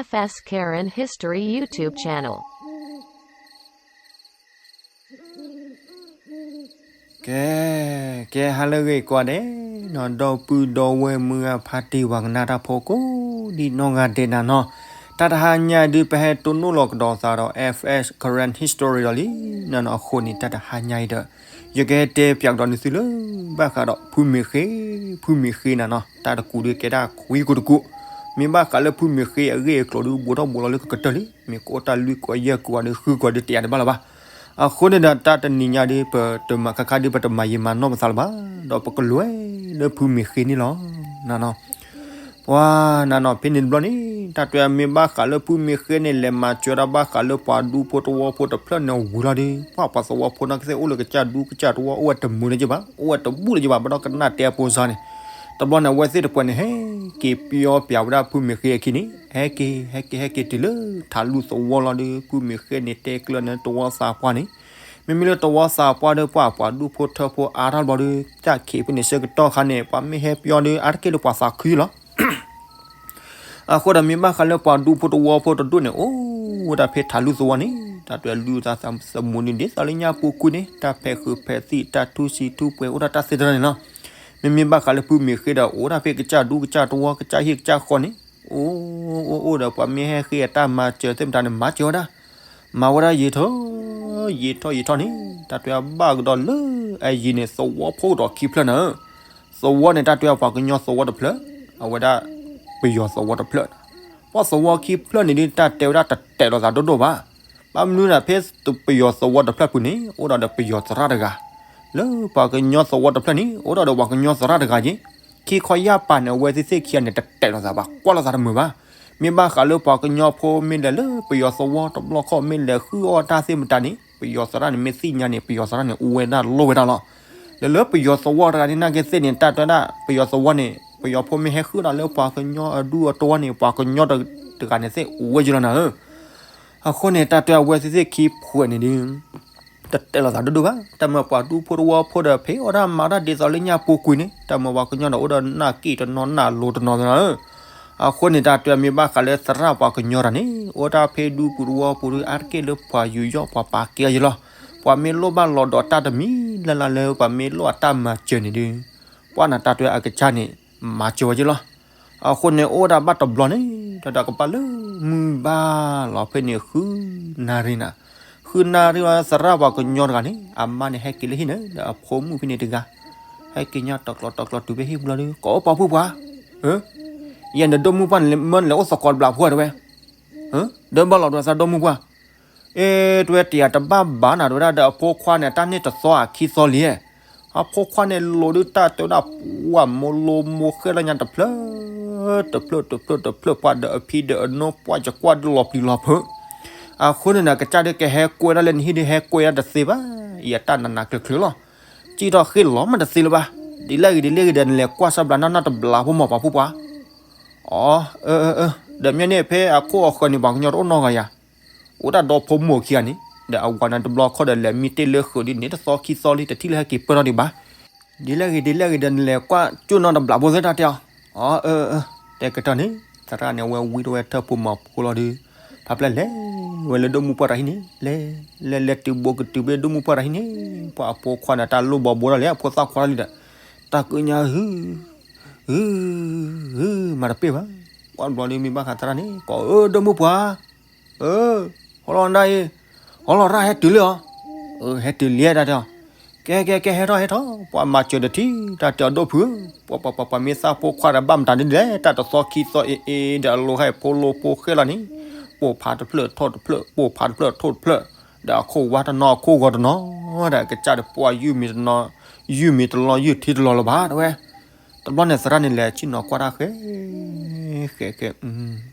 F S Karen History YouTube channel. ကဲ, ကဲဟါလၢအဂ့ၤကိးဂၤဒဲးနီၤ, ဒီပုၢ်ဒီဝဲၢ်မုၢ်ဂၢ်ဖါတံၢ်ပှၤကနၣ်တၢ်ဖိကိးဒံနီၢ်ဂၤဒဲးနၤနီၤ, တၢ်တဟါညါဒုး ပဟဲတိၢ်နီၣ်လီၤကဒီးသးဒီး F S Karen History ဒီးလံ, နနီၤ, အဃိန့ၣ် တၢ်တဟါညါအံၤဒီး ယကဟဲတဲပၠးကဒီးနသုလၢ ဘၣ်ဃးဒီးဖုမ့ၢ်ဃ့, ဖုမ့ၢ်ဃ့နၤနီၤ, တၢ်တကူးဒုးကဲဒၣ်ခွံကိးတကူး, မ့ၢ်ဘၣ်ဃးလၢဖုမ့ၢ်ဃ့အဂ့ၢ်အကျိၤဒုး ဘူးထီၣ်ဘူးလီၤလၢကကတၢၢ်လံ, မ့ၢ်ကအိၣ်တၢ်လွံၢ်ကိးယဲၢ်ကိးဂၤဒုး ဃုကိးဂၤဒုး တယၤတဘၣ်လၢၤဘၣ်. အဃိန့ၣ်ဒီး တၢ်တနံၤညါဒုး ပတမၤခါခါဒုး ပတမၤယံာ်မၤနီၢ်ပသးလၢၤဘၣ်, ဒီးပကလဲၤလၢဖုမ့ၢ်ဃ့န့ၣ်လီၤ. နနီၤ, ပှၤနနီၤ ဖဲန့ၣ်တဘျီန့ၣ် တၢ်တဲမ့ၢ်ဘၣ်ဃးလၢဖုမ့ၢ်ဃ့န့ၣ် လဲၤမၤစၢၤဒၣ်ဘၣ်ဃးလၢပှၤဒူဖိတဝီဖိတဖျၢၣ်န့ၣ်ဝံၤလီၤဒုး ပှၤပှၤသဝီဖိနီၢ်ကသ့ၣ်အိၣ်လၢကစၢ်ဒူကစၢ်တဝီ အိၣ်ဝဲတမုာ်လၢၤဘၣ်, အိၣ်ဝဲတဘူၣ်လၢၤဘၣ်, ဘၣ်ဒီးကနၣ်တဲအဖိစါန့ၣ်, တဘျီန့ၣ် အဝဲသ့ၣ်တပှဲၤန့ၣ် ဟဲက့ၤပျီပၠးဝဲဒၣ်ဖုမ့ၢ်ဃ့အခံန့ၣ်, ဟဲက့ၤ ဟဲက့ၤ ဟဲက့ၤတုၤလၢထးလူၢ်သဝီလီၤဒုး ဖုမ့ၢ်ဃ့န့ၣ် တဲကျၢၢ်န့ၢ်တဝီသးပှၢ်န့ၣ်, မ့မ့ၢ်လၢတဝီသးပှၢ်ဒီး ပှၤပှၤဒူဖိထၢဖိအါထီၣ်တဘျီဒီး တၢ်ခံးဖဲန့ၣ်ဆၢကတီၢ်ခါန့ၣ် ပှၤမ့ၢ်ဟဲပျီဒီး အါတက့ၢ်လၢပှၤသးခုလီၤ. အဃိဒီးမ့ၢ်ဘၣ်ဃးလၢပှၤဒူဖိတဝီဖိတဒူၣ်န့ၣ် အိၣ်ဝဲဒၣ်ဖဲထးလူၢ်သဝီန့ၣ် တၢ်တဲလူၤသးသမူန့ၣ် ဒ်သိးလၢညါပူၤကွံာ်န့ၣ် တၢ်ဖဲးဃုာ်ဖဲးသံၣ် တၢ်ထူဆံးထူပှဲၤ အိၣ်ဒၣ်တၢ်သ့တရၢန့ၣ်လီၤ. မ့မ့ၢ်ဘၣ်ဃးလၢဖုမ့ၢ်ဃ့ဒီး အိၣ်ဒၣ်ဖဲကစၢ်ဒူကစၢ်တဝီ ကစၢ်ဟံၣ်ကစၢ်ဃီန့ၣ် အိၣ်အိၣ်အိၣ်ဒီး ပှၤမ့ၢ်ဟဲဃ့အတၢ်မၤစၢၤသ့ၣ်မတၤန့ၣ် မၤစၢၤဝဲဒၣ်, မၤဝဲဒၣ်ယံာ်ထီၣ် ယံာ်ထီၣ်ယံာ်ထီၣ်န့ၣ် တၢ်တဲဘၣ်ကဒီးလၢအယံၤန့ၣ် သဝီဖိကဒီးခံဖျၢၣ်နၤဧၢ, သဝီန့ၣ် တၢ်တဲပှၤကညီသဝီတဖျၢၣ်, အဝဲဒၣ်ပယီၤသဝီတဖျၢၣ်, ပှၤသဝီခံဖျၢၣ်န့ၣ်ဒုး တၢ်တဲဝဲဒၣ်တတဲာ်လိာ်သးဒိၣ်ဒိၣ်ဘၣ်. ဘၣ်မနုၤဒီး ဖဲပယီၤသဝီတဖျၢၣ်ပူၤန့ၣ် အိၣ်ဒီးဒီးပယီၤသရၣ်တဂၤ, လၢပှၤကညီသဝီတဖျၢၣ်န့ၣ် အိၣ်ဒီးဒီးပှၤကညီသရၣ်တဂၤက့ၤ, ခံခီယၢ်ပၤန့ၣ် အဝဲသ့ၣ်သ့ၣ်ခံဂၤန့ၣ် တတဲာ်လိာ်သးဘၣ် ကွၢ်လိာ်သးတမုာ်ဘၣ်. မ့ၢ်ဘၣ်ဃးလၢပှၤကညီဖိမ့ၢ်လဲၤလၢပယီၤသဝီတဘျီခီၣ် မ့ၢ်လဲၤဃုအီၣ်တၢ်သ့ၣ်မတၤန့ၣ် ပယီၤသရၣ်န့ၣ် မ့ၢ်သ့ၣ်ညါန့ၣ် ပယီၤသရၣ်န့ၣ် အူဝဲဒၣ်လိၣ်ဝဲဒၣ်လီၤ. လၢလၢပယီၤသဝီတဂၤန့ၣ် နာ်က့သ့ၣ်န့ၣ် တၢ်တဲဒၣ်ပယီၤသဝီန့ၣ် ပယီၤဖိမ့ၢ်ဟဲဃုဒီးလၢပှၤကညီအဒူအတဝီန့ၣ် ပှၤကညီတဂၤန့ၣ်သ့ၣ်အူဝဲယလီၤနၤဧၢ. အဃိန့ၣ် တၢ်တဲအဝဲသ့ၣ်သ့ၣ်ခံဖှဲးန့ၣ်ဒုး တတဲာ်လိာ်သးဒိၣ်ဒိၣ်ဘၣ်. တၢ်မၤပှၤဒူဖိတဝီဖိဒီး ဖံးအီၣ်တၢ်မၤတၢ်ဒ်သိးလၢညါပူၤကွံာ်န့ၣ် တၢ်မၤပှၤကညီဒီး အိၣ်ဒီးနၢ်က့ၣ်တနီၤ နၢ်လိၤတနီၤနၤဧၢ. အဃိန့ၣ် တၢ်တဲမ့ၢ်ဘၣ်ဃးလၢသရၣ်ပှၤကညီတဂၤန့ၣ် အိၣ်တၢ်ဖဲဒူပူၤတဝီပူၤဒုး အါတက့ၢ်လၢပှၤယူးယီၣ်ပှၤပာ်ကဲအီၤယလီၤ. ပှၤမ့ၢ်လိၣ်ဘၣ်လီၤဒီးတၢ်တမံၤလၢ်လၢ်လၢ ပှၤမ့ၢ်လိၣ်အတၢ်မၤစၢၤန့ၣ်ဒုး ပှၤနတၢ်တဲအကစၢ်န့ၣ် မၤစၢၤဝဲယလီၤ. အဃိန့ၣ် အိၣ်ဒၣ်ဘၣ်တဘျီန့ၣ် တၢ်တကပၤလၢမုၢ်ဘၣ်လီၤဖဲန့ၣ် ဃုနၣ်ရံၣ်နၤ, ဃုနၣ်ရံၣ်ဝဲ သရၣ်ပှၤကညီတဂၤန့ၣ် အမါန့ၣ်ဟဲက့ၤလၢဟံၣ်န့ၣ် ဒီးအဖိမုၣ်ဖဲန့ၣ်တဂၤ ဟဲက့ၤညါတကျီးတကျီးတုၤဖဲဟံၣ်ပူၤလီၤဒုး ကိးပှၤဖုပှၤ, ယဲန့ၣ်ဒိၣ်မုၢ်ပှၢ်န့ၣ် မၢနလဲၤအိၣ်သကိးတဘျီဖိတဲဝဲ, ဒီးဘၣ်လီၤဒုးသးဒိၣ်မုၢ်ပှၢ် အ့ တဲဝဲတယၤတဘၣ်ဘၣ်နၤ တဲဝဲဒၣ်ဒီးအဖိခွါန့ၣ် တၢ်န့ၢ်တသီအခံသီလံ. အဖိခွါန့ၣ်လိၤဒုး တၢ်တဲဝဲဒၣ်ပှၤမိၢ်လိမိၢ်ဃဲလၢညါတဖျၢၣ် တဖျၢၣ်တဖျၢၣ်တဖျၢၣ် ပှၤဒီးအဖံဒီးအနိ ပှၤယကွၢ်ဒုးလီၤပျံၤလီၤဖုး. အဃိန့ၣ်နၤ ကစၢ်ဒုးကဟဲကွဲဒၣ်လၢနဟံၣ်ဒုး ဟဲကွဲဒၣ်တသ့ဘၣ်. ယတၢ်နးနးကျၢၤကျၢၤလီၤ. စံၣ်ထီၣ်ဃ့လီၤမးတသ့လၢၤဘၣ်. ဒ်လဲၣ်ဂ့ၤဒ်လဲၣ်ဂ့ၤဒီး နလဲၤကွၢ်စၢ်ဘျးနီၢ်နီၢ်တဘျီဖိမး ပှၤဖုပှၤ. အီ အၢ အၢ အၢ ဒီးမ့ၢ်န့ၣ် ဖဲအခိၣ်အဃၢၤန့ၣ် ပှၤကညီတအိၣ်နီတဂၤယၤ အိၣ်တၢ်ဒီဖိမိၢ်ခံဂၤန့ၣ် ဒီးအဝၤန့ၣ်တဘျီခီဒီး လဲၤမံတ့ၢ်လၢဃုာ်ဒ်န့ၣ် တသီခံသီလံ တထံၣ်လၢဟဲက့ၤပၢၢ်ထီၣ်ဒံးဘၣ်. ဒ်လဲၣ်ဂ့ၤဒ်လဲၣ်ဂ့ၤဒီး နလဲၤကွၢ်ကၠိၣ်နီၢ်တဘျီဖိသ့ၣ်တၢ်တဲအီၤ. အီ အၢ အၢ တဲကတၢၢ်န့ၣ် သရၣ်န့ၣ် အဝဲဝံတဝဲထၢၣ်ဖိမၤဖိလီၤဒုး ဖးဖျဲၣ်လဲၤဝဲလၢဒိၣ်မုၢ်ပှၢ်တၢ်ဟံၣ်န့ၣ် လဲၤ လဲၤ လဲၤတုၤဘိးကတုၤဖဲဒိၣ်မုၢ်ပှၢ်တၢ်ဟံၣ်န့ၣ် ပှၤအဖိခွါန့ၣ် တၢ်လိၣ်ဘီဘိဒၣ်လဲာ် အဖိသၣ်ခွါလံဒီး တၢ်ကညါဟု ဟု ဟု မၤတပ့ၢ်ဘၣ်. ကွၢ်တဘျီဒုး မ့ၢ်ဘၣ်ဃးသရၣ်န့ၣ် ကိးအၢ ဒိၣ်မုၢ်ပှၢ် အၢ ဟီလီၤနဒၣ်အံၤ ဟီလီၤရၣ်ဟဲတုၤလံအီၤ. အၢ ဟဲတုၤလံတၢ်တဲအီၤ. ကဲ ကဲ ကဲ ဟဲထီၣ် ဟဲထီၣ် ပှၤမၤစၢၤတထံၣ် တၢ်တဲအီၤဒိၣ်ဖုးဧၢ ပှၤ ပှၤ ပှၤ ပှၤမ့ၢ်သၣ်ဖိခွါဒီး ဘၣ်မတၤဒ်လဲၣ် တၢ်တသီခံသီအ့ အ့ ဒီးအလိၤဟဲဖိလိဖိဃဲလီၤန့ၣ် ပိာ်ဖးတဖျၢၣ်ထီၣ်တဖျၢၣ် ပိာ်ဖးတဖျၢၣ်ထီၣ်တဖျၢၣ် ဒီးအခိၣ်ဝါတနီၤအခိၣ်ဂီၤတနီၤ ဒီးကစၢ်ဒီးပှၤယုၢ်မ့ၤတနီၤ ယုၢ်မ့ၤတလီၤယုၢ်ထံတလီၤလၢၤဘၣ် တဲဝဲ. တဘျီန့ၣ် သရၣ်န့ၣ် လဲၤဆ့ၣ်နီၤကွၢ်တၢ်ဃဲ ဃဲ ဃဲ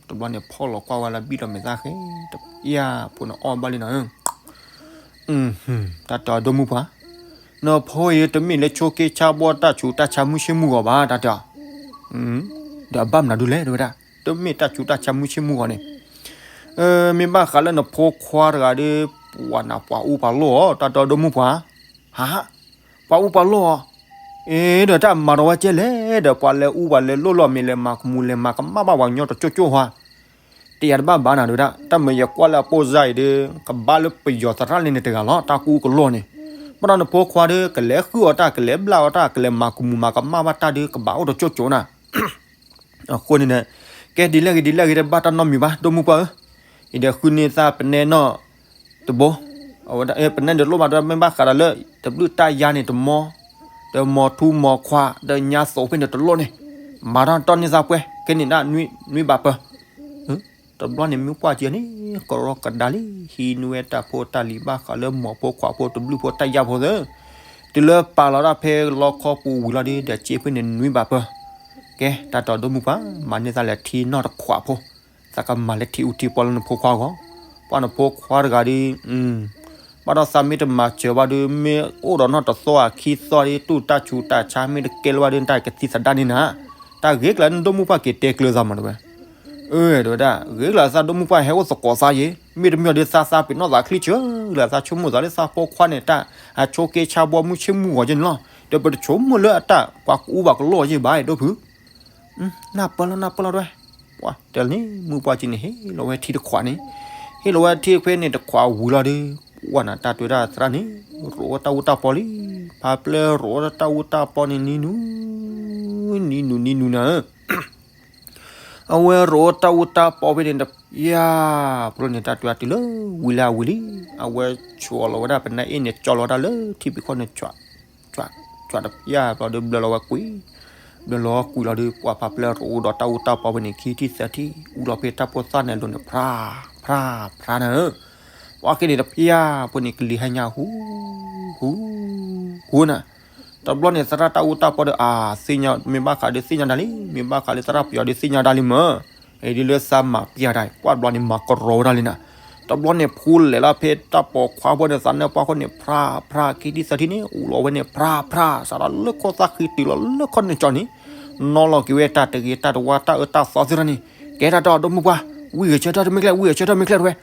တဘျီန့ၣ် ဖီၣ်လီၤကွၢ်ဝဲလၢဘံၣ်လီၤမဲာ်သၣ်ဃဲ တယၢ်ဖိန့ၣ်အီၣ်ဘၣ်လံနီၤဧၢ တၢ်တဲအီၤဒိၣ်မုၢ်ပှၢ် နဖိအံၤတမ့ၢ်လၢဆိးက့ဆါဘီ တၢ်ဆူးတၢ်ဆါမုၢ်ဆ့ၣ်မုၢ်ဂီၤဘၣ် တၢ်တဲအီၤ ဒီးအဘၣ်မနုၤဒုလဲၣ် တဲဝဲဒၣ် တမ့ၢ်တၢ်ဆူးတၢ်ဆါမုၢ်ဆ့ၣ်မုၢ်ဂီၤန့ၣ် မ့ၢ်ဘၣ်ဃးလၢနဖိခွါတဂၤဒီး ပှၤနးပှၤအူပှၤလိၣ်အီၤ တၢ်တဲအီၤဒိၣ်မုၢ်ပှၢ် ဟး ပှၤအူပှၤလိၣ်အီၤ အ့ ဒီးတၢ်မၤဒီးဝဲကဲလဲၣ် ဒီးပှၤလဲၤအူပှၤလဲၤလိၣ်လီၤ မ့ၢ်လဲၤမၤကမူၤလဲၤမၤကမၣ်ဘၣ်ပှၤကညီတကၠိၣ်ကၠိၣ်ဟါ တယၤတဘၣ်ဘၣ်နၤဒဝဲဒၣ်, တၢ်မ့ၢ်ယကွၢ်လၢအပိၢ်စါအံၤဒီး ကဘၣ်လၢပယီၤသရၣ်လၢန့ၣ်တဂၤလီၤ, တၢ်ကူၣ်ကလိာ်န့ၣ်. ဘၣ်ဒီးနဖိခွါဒီး ကလဲၤဃုအီၣ်တၢ် ကလဲၤဘျၣ်အီၣ်တၢ် ကလဲၤမၤကမူၤမၤကမၣ်ဘၣ်တၢ်ဒီး ကဘၣ်အိၣ်တကၠိၣ်ကၠိၣ်နၤ. အဃိန့ၣ်ဒီး ကဲဒ်လဲၣ်ဂ့ၤဒ်လဲၣ်ဂ့ၤဒီး ဘၣ်တၢ်နီတမံၤဘၣ် ဒိၣ်မုၢ်ပှၢ်ဧၢ, အံၤဒီးဃုန့ၢ်သးပနဲနီၣ်တဘိ, အဝဲဒၣ်ပနဲဒီးလိၣ်ဘၣ်ဒီး မ့ၢ်ဘၣ်ဃးဒီးလၢ တဘျုးတၢ်ယါန့ၣ်တမီ, ဒီးမီၤထူမီၤခွါ ဒီးညါသိးဖဲန့ၣ်တလိၣ်န့ၣ်, မၤတၢ်တီၢ်န့ၢ်သးပှဲၤ ကဲန့ၣ်ဒၣ်နွံဘးပၢၤ တဘျီန့ၣ်မုၢ်ပှၢ်က့ၤန့ၣ် ကရီကဒါလံ ဟံးန့ၢ်ဝဲတၢ်ဖိတၢ်လံၤဘၣ်ဃးလၢမီၤဖိခွါဖိတဘျုးဖိတၢ်ယါဖိသၢ, တုၤလၢပာ်လီၤဒၣ်ဖဲလီခီပူၤဝံၤလီၤဒီး ဒီးစ့ဖဲန့ၣ်နွံဘးပၢၤ, ကဲတၢ်တီဒိၣ်မုၢ်ပှၢ် မၤန့ၢ်သးလဲၤထံနီၢ်တခွးဖိ, သးကမၤလၢထံအူထံပီလၢနဖိခွါအဂီၢ်, ပှၤနဖိခွါတဂၤဒီး ဘၣ်ဒီးသးမ့ၢ်တမၤစၢၤဘၣ်ဒီး မ့ၢ်အိၣ်ဒီးနီၢ်တသီအခံသီဒီး တူၢ်တၢ်ဆူးတၢ်ဆါမ့ၢ်တကဲလၢၤဘၣ်ဒီး နတၢ်ကသံသဒၣ်န့ၣ်နၤ, တၢ်ဂ့ၤကလၢနဒိၣ်မုၢ်ပှၢ်က့ၤတဲကျၢၤသးမးတဝဲ အၢတဝဲဒၣ် ဂ့ၤကလၢသးဒိၣ်မုၢ်ပှၢ်ဟဲအိၣ်သကိးသးယဲ, မ့တမ့ၢ်ဒီးသးသးပ့ၤနီၣ်သးချံဆၢကလၢသးဆိကမိၣ်သးလၢသးဖိခွါန့ၣ် တၢ်အဆိက့ဆါဘီမုၢ်ဆ့ၣ်မုၢ်ဂီၤကဲန့ၣ်လီၤ, ဒီးပတဆိကမိၣ်လၢအတၢ်ပှၤကူဘၣ်ကလိာ်ယဲဘၣ်ဒိၣ်ဖု နၢ်ပၢၢ်လီၤ နၢ်ပၢၢ်လီၤတဝဲ, ပှၤတဲလီၤန့ၣ် မုၢ်ပှၢ်က့ၤန့ၣ် ဟ့ၣ်လီၤဝဲထံတခွးန့ၣ်, ဟ့ၣ်လီၤဝဲထံခွဲန့ၣ်တခွးဝံၤလီၤဒီး ပှၤနၤတၢ်တဲဝဲဒၣ်သရၣ်န့ၣ် ရိးဝဲတၢ်အူတၢ်ပီလံ, ဖးပျဲရိးဝဲတၢ်အူတၢ်ပီန့ၣ် နံၤနူၤ နံၤနူၤ နံၤနူၤနၤဧၢ အဝဲရိးဝဲတၢ်အူတၢ်ပီဖဲန့ၣ်တဖျၢၣ်, ပျိန့ၣ်တၢ်တဲဝဲတုၤလၢဝံၤလၢအဝံၤလံ, အဝဲဆိးလီၤဝဲဒၣ်ပနၢ်အ့ၣ်န့ၣ် ကၠီလီၤဝဲဒၣ်လၢထံဖံးခီၣ်န့ၣ် ကွၢ်တဖျၢၣ်ဘျီဒီးဘျၢလီၤဝဲကွံာ်, ဘျၢလီၤဝဲကွံာ်လီၤဒီး ပှၤဖးပျဲရိးဒီးတၢ်အူတၢ်ပီဖဲန့ၣ် ခံထံၣ်သၢထံၣ် အူလီၤဖဲတၢ်ဖိသၣ်န့ၣ်အလိၤန့ၣ် ဖြါ ဖြါ ဖြါနၤဧၢ ပှၤက့ၤန့ၣ်တဖျၢၣ် ပှၤန့ၣ်ကလံၤဟဲညါဟူ ဟူ ဟူနၤ, တဘျီန့ၣ်သရၣ်တၢ်အူတၢ်ပီဒီး အါ သ့ၣ်ညါ မ့ၢ်ဘၣ်ဃးဒီးသ့ၣ်ညါဒၣ်လံ, မ့ၢ်ဘၣ်ဃးလၢသရၣ်ပယီၤဒီးသ့ၣ်ညါဒၣ်လံမၢ်, အံၤဒ်လၢသးမၤပျဲဒၣ် ပှၤတဘျီန့ၣ်မၤကရီဝဲဒၣ်လံနၤ, တဘျီန့ၣ်ဖူလဲၤလီၤဖဲတၢ်ပိာ်ခွါဖိန့ၣ် သးနၢ်ပှၢ်ခိၣ်န့ၣ် ဖြါ ဖြါ ခံထံၣ်သၢထံၣ်န့ၣ် အူလီၤဝဲန့ၣ် ဖြါ ဖြါ စးထီၣ်လၢခိၣ်သၣ်ဃံတုၤလီၤလၢခိၣ်နၢ်ကၠီန့ၣ်, နီၣ်လီၤက့ၤဝဲတၢ်တဂ့ၤတၢ်တဝါတၢ်အၢတၢ်သီသ့ၣ်တဖၣ်န့ၣ်, ကဲတၢ်တီဒိၣ်မုၢ်ပှၢ်, ဝံၢ်ဂဲၤဆၢထၢၣ်တမ့ၢ်ကျဲ ဝံၢ်ဂဲၤဆၢထၢၣ်မ့ၢ်ကျဲတဝဲ ပှ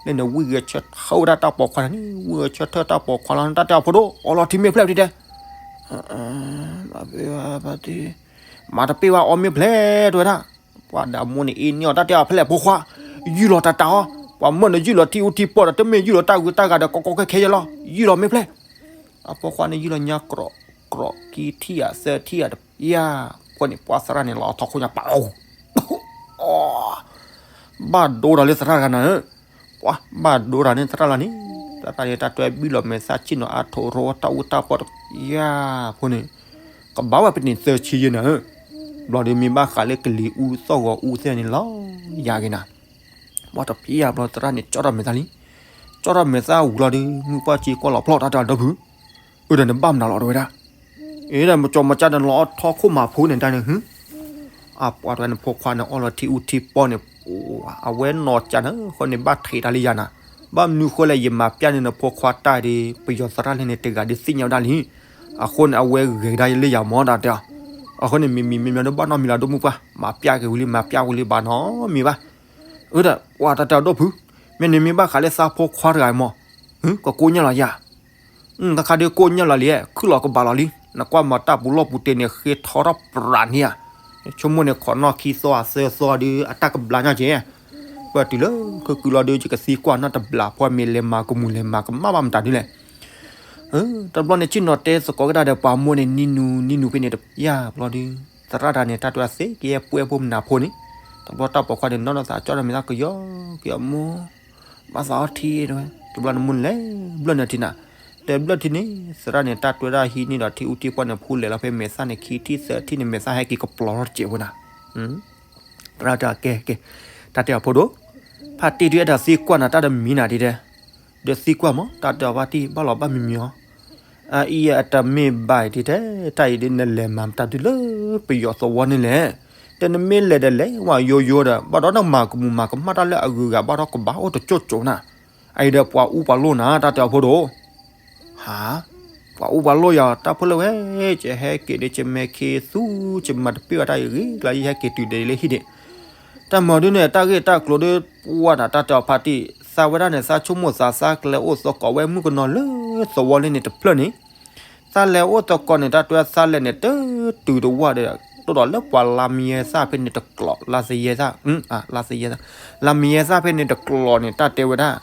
ၤလၢန့ၣ်ဝံၢ်ဂဲၤဆၢထၢၣ်ဝဲဒၣ်တၢ်ပိာ်ခွါန့ၣ်, ဝံၢ်ဂဲၤဆၢထၢၣ်တၢ်ပိာ်ခွါလီၤ တၢ်တဲအီၤဖိဒိၣ် အီလီၤထံမ့ၢ်ဖျဲၣ်ဒ်တဲ, မၤတပ့ၢ်ဘၣ်အီမ့ၢ်ဖျဲၣ်တဝဲဒၣ်, ပှၤဒၣ်မိၢ်န့ၣ်အ့ၣ်န့ၢ်အီၤ တၢ်တဲအီၤဖဲလဲၣ်ဖိခွါ, ယုၢ်လီၤတၢ်တၢ်အီ, ပှၤမၢနယုၢ်လီၤထံအူထံပီဒီး တမ့ၢ်ယုၢ်လီၤတၢ်ဂုၤတၢ်ဂၤဒီး ကီကီခဲခဲယဲလီၤ, ယုၢ်လီၤမ့ၢ်ဖျဲၣ် အဖိခွါန့ၣ်ယုၢ်လီၤညါ ကြိး ကြိး ခံထံၣ်ဧါ သၢထံၣ်ဧါ တပျၢ် ဖိန့ၣ် ပှၤသရၣ်န့ၣ် လီၤထီၣ်ခိၣ်ညါပာ်အီၤ, ဘၣ်ဒိတၢ်လၢသရၣ်တဂၤနၤဧၢ, ပှၤဘၣ်ဒိတၢ်န့ၣ်သရၣ်လီၤန့ၣ်, သရၣ်တၢ်န့ၣ် တၢ်တွဲဘံၣ်လီၤမဲာ်သၣ်ဆ့ၣ်နီၤအါထိးရိတၢ်အူတၢ်ပီတပျၢ်ဖိန့ၣ်, ကဘၣ်ဝဲပနံာ်သၢဆံယဲနၤဧၢ, ဘျီဒီးမ့ၢ်ဘၣ်ဃးလၢကလံၤအူသီၣ်ဂီၤအူသ့ၣ်န့ၣ်လီၤ, ယၤဂ့ၤနၤ ပှၤတပျၢ်ဘျီသရၣ်န့ၣ် ကၠီထီၣ်မဲာ်သၣ်လံ, ကၠီထီၣ်မဲာ်သၣ်ဝံၤလီၤဒီး မုၢ်ပှၢ်က့ၤကွၢ်လီၤဖျီၣ်တၢ်တၢ်ဒီပုၢ်, အၢဒီးနဘၣ်မနုၤလီၤတဝဲဒၣ်, အ့ဒီးမကၠီမကၠၢ်ဒီးလီၤထီၣ်ခိၣ်မၤဖိန့ၣ်တၢ်န့ၣ်ဟု, အပှၤတဝဲနဖိခွါန့ၣ် အီလီၤထံအူထံပီန့ၣ်, အဝဲနီၢ်ကၠၢ်န့ၣ် ဃိန့ၣ်ဘၣ်ထံးတၢ်လံယၤနၤ, ဘၣ်မနုၤဃိလဲၣ် ယမၤပျၢ်န့ၢ်နဖိခွါတၢ်ဒီး ပယီၤသရၣ်လၢန့ၣ်တဂၤဒီးသ့ၣ်ညါဝဲဒၣ်လံ, အဃိန့ၣ် အဝဲဂဲၤကဒါလၢယၤမၢ်တၢ်တဲအီၤ, အဃိန့ၣ် မံၤမံၤမံၤမံၤဒီးဘၣ်နီတမံၤလီၤ ဒိၣ်မုၢ်ပှၢ်, မၤပျၢ်က့ၤဝံၤလံ မၤပျၢ်ဝံၤလံဘၣ်နီတမံၤဘၣ်, အၢဒီး ပှၤတၢ်တဲအီၤဒိၣ်ဖု, မ့ၢ်န့ၣ်မ့ၢ်ဘၣ်ဃးလၢသးဖိခွါတဂၤမၢ်, ကကိၢ်ညၢ်လီၤယၤ ခါခါဒီးကိၢ်ညၢ်လီၤလံ, ခုၣ်လီၤကဘၣ်လီၤလံ, နကွၢ်မၤတၢ်ပူၤလီၢ်ပူၤတ့ၢ်န့ၣ် ဃ့ထီထီၣ်ပြးန့ၣ်ဧါ, ဆိကမိၣ်န့ၣ် ခိးနီၣ်ခံသီသၢသီဒီး အတၢ်ကဘျါညါက့ၤ, ပတုၤလၢခုကုလီၤဒီး ယကသံကွၢ်နီၢ်တဘျီ ဖဲမ့ၢ်လဲၤမၤကမူၣ်လဲၤမၤကမၣ်ဘၣ်မတၤဒ်လဲၣ် တဘျီန့ၣ် ဆ့ၣ်နီၤတဲသကိးကဒါဒီးပှၤမိၢ်န့ၣ် နံၤနူၤ နံၤနူၤဖဲန့ၣ်တပျၢ်ဘျီဒီး သရၣ်တၢ်န့ၣ် တၢ်တဲသ့က့ၤပှဲၤဖိမနၤဖိန့ၣ်, တဘျီတၢ်ပိာ်ခွါန့ၣ် နီၢ်နီၢ်သးကၠီဒီးမဲာ်သၣ်ကယီက့ၤအမိၢ် ဘၣ်သးအီထံတဝဲ, တဘျီန့ၣ်မိၢ်န့ၣ်လဲၤဘျၢၣ်နုာ်ထံနၤ, တဲဘျၢၣ်ထံန့ၣ် သရၣ်န့ၣ် တၢ်တဲဝဲဒၣ်ဟံးန့ၢ်ဒီးထံအူထံပီန့ၣ် ဖူလဲၤလီၤဖဲမဲာ်သၣ်န့ၣ် ခံထံၣ်သၢထံၣ်န့ၣ် မဲာ်သၣ်ဟဲက့ၤကပျီထီၣ်တစဲးဖိနၤ, သရၣ်တဲကဲကဲ, တၢ်တဲအီၤဖိဒိၣ်, ဖါတံၢ်ဒုးအဲၣ်ဒိးသံကွၢ်နၤတၢ်တမံၤနၤဒ်တဲ, ဒီးသံကွၢ်မး တၢ်တဲအီၤဖါတံၢ် ဘၣ်လီၤဘၣ်မံၤမံၤအီၤ အအံၤအတမ့ၢ်ဘၣ်အံၤဒ်တဲ, တၢ်အံၤဒ်နလဲၤမၤမတၤဒုလၢပယီၤသဝီန့ၣ်လဲၣ်, တဲနမ့ၢ်လဲၤဒီးလဲၤဝဲယိယိဒီး ဘၣ်ဒီးနမၤကမူၣ်မၤကမၣ်တၢ်လၢအဂုၤအဂၤဘၣ်ဒီးကဘၣ်အိၣ်တကၠိၣ်ကၠိၣ်နၤ, အအံၤဒီးပှၤအူပှၤလိၣ်နၤ တၢ်တဲအီၤဖိဒိၣ်, ဟါ, ပှၤအူပှၤလိၣ်ယၤ တၢ်ဖိလၢဝဲ, ကဟဲက့ၤဒီး ကမဲာ်ခ့သူ ကမၤတပ့ၢ်ဘၣ်တၢ်အံၤဂ့ၤကျါ ယဟဲက့ၤတုၤဒီးလၢဟံၣ်ဒံး တၢ်မၤဒ်န့ၣ် တၢ်ဂ့ၢ်တၢ်ကျိၤဒီး ပှၤနၤတၢ်တဲအီၤဖါတံၢ် သးဝဲဒၣ်န့ၣ် သးဆိကမိၣ်သးသးကလဲၤအိၣ်သကိးဝဲမုၣ်ကနီၤလၢသဝီလၢန့ၣ်တဖျၢၣ်န့ၣ်, သးလဲၤအိၣ်သကိးန့ၣ် တၢ်တဲသးလဲၤန့ၣ် တတုၤတဝၢ်ဒီး ဒီးလၢပှၤလါမယဲသၣ်ဖဲန့ၣ်တကျိၤ လါသယဲသၣ် လါသယဲသၣ် လါမယဲသၣ်ဖဲန့ၣ်တကျိၤန့ၣ် တၢ်တဲဝဲဒၣ်,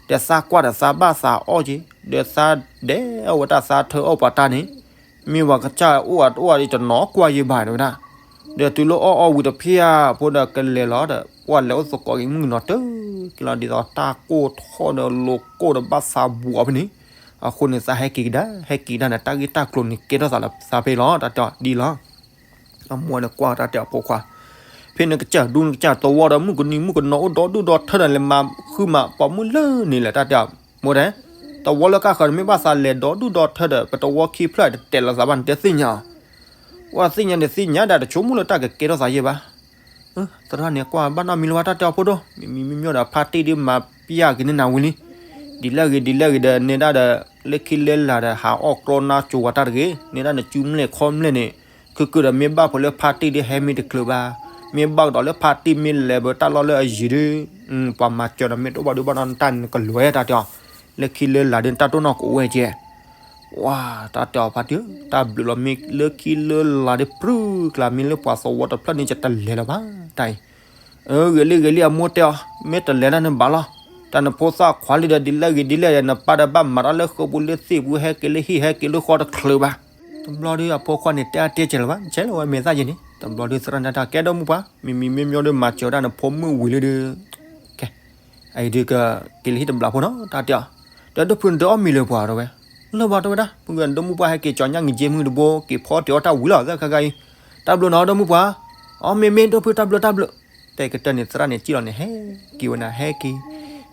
ဒီးသးကွၢ်ဒီးသးဘၣ်သးအီၣ်က့ၤ, ဒီးသးဒဲးအီၣ်ဝဲတၢ်သးထၢအီၣ်ပှၤတၢ်န့ၣ်, မ့ၢ်ပှၤကစၢ်အိၣ်အတအိၣ်အံၤတနီၤကွၢ်ယံၤဘၣ်တဲဝဲဒၣ်, ဒီးတုၤလၢအီၣ်အီၣ်ဝံၤတဖျၢၣ်ဖိဒီးကလဲၤလီၤဒီး ပှၤလဲၤအိၣ်သကိးက့ၤမုၣ်ကနီၤတက့ၢ်လီၤ ဒ်သိးတၢ်ကိၢ်ထီၣ်ဒီးလိၤကိၢ်ဒီးဘၣ်သးဘှီးဖဲန့ၣ်, အဃိန့ၣ်သးဟဲက့ၤကဒါ ဟဲက့ၤကဒါန့ၣ် တၢ်ဂ့ၢ်တၢ်ကျိၤန့ၣ်ကဲထီၣ်သးလၢသးဖဲလီၤ တၢ်တဲအီၤဒ်လီၤ. အမိၢ်န့ၣ်ကွၢ်တၢ်တဲအီၤဖိခွါ, ဖဲနကစၢ်ဒူနကစၢ်သဝီဒီးမုၣ်ကနံၤမုၣ်ကနီၤအိၣ်ဒီဒူၣ်ဒီထၢဒီးလဲၤမၤဃုမၤပိာ်မုၣ်လၢန့ၣ်လဲၣ် တၢ်တဲအီၤ, မိၢ်တဲ, သဝီလၢကါဃၢၤနမ့ၢ်ဘၣ်သးလဲၤဒီဒူၣ်ဒီထၢဒီး ပတဝီခံဖျၢၣ်တတဲာ်လီၤသးဘၣ်နတဲသ့ၣ်ညါအီၤ, ပှၤသ့ၣ်ညါန့ၣ်သ့ၣ်ညါဒၣ်တဆိကမိၣ်လၢတၢ်ကကဲထီၣ်သးယဲၢ်ဘၣ် သရၣ်န့ၣ်ကွၢ်ဘၣ်နီတမံၤလၢၤဘၣ် တၢ်တဲအီၤဖိဒိၣ် မ့မံၤမ့မ့ၢ်ဒီးဖါတံၢ်ဒ်မၤပျၢ်က့ၤန့ၢ်နၤဝံၤလံ, ဒ်လဲၣ်ဂ့ၤဒ်လဲၣ်ဂ့ၤဒီး နဲဒၣ်ဒီး လၢခံလၢလာ်ဒီးဟးအီၣ်ကြီနါကၠိဝဲတၢ်တဂ့ၤ နဲဒၣ်နစုမ့ၢ်လဲၣ်ခီမ့ၢ်လဲၣ်န့ၣ်, ခုၣ်ခုၣ်ဒီးမ့ၢ်ဘၣ်ဖိလၢဖါတံၢ်ဒ်ဟဲမ့ၢ်တချုးဘၣ်, မ့ၢ်ဘၣ်ကဒီးလၢဖါတံၢ်မ့ၢ်လဲၤဘၢတၢ်လီၢ်လၢအယံၤဒ်, ပှၤမၤစၢၤဒီးမ့ၢ်တအိၣ်ဘၣ်ဒုးဘၣ်နီတၢ်န့ၣ်ကလဲၤတၢ်တဲအီၤ, လၢခံလၢလာ်ဒ်တၢ်တိၢ်နီၣ်ကအိၣ်ဝဲကဲ ဝါ, တၢ်တဲအီၤဖါတံၢ်ဧၢ တၢ်ဘျုးလီၤမ့ၢ်လၢခံလၢလာ်ဒ်ပြူၢ်ကျါမ့ၢ်လၢပှၤသဝီတဖျၢၣ်န့ၣ် ယတလဲၤလၢၤဘၣ် တၢ်အံၤ, ဂ့ၤလံဂ့ၤလံ အမိၢ်တဲအီၤ, မ့ၢ်တလဲၤတၢ်န့ၣ်ဘၣ်လီၤ, တၢ်နဖိသၣ်ခွါလံဒီးဒ်လဲၣ်ဂ့ၤဒ်လဲၣ်ဒီး နပၢ်ဒီးဘၣ်မၤတၢ်လၢဃုာ်ပူၤလၢသ့ၣ်ပူၤ ဟဲက့ၤလၢဟံၣ်ဟဲက့ၤလၢဃီတချုးဘၣ်, တဘျီဒ်အဖိခွါန့ၣ်တဲအါတဲကဲလၢၤဘၣ် ကဲလၢၤဝဲမဲာ်သၣ်ယဲန့ၣ် တဘျီဒ်သရၣ်န့ၣ်တၢ်ကဲဒီမုၢ်ပှၢ် မ့မံၤမ့မ့ၢ်ဒ်မၤစၢၤတၢ်နဖိမုၣ်ဝံၤလံဒီး ကဲ, အအံၤဒ်က က့ၤလၢဟံၣ်တဘျီဖိနီၤ တၢ်တဲအီၤ, ဒီးဒိၣ်ဖုနဒုးအီၣ်မ့ၤလၢၤပှၤဒီးဝဲ, လၢၤဘၣ်တဲဝဲဒၣ် မုၢ်ဂၤနဒိၣ်မုၢ်ပှၢ်ဟဲက့ၤကၠီညၣ်က့ၤက့မုၢ်တဘိ က့ၤဖီတ့ၢ်အီၣ်တၢ်ဝံၤလီၤ သၢခါခါအံၤ, တၢ်ဘျုးနီၤဒိၣ်မုၢ်ပှၢ်, အီ မ့မ့ၢ်ဒိၣ်ဖုတၢ်ဘျုးတၢ်ဘျုး, တဲကတၢၢ်န့ၣ် သရၣ်န့ၣ်စံၣ်လီၤန့ၣ် ဟဲက့ၤဝဲနၤ ဟဲက့ၤ,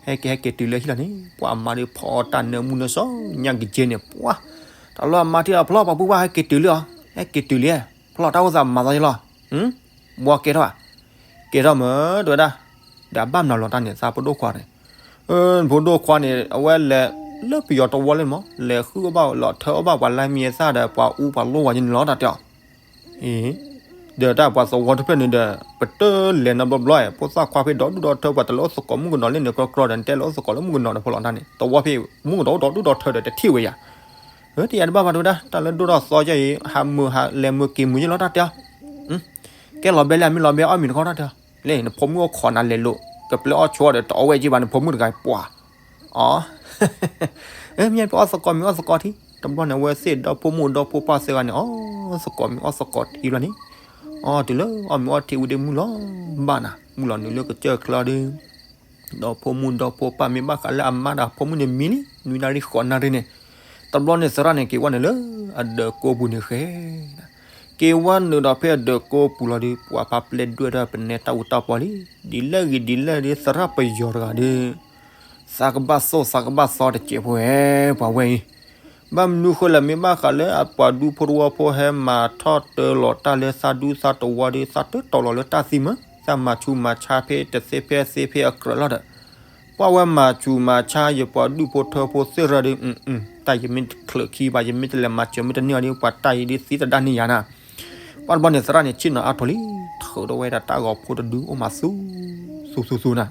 ဟဲက့ၤဟဲက့ၤတုၤလၢဟံၣ်လီၤန့ၣ် ပှၤအမါဒ်ဖီအီၣ်တၢ်နၢမူနၢဆှီ ညၣ်က့ၤက့န့ၣ် ပှၤ, တၢ်လီၢ်အမါထံၣ်လီၤဖျီၣ်ပှၤပုၢ်ပှၢ်ဟဲက့ၤတုၤလံအီၤ, ဟဲက့ၤတုၤလံ, ဖျီၣ်တၢ်အိၣ်သးမၤသးယလီၤ, ဘှီကဲထီၣ်ဧါ, ကဲထီၣ်မး တဲဝဲဒၣ်, ဒီးအဘၣ်မနုၤလီၤတၢ်န့ၣ် သးဖိဒိၣ်ခွါန့ၣ်, ဖိဒိၣ်ခွါန့ၣ် အဝဲလဲၤလၢပယီၤတဝီလံမး လဲၤဃုအီၣ်ဘၣ်လီၤထၢအီၣ်ဘၣ်ပှၤလါမံၤအသၣ်ဒီးပှၤအူပှၤလိၣ်ဝဲန့ၣ်လီၤ တၢ်တဲအီၤ, အံၤ, ဒီးတၢ်ပှၤသဝီတဖျၢၣ်န့ၣ်ဒီး ပတလဲၤနီတဘျီဘျီဧါ ဖိသၣ်ခွါဖဲဒီဒူၣ်ဒီထၢ ပှၤတလဲၤအိၣ်သကိးမုၣ်ကနီၤလၢန့ၣ်ကြီကြီဒီး နတဲလဲၤအိၣ်သကိးလၢမုၣ်ကနီၤတဖီလီၤတၢ်န့ၣ် သဝီဖဲမုၣ်ကနီၤအိၣ်ဒီဒူၣ်ဒီထၢဒီးတထံၣ်ဝဲယၤ တယၤတဘၣ်ဘၣ်တဲဝဲဒၣ် တၢ်လၢဒိၣ်ထီၣ်သီယဲအံၤ ဟးမုာ်ဟးလဲၤမုာ်က့ၤမုာ်ယဲလီၤ တၢ်တဲအီၤ, ကဲလီၤဘဲလံ မ့ၢ်လီၤဘဲအီၣ်မ့ၤတခီ တၢ်တဲအီၤ, လၢနဖိမုၣ်အိၣ်ခိးနၤလဲၤလိာ် ကပျဲအီၣ်ဆိဒီးတအီၣ်ဝဲက့ၤဘၣ် နဖိမုၣ်တဂၤပှၤ, အီ, မ့ၢ်ပအီၣ်သကိးမ့ၤအီၣ်သကိးထံ တဘျီန့ၣ် အဝဲသ့ၣ်ဒီဖိမိၢ်ဒီဖိပၢ်သၢဂၤန့ၣ် အီၣ်သကိးမ့ၤအီၣ်သကိးထံဘျီန့ၣ်, အီတုၤလၢအီၣ်မ့ၤအီၣ်ထံဝံၤဒီးမုၢ်လီၤဘၣ်နၤ မုၢ်လီၤနုာ်လၢကစၢၢ်ချၢဒီး ဒီဖိမိၢ်ဒီဖိပၢ်မ့ၢ်ဘၣ်ဃးလၢအမါဒီးအဖိမုၣ်န့ၣ်မံလံ နွံနၣ်ရံၣ်ဃိးနၣ်ရံၣ်န့ၣ်, တဘျီန့ၣ်သရၣ်န့ၣ် က့ၤဝဲနုာ်လၢအဒၢးကိးပူၤန့ၣ်ဃဲ, က့ၤဝဲနုာ်ဒီးဖဲအဒၢးကိးပူၤလီၤဒီး ပှၤဖးပျဲၢ်ဒွဲၣ်ထီၣ်ပနဲတၢ်အူတၢ်ပီလံ, ဒ်လဲၣ်ဂ့ၤဒ်လဲၣ်ဒီးသရၣ်ပယီၤတဂၤဒီး သးကဘၣ်သိၣ်သးကဘၣ်သီတစဲးဖိဝဲ, ပှၤဝဲအံၤ ဘၣ်မနုၤဃိလဲၣ် မ့ၢ်ဘၣ်ဃးလၢအပှၤဒူဖိတဝီဖိဟဲမၤထီၣ်တၢလီၤတၢ်လၢသးဒူသးတဝီဒီး သးတတီၤလီၤလၢတၢ်သံမး, သးမၤဆူးမၤဆါဖဲတသ့ဖဲသ့ဖဲအကြၢးလီၤဒီး ပှၤဝဲမၤဆူးမၤဆါယပှၤဒူဖိထၢဖိသ့ၣ်ရၢဒီး တၢ်ယမ့ၢ်တချုးခံဘၣ် ယမ့ၢ်တလဲၤမၤစၢၤမ့ၢ်တန့ၢ်အီၤဒီး ပှၤတၢ်အံၤဒ်သံတဒါန့ၢ်ယၤနၤ, ပှၤတဘျီန့ၣ် သရၣ်န့ၣ် ဆ့ၣ်နီၤအါထီၣ်လံ, ထုးဒီးဝဲဒၣ်တၢ်ဂီၤဖိတဒုအိၣ်မးသူ, သူသူသူနၤ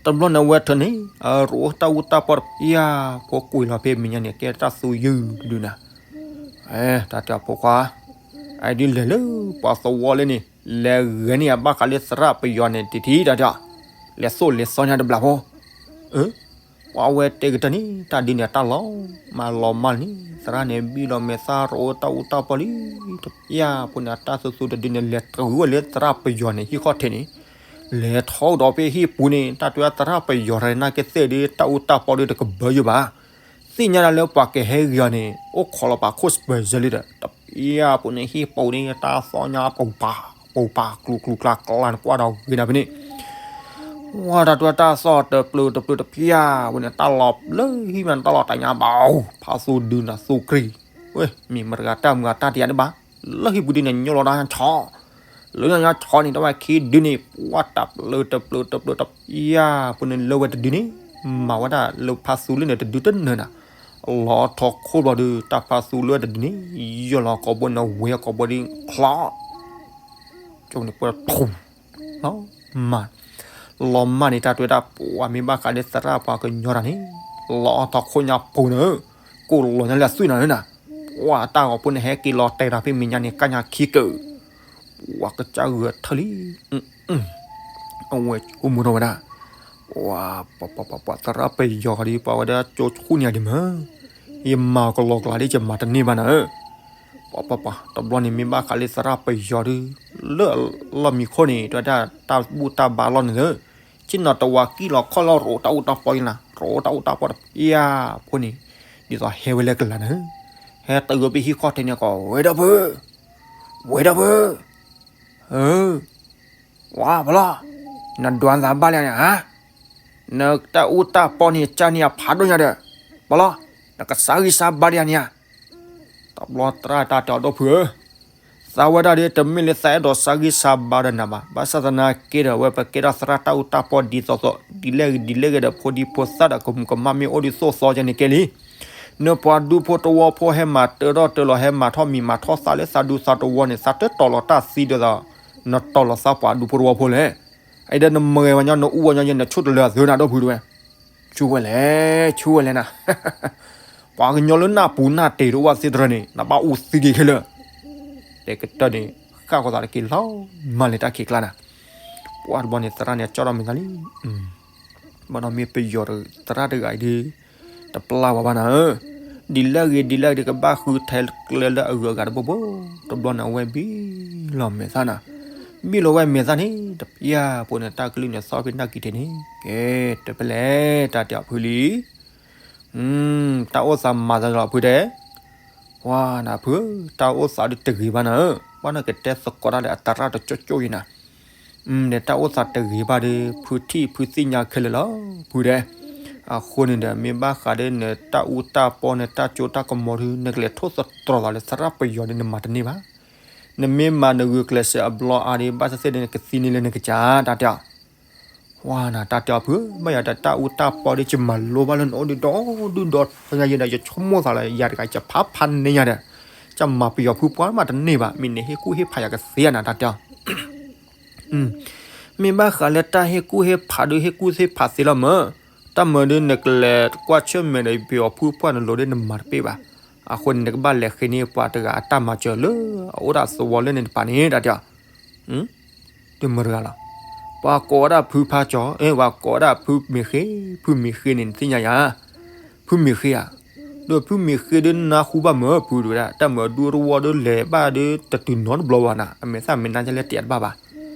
တဘျီန့ၣ် အဝဲထုးန့ၣ် အရိၣ်တၢ်အူတၢ်ပီၢ်တပျၢ် ဖိကွံာ်လီၤဖဲမဲာ်ညါန့ၣ် ကဲတၢ်သူယုၢ်တဒုနၤ, တၢ်တဲအီၤဖိခွါ, အဒုးလဲၤလၢပှၤသဝီလၢန့ၣ် လဲၤဂဲၤန့ၢ်အဘၣ်ဃးလၢသရၣ်ပယီၤန့ၣ် တထံၣ်တၢ်တဲအီၤ, လဲၤသိၣ်လဲၤသီညါတဘျီဖိ ပှၤဝဲတဲကတၢၢ်န့ၣ် တၢ်ဒုးန့ၣ်တၢ်လီၤမၢ်လီၤမၢ်န့ၣ် သရၣ်န့ၣ် ဘံၣ်လီၤမဲာ်သၣ်ရိၣ်တၢ်အူတၢ်ပီၢ်လံ, တပျၢ်ဖိန့ၣ် အတၢ်သူသူတဒုန့ၣ် လဲၤတဂုာ်ဝဲလၢသရၣ်ပယီၤန့ၣ် ဟံၣ်ခီၣ်ထံးန့ၣ်, လဲၤထီၣ်ဒီးဖဲဟံၣ်ပူၤန့ၣ် တၢ်တဲသရၣ်ပယီၤတဂၤန့ၣ်ကသ့ၣ်ဒီး တၢ်အူတၢ်ပီၢ်ဒီးတကဘၢယိာ်ဘၣ်, သ့ၣ်ညါဒၣ်လၢပှၤကဟဲဂ့ၤအီၤန့ၣ် အိၣ်ခိးလီၤပာ်ခိၣ်စပၢၤစၢၤလံဒီး တပျၢ်ဖိန့ၣ် ဟံၣ်ပူၤန့ၣ် တၢ်သီညါပူၤပာ် ပူၤပာ်ကျူၤကျူၤကျါကျါန့ၣ် ကွၢ်ဒီးဂ့ၤဒၣ်ဖဲန့ၣ် ဝဲတၢ်တွဲတၢ်သီၣ်တပျုာ်တပျုာ်တပျၢ်ဝဲန့ၣ် တၢ်လီၤလၢဟံၣ်မး တၢ်လီၤတၢ်ညါဘၣ်, ဖးသူဒုနၤသူကြံ, ဝဲ မ့ၢ်မတၤဂၤတၢ်မုၢ်ဂၤတၢ်တယၤဒံးဘၣ်, လၢဟံၣ်ပူၤဒုန့ၣ် ညိလီၤတၢ်ဆီ, လၢညါဆီန့ၣ် တဝဲခံဒုန့ၣ် ပှၤတပျုာ်တပျုာ်တပျုာ်တပျၢ်, ပူၤန့ၣ်လၢဝဲတဒုန့ၣ်, မၤဝဲဒၣ်လၢဖးသူလၢန့ၣ်တဒုတနၢၤနၤ, လီၤထီၣ်ခိၣ်ဘျီဒု တၢ်ဖးသူလၢတဒုန့ၣ်, ယီၢ်လီၤကိာ်ဘိန့ၣ် ဝဲကိာ်ဘိဒု ချီ ကၠိန့ၣ်ပှဲၤထူ, လီၤမၢ်, လီၤမၢ်န့ၣ် တၢ်တွဲတၢ်ပှၤမ့ၢ်ဘၣ်ဃးလၢသရၣ်ပှၤကညီတၢ်န့ၣ်, လီၤအီၣ်ထီၣ်ခိၣ်ညါပူၤန့ၣ်, ကိၢ်လီၤညါလၢအသွံၣ်နၤန့ၣ်နၤ, ပှၤတၢ်ဂီၤဖိန့ၣ် ဟဲက့ၤလီၤတဲာ်ဒီးဖဲမဲာ်ညါန့ၣ် ကညါခံကၢၣ်, ပှၤကစၢ်ဂုာ်ထၢၣ်လံ, အဝဲဆိကမိၣ်ထီၣ်ဝဲဒၣ်, ပှၤပှၤပှၤပှၤ သရၣ်ပယီၤဃီဒီး ပှၤဝဲဒၣ်ကၠိဆူၣ်န့ၢ်ဒံးမး, ယမၤကလီကလီဒ်ယမၤတန့ၢ်ဘၣ်နၤဧၢ, ပှၤပှၤပှၤ တဘျီန့ၣ်မ့ၢ်ဘၣ်ဃးလၢသရၣ်ပယီၤဒီး လၢအလီၢ်မံခိၣ်န့ၣ် တဝဲဒၣ်တၢ်ဘူၣ်တၢ်ဘါလီၢ်န့ၣ်လၢ ဆ့ၣ်နီၤတဝၤကံၣ်လီၤခီၣ်လီၤ ရိးတၢ်အူတၢ်ပီအံၤနၤ, ရိးတၢ်အူတၢ်ပီတပျၢ်ဖိန့ၣ်, ဒ်သိးဟဲဝဲလၢကလၤန့ၣ်, ဟဲတဂၢၢ်ပဟံၣ်ခီၣ်ထံးန့ၣ်ကီး ဝဲဒီပုၢ်, ဝဲဒီပုၢ်, ဝါပလီၢ်, နဒွးသးဘၣ်လံန့ၣ်ဧါ, နတၢ်အူတၢ်ပီန့ၣ် ကၢ်န့ၢ်အဖးဒိၣ်ညါဒီး, ပလီၢ်, နကစၢ်ဂံၢ်စၢ်ဘါဒံးဧါန့ၣ်ဧါ, တဘျီသရၣ်တၢ်တဲအီၤ ဒီပုၢ်ဧၢ, သးဝဲဒၣ်ဒီး တမ့ၢ်လၢသးအဲၣ်ဒိးစၢ်ဂံၢ်စၢ်ဘါဒီးနၤဘၣ်, ဘၣ်ဆၣ်သနာ်က့ဒီး အဝဲပကဲထီၣ်သရၣ်တၢ်အူတၢ်ပီဒ်သိးသိး ဒ်လဲၣ်ဂ့ၤဒ်လဲၣ်ဂ့ၤဒီး ဖိဒံဖိသၣ်ဒီးကမူးကမၣ်မ့ၢ်အိၣ်ဒ်သိးသိးကဲန့ၣ်ကဲလံ, နပှၤဒူဖိတဝီဖိဟဲမၤတၢထီၣ်တၢလီၤ ဟဲမၤထီၣ်မံၤမၤထီၣ်သၣ်လၢသးဒူသးတဝီန့ၣ် သးတတီၤလီၤတၢ်သံဒ်သိး နတီၤလီၤသးပှၤဒူဖိတဝီဖိလဲၣ်, အအံၤဒီးနမၤဂ့ၤဝဲညီ နအူဝဲညီ နဆူၣ်တလၢအသၢနၤ ဒီပုၢ်တဝဲ, ဆူၣ်ဝဲလဲၣ်, ဆူၣ်ဝဲလဲၣ်နၤ, ပှၤကညီလၢနၢ်ပူၤနၢ်တ့ၤတအိၣ်ဘၣ်သ့တရၢန့ၣ် နဘၣ်အူသံက့ၤခဲလၢာ်, တဲကတၢၢ်န့ၣ် ဃၣ်ဃီသးတက့ၢ်လီၤ, မၤလဲၤတၢ်ခံးကျါနၤ, ပှၤတဘျီန့ၣ် သရၣ်န့ၣ်ကၠီၣ်ထီၣ်မဲာ်သၣ်လံ, ဘၣ်ဒီးမ့ၢ်ပယီၤသရၣ်တဂၤအံၤဒီး တပျၢ်ဝဲဘၣ်နၤဧၢ, ဒ်လဲၣ်ဂ့ၤဒ်လဲၣ်ဂ့ၤဒီး ကဘၣ်ဃုထဲကျဲလၢအဂုၤအဂၤတဘိဘိ, တဘျီန့ၣ် အဝဲဘံၣ်လီၤမဲာ်သၣ်နၤ, ဘံၣ်လီၤဝဲမဲာ်သၣ်န့ၣ် တပျၢ်ဖိန့ၣ် တၢ်ကလုၢ်န့ၣ် သီၣ်ဖဲနၢ်ကံၤထံးန့ၣ်, ကဲ တပလဲၣ် တၢ်တဲအီၤဖုလံ တၢ်အိၣ်သးမၤသးလီၤဖုတဲ, ဝါနၤဖု, တၢ်အိၣ်သးဒ်တဂ့ၤဘၣ်နၤဧၢ, ဘၣ်နကတဲသကိးတၢ်ဒီးအသရၣ်တကၠိကၠိအံၤနၤ, ဒီးတၢ်အိၣ်သးတဂ့ၤဘၣ်ဒီး ဖုထံၣ်ဖုသ့ၣ်ညါခဲလၢာ်လီၤ ဖုတဲ, အဃိန့ၣ်ဒီး မ့ၢ်ဘၣ်ဃးဒီးနတၢ်အူတၢ်ပီန့ၣ် တၢ်ကၠိတၢ်ကမီၤဒီး နကလဲၤထိၣ်သတြီၤသးလၢသရၣ်ပယီၤဒီး နမၤတန့ၢ်ဘၣ်, နမ့ၢ်မၤနဂုာ်ကျဲးစၢးအဘျီအါဒီး ဘၣ်သ့ၣ်သ့ၣ်ဒီး နကသံန့ၢ်လၢနကစၢ် တၢ်တဲအီၤ ဝါနၤ တၢ်တဲအီၤဖု, ဘၣ်ယၤဒီးတၢ်အူတၢ်ပီဒီး ယမၤလိဘၣ်လၢနအိၣ်ဒုးဒီဒုဒီထီယၤဒီး ယဆိကမိၣ်သးလၢယၤတဂၤ ယဖးဖးန့ၢ်ယၤဒီး ယမၤပယီၤဖုပှၤမးတန့ၢ်ဘၣ်, မ့ၢ်နဟ့ၣ်ကူၣ်ဟ့ၣ်ဖးယၤကသ့ဧါနၤ တၢ်တဲအီၤ, မ့ၢ်ဘၣ်ဃးလၢတၢ်ဟ့ၣ်ကူၣ်ဟ့ၣ်ဖးဒီး ဟ့ၣ်ကူၣ်ဟ့ၣ်ဖးသ့လီၤမၢ်, တၢ်မၤဒီးနကလဲၤကွၢ်ဆၢၣ်မဲာ်ဒီး ပယီၤဖုပှၢ်နလိၤဒီး နမၤတပ့ၢ်ဘၣ်, အဃိန့ၣ် နကဘၣ်လဲၤဃ့န့ၢ်ပှၤတဂၤအတၢ်မၤစၢၤလၢ အအိၣ်ဒၣ်သဝီလၢန့ၣ်တပၤန့ၣ် တၢ်တဲအီၤ တမုာ်တဂၤလီၤ. ပှၤကိးဝဲဒၣ်ဖုဖါကၠီၤ, ပှၤကိးဝဲဒၣ်ဖုမ့ၤဃ့, ဖုမ့ၤဃ့န့ၣ် နသ့ၣ်ညါယၤ, ဖုမ့ၤဃ့ဧါ, ဒီးဖုမ့ၤဃ့ဒီးနၢ်ဟူဘၣ်မၢ် ဖုတဲဝဲဒၣ် တၢ်မၤဒူသဝီဒီးလဲၤဘၣ်ဒီးတတုၤနီတဘျီဘၣ်နၤ, အမဲာ်သၣ်မဲာ်နါကလဲၣ်တဲတဘၣ်ဘၣ်,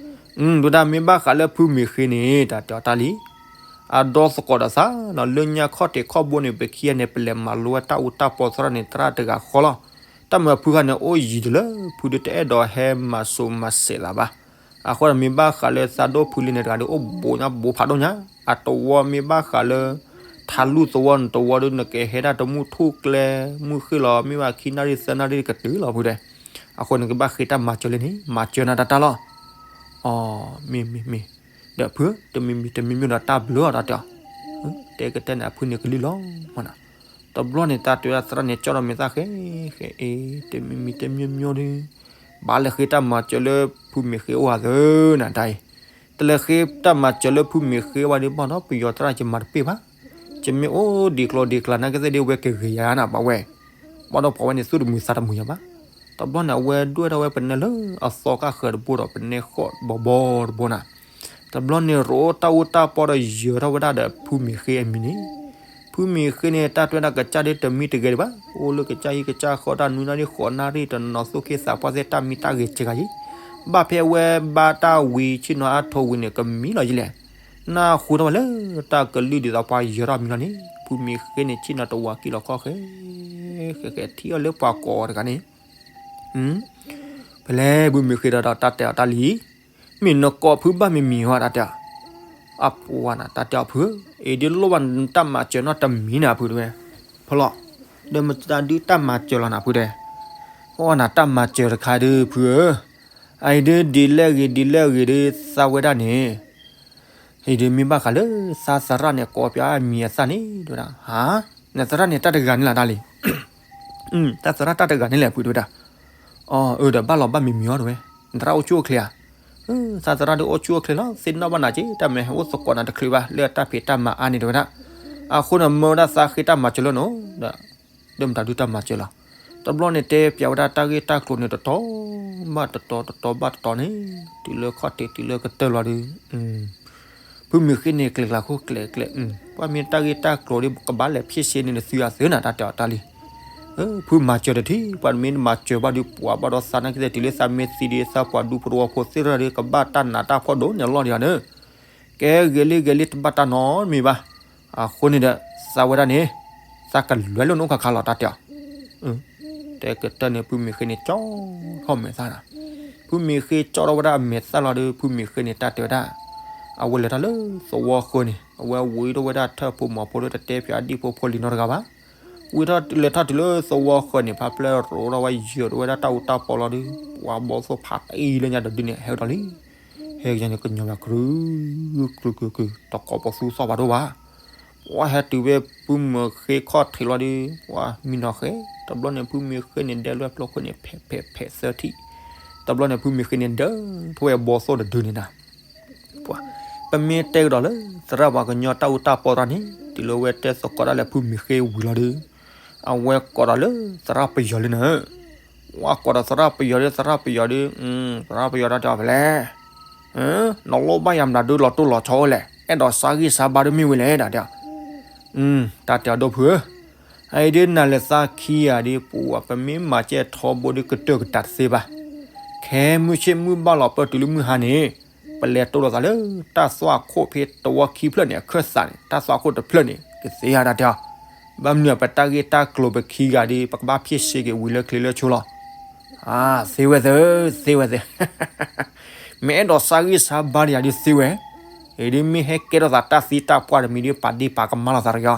တဲဝဲဒၣ်မ့ၢ်ဘၣ်ဃးလၢဖုမ့ၤဃ့န့ၣ် တၢ်တဲအီၤတၢ်လံ အဒီသကိးဒီးသးနီၤ လၢညါခီၣ်ထံးခီၣ်ဘိန့ၣ် ပခံဂၤန့ၣ် ပလဲၤမၤလိဝဲတၢ်အူတၢ်ပီသရၣ်န့ၣ် သရၣ်တဂၤဃီလီၤ. တၢ်မၤဖုခါန့ၣ် အိၣ်ယံၤတလၢ ဖုဒုးတအဲၣ်ဒိးဟဲမၤစိာ်မၤစဲးသးဘၣ်. အဃိဒီးမ့ၢ်ဘၣ်ဃးလၢသးဒိၣ်ဖုလံန့ၣ်တဂၤဒီး အိၣ်ဘိညါဘိဖးဒိၣ်ညါ, အတဝီမ့ၢ်ဘၣ်ဃးလၢ ထးလူၢ်သဝီန့ၣ်တဝီဒီး နကဟဲဒၣ်တမုၢ်ထူၣ်ကျဲ မုၢ်ဃ့ၢ်လီၤ မ့ၢ်ဘၣ်ခံနၣ်ရံၣ်သၢနၣ်ရံၣ်ကတုၤလီၤဖုတဲ. အဃိန့ၣ် ကဘၣ်ဃ့တၢ်မၤစၢၤလၢန့ၣ် မၤစၢၤနၤတၢ်တၢ်လီၤ. အ မ့ၢ်မ့ၢ်မ့ၢ်, ဒီးဖု တမံၤမံၤတမံၤမံၤဒီးတၢ်ဘျုးအီၤတၢ်တဲအီၤ, တဲကတဲန့ၣ် အဖုန့ၣ်ကလုၢ်လီၤမးနီၤ. တဘျီန့ၣ် တၢ်တဲဝဲဒၣ်သရၣ်န့ၣ် ကၠီၣ်ထီၣ်မဲာ်သၣ်ဃဲ ဃဲအ့ တမံၤမံၤတမံၤမံၤဒီး ဘၣ်လဲၤဃ့တၢ်မၤစၢၤလၢဖုမ့ၢ်ဃ့အိၣ်ဧါသၢနၤတၢ်အံၤ, တလဲၤဃ့တၢ်မၤစၢၤလၢဖုမ့ၢ်ဃ့ဝဲဒီး ဘၣ်ဒီးပယီၤသရၣ်ယမၤတပ့ၢ်ဘၣ်. ယမ့ၢ်အိၣ်ဒံးကျိၤဒံးကျါနာ်က့သ့ၣ်ဒီး ဝဲကဂ့ၤယၤနၤဘၣ်ဝဲ, ဘၣ်ဒီးပှၤဝဲန့ၣ် သူၣ်တမုာ်သးတမုာ်ယၤဘၣ်. တဘျီန့ၣ် အဝဲဒွဲၣ်ထီၣ်ဝဲပနဲလၢအသီကၢ်ဃၢၤတဘိဒီး ပနဲဃီၣ်ဘီဘီတဘိနၤ. တဘျီန့ၣ် ရိးတၢ်အူတၢ်ပီဒီးယၢၤထီၣ်ဝဲဒၣ်ဒီးဖုမ့ၢ်ဃ့အမံၤန့ၣ်, ဖုမ့ၢ်ဃ့န့ၣ် တၢ်တွဲဒၣ်ကစၢ်ဒ်တမံၤတဂ့ၤဒံးဘၣ်, အိၣ်လၢကစၢ်ဟံၣ်ကစၢ်ဃီတၢ်နွံနၣ်ရံၣ်ဃိးနၣ်ရံၣ် တနီၤနီၤသူၣ်က့သးပှၢ်သ့ၣ်တၢ်မံတၢ်ဂ့ၤစှၤယံၤ, ဘၣ်ဖဲအဝဲဘါတၢ်ဝံၤ ဆ့ၣ်နီၤအါထိးဝံၤန့ၣ် ကမံလီၤယံၤလဲၣ်. နၢ်ဟူထီၣ်ဝဲလၢတၢ်ကလုၢ်ဒ်သိးပှၤယၢၤထီၣ်မံၤလီၤန့ၣ်, ဖုမ့ၢ်ဃ့န့ၣ် ဆ့ၣ်နီၤတဝၤကံၣ်လီၤခီၣ်ဃဲ ဃဲဃဲထံၣ်အီၤလၢပှၤကိးအီၤတဂၤန့ၣ် ဖဲလဲၣ် ဖုမ့ၢ်ဃ့ဒီးတၢ်တဲအီၤတၢ်လံ, မ့ၢ်နကိးဖုဘၣ်မံၤမံၤဧါ တၢ်တဲအီၤ, အပှၤနၤ တၢ်တဲအီၤဖု, အံၤဒ်လိၣ်ဘၣ်နတၢ်မၤစၢၤနီတမံၤနၤဖုတဲဝဲ, ဖီလီၤ, ဒီးမတၤဒုးတၢ်မၤစၢၤလီၤနၤဖုတဲ, အီနၤတၢ်မၤစၢၤတခါဒုးဖုဧၢ, အအံၤဒ်ဒ်လဲၣ်ဂ့ၤဒ်လဲၣ်ဂ့ၤဒုးသးဝဲဒၣ်န့ၣ် အံၤဒုးမ့ၢ်ဘၣ်ဃးလၢသးသရၣ်န့ၣ် ကိးပၠးမံၤအသၣ်န့ၣ် တဲဝဲဒၣ်, ဟါ, နသရၣ်န့ၣ်တၢ်တဂၤန့ၣ်လီၤတၢ်လံ, တၢ်သရၣ်တၢ်တဂၤန့ၣ်လဲၣ်ဖုတဲဝဲဒၣ်, အၢ ဒီးဘၣ်လီၤဘၣ်မံၤမံၤအီၤတဲဝဲ, နသရၣ်အိၣ်ဆူၣ်အိၣ်ချ့ဧါ, သးသရၣ်ဒုးအိၣ်ဆူၣ်အိၣ်ချ့လီၤ သ့ၣ်နီၣ်ဘၣ်နၤက့ တၢ်မ့ၢ်ဟဲအိၣ်သကိးနၤတချုးဘၣ် လၢအတၢ်ဖံးတၢ်မၤအါန့ၣ်တဲဝဲဒၣ်, အဃိန့ၣ်မၢဝဲဒၣ်သးဃ့တၢ်မၤစၢၤလၢနအိၣ်ဒီး ဒီးမတၤဒုးတၢ်မၤစၢၤလီၤ. တဘျီန့ၣ်တဲပၠးဝဲဒၣ်တၢ်ဂ့ၢ်တၢ်ကျိၤန့ၣ် တတီၤဘၣ်တတီၤ တတီၤဘၣ်တတီၤန့ၣ် တုၤလၢခီၣ်ထံးတုၤလၢကတၢၢ်လီၤဒီး ဖုမံၤဃ့န့ၣ် ကျဲၤကျဲၤကျဲၤကျဲၤ, ပှၤမ့ၢ်တၢ်ဂ့ၢ်တၢ်ကျိၤဒီး ကဘၣ်လဲၤဖံးစ့န့ၣ် နသုအသုနၤ တၢ်တဲအီၤတၢ်လံ. ဖုမၤစၢၤတထံၣ်, ပှၤမ့ၢ်မၤစၢၤဘၣ်ဒီး ပှၤဘၣ်ဒီးသးနာ်က့သ့ၣ် တုၤလၢသးမ့ၢ်သံဒီး သးပှၤဒူဖိတဝီဖိသ့ၣ်ရၢဒီး ကဘၣ်တၢ်နးတၢ်ဖှီၣ်ဒိၣ်န့ၢ်အလီၢ်ဒံးဧါန့ၣ် ကဲဂ့ၤလံဂ့ၤလံ တဘၣ်တၢ်နီတမံၤဘၣ်. အဃိန့ၣ်ဒီး သးဝဲဒၣ်န့ၣ် သးကလွဲလိာ်နအိၣ်ခါခါလီၤ တၢ်တဲအီၤ. တဲကတၢၢ်န့ၣ် ဖုမံၤဃ့န့ၣ် ကၠီထီၣ်မဲာ်သၣ်နၤ. ဖုမံၤဃ့ကၠီထီၣ်ဝဲဒၣ်အမဲာ်သၣ်လီၤဒီး ဖုမံၤဃ့န့ၣ် တၢ်တဲဝဲဒၣ် အဝဲလဲၤထီၣ်လၢသဝီဃၢၤန့ၣ် အဝဲဝံၤထီၣ်ဝဲဒၣ်ထၢၣ်ဖိမီၤဖိဒီး တတဲပၠးဒံၣ်ဖိဖိလံၤနီတဂၤဘၣ်. ဝံၤထီၣ်လဲၤထီၣ်တုၤလၢသဝီဃၢၤန့ၣ် ဖါပျဲၢ်ရိးထီၣ်ဝဲယၢၤထီၣ်ဝဲဒၣ်တၢ်အူတၢ်ပီလီၤဒီး ပှၤဘီသိၣ်ဖးတအံၤလၢညါတဒုန့ၣ် ဟဲဝဲဒီးလံ. ဟဲကယၤန့ၣ် ကညီၤဘၣ် ကြုး ကြုး ကြုး ကြုး တကိးပသူသီၣ်ဘၣ်ဒိၣ်ဘၣ်. ပှၤဟဲတုၤဝဲဖုမံၤဃ့ခီၣ်ထံးလီၤဒီး ပှၤမံနီၤဃဲ တဘျီန့ၣ် ဖုမံၤဃ့န့ၣ် ဒဲလွဲၢ်ပျိခိၣ်န့ၣ် ဖဲးဖဲးဖဲးသၢထံၣ်. တဘျီန့ၣ် ဖုမံၤဃ့န့ၣ် ဒၢထီၣ်ဝဲဘီသိၣ်တဒုန့ၣ်နၤ. ပှၤ ပမ့ၢ်တဲကဒီးလၢ သရၣ်ပှၤကညီတၢ်အူတၢ်ပီတၢ်န့ၣ် တုၤလၢဝဲတဲသကိးဒၣ်လၢဖုမံၤဃ့ဝံၤလီၤဒီး အဝဲကိးဒီးလၢသရၣ်ပယီၤလံနၤ. ဝဲကိးဒီးသရၣ်ပယီၤဒီး သရၣ်ပယီၤဒီး သရၣ်ပယီၤတၢ်တဲအီၤဖဲလဲၣ်. နလိၣ်ဘၣ်ယၤမနုၤဒုးလီၤတိၢ်လီၤဆီအိၣ်လဲၣ်, အဲၣ်ဒိးစါဂံၢ်စါဘါဒုးမ့ၢ်ဝဲလဲၣ် တၢ်တဲအီၤ. တၢ်တဲအီၤဒိၣ်ဖုဧၢ, အအံၤဒုးနၤလဲၤသးခံဂၤဒီး ပဝဲပမ့ၢ်မၤကဲထီဘိဒုးကတၢၢ်ကတၢၢ်တသ့ဘၣ်. ခဲမုၢ်ဆ့ၣ်မုၢ်ဘၣ်လီၤပၢၢ်တုၤလၢမုၢ်ဟါန့ၣ် ပလဲၤတိၢ်လိာ်သးလၢတၢ်သွၣ်ခိၣ်ဖဲတဝီခံဖျၢၣ်န့ၣ် အခၢၣ်သးန့ၣ် တၢ်သွၣ်ခိၣ်တဖျၢၣ်န့ၣ် ကသ့ဧါ တၢ်တဲအီၤ. ဘၣ်မနုၤပတၢ်ဂ့ၢ်တၢ်ကျိၤပခံဂၤဒီး ပကဘၣ်ဖံးစ့က့ၤဝံၤလၢချ့လၢဆိလီၤ. သ့ဝဲသ့, သ့ဝဲသ့. မ့ၢ်အဲၣ်ဒိးစါဂံၢ်စါဘါဒီးယၤဒုးသ့ဝဲ, အံၤဒုးမ့ၢ်ဟဲကဲထီၣ်သးတၢ်သံတၢ်ပှၢ်တမံၤဒုး ပာ်ဒ့ၣ်ပာ်ကမၣ်လိာ်သးတဂ့ၤ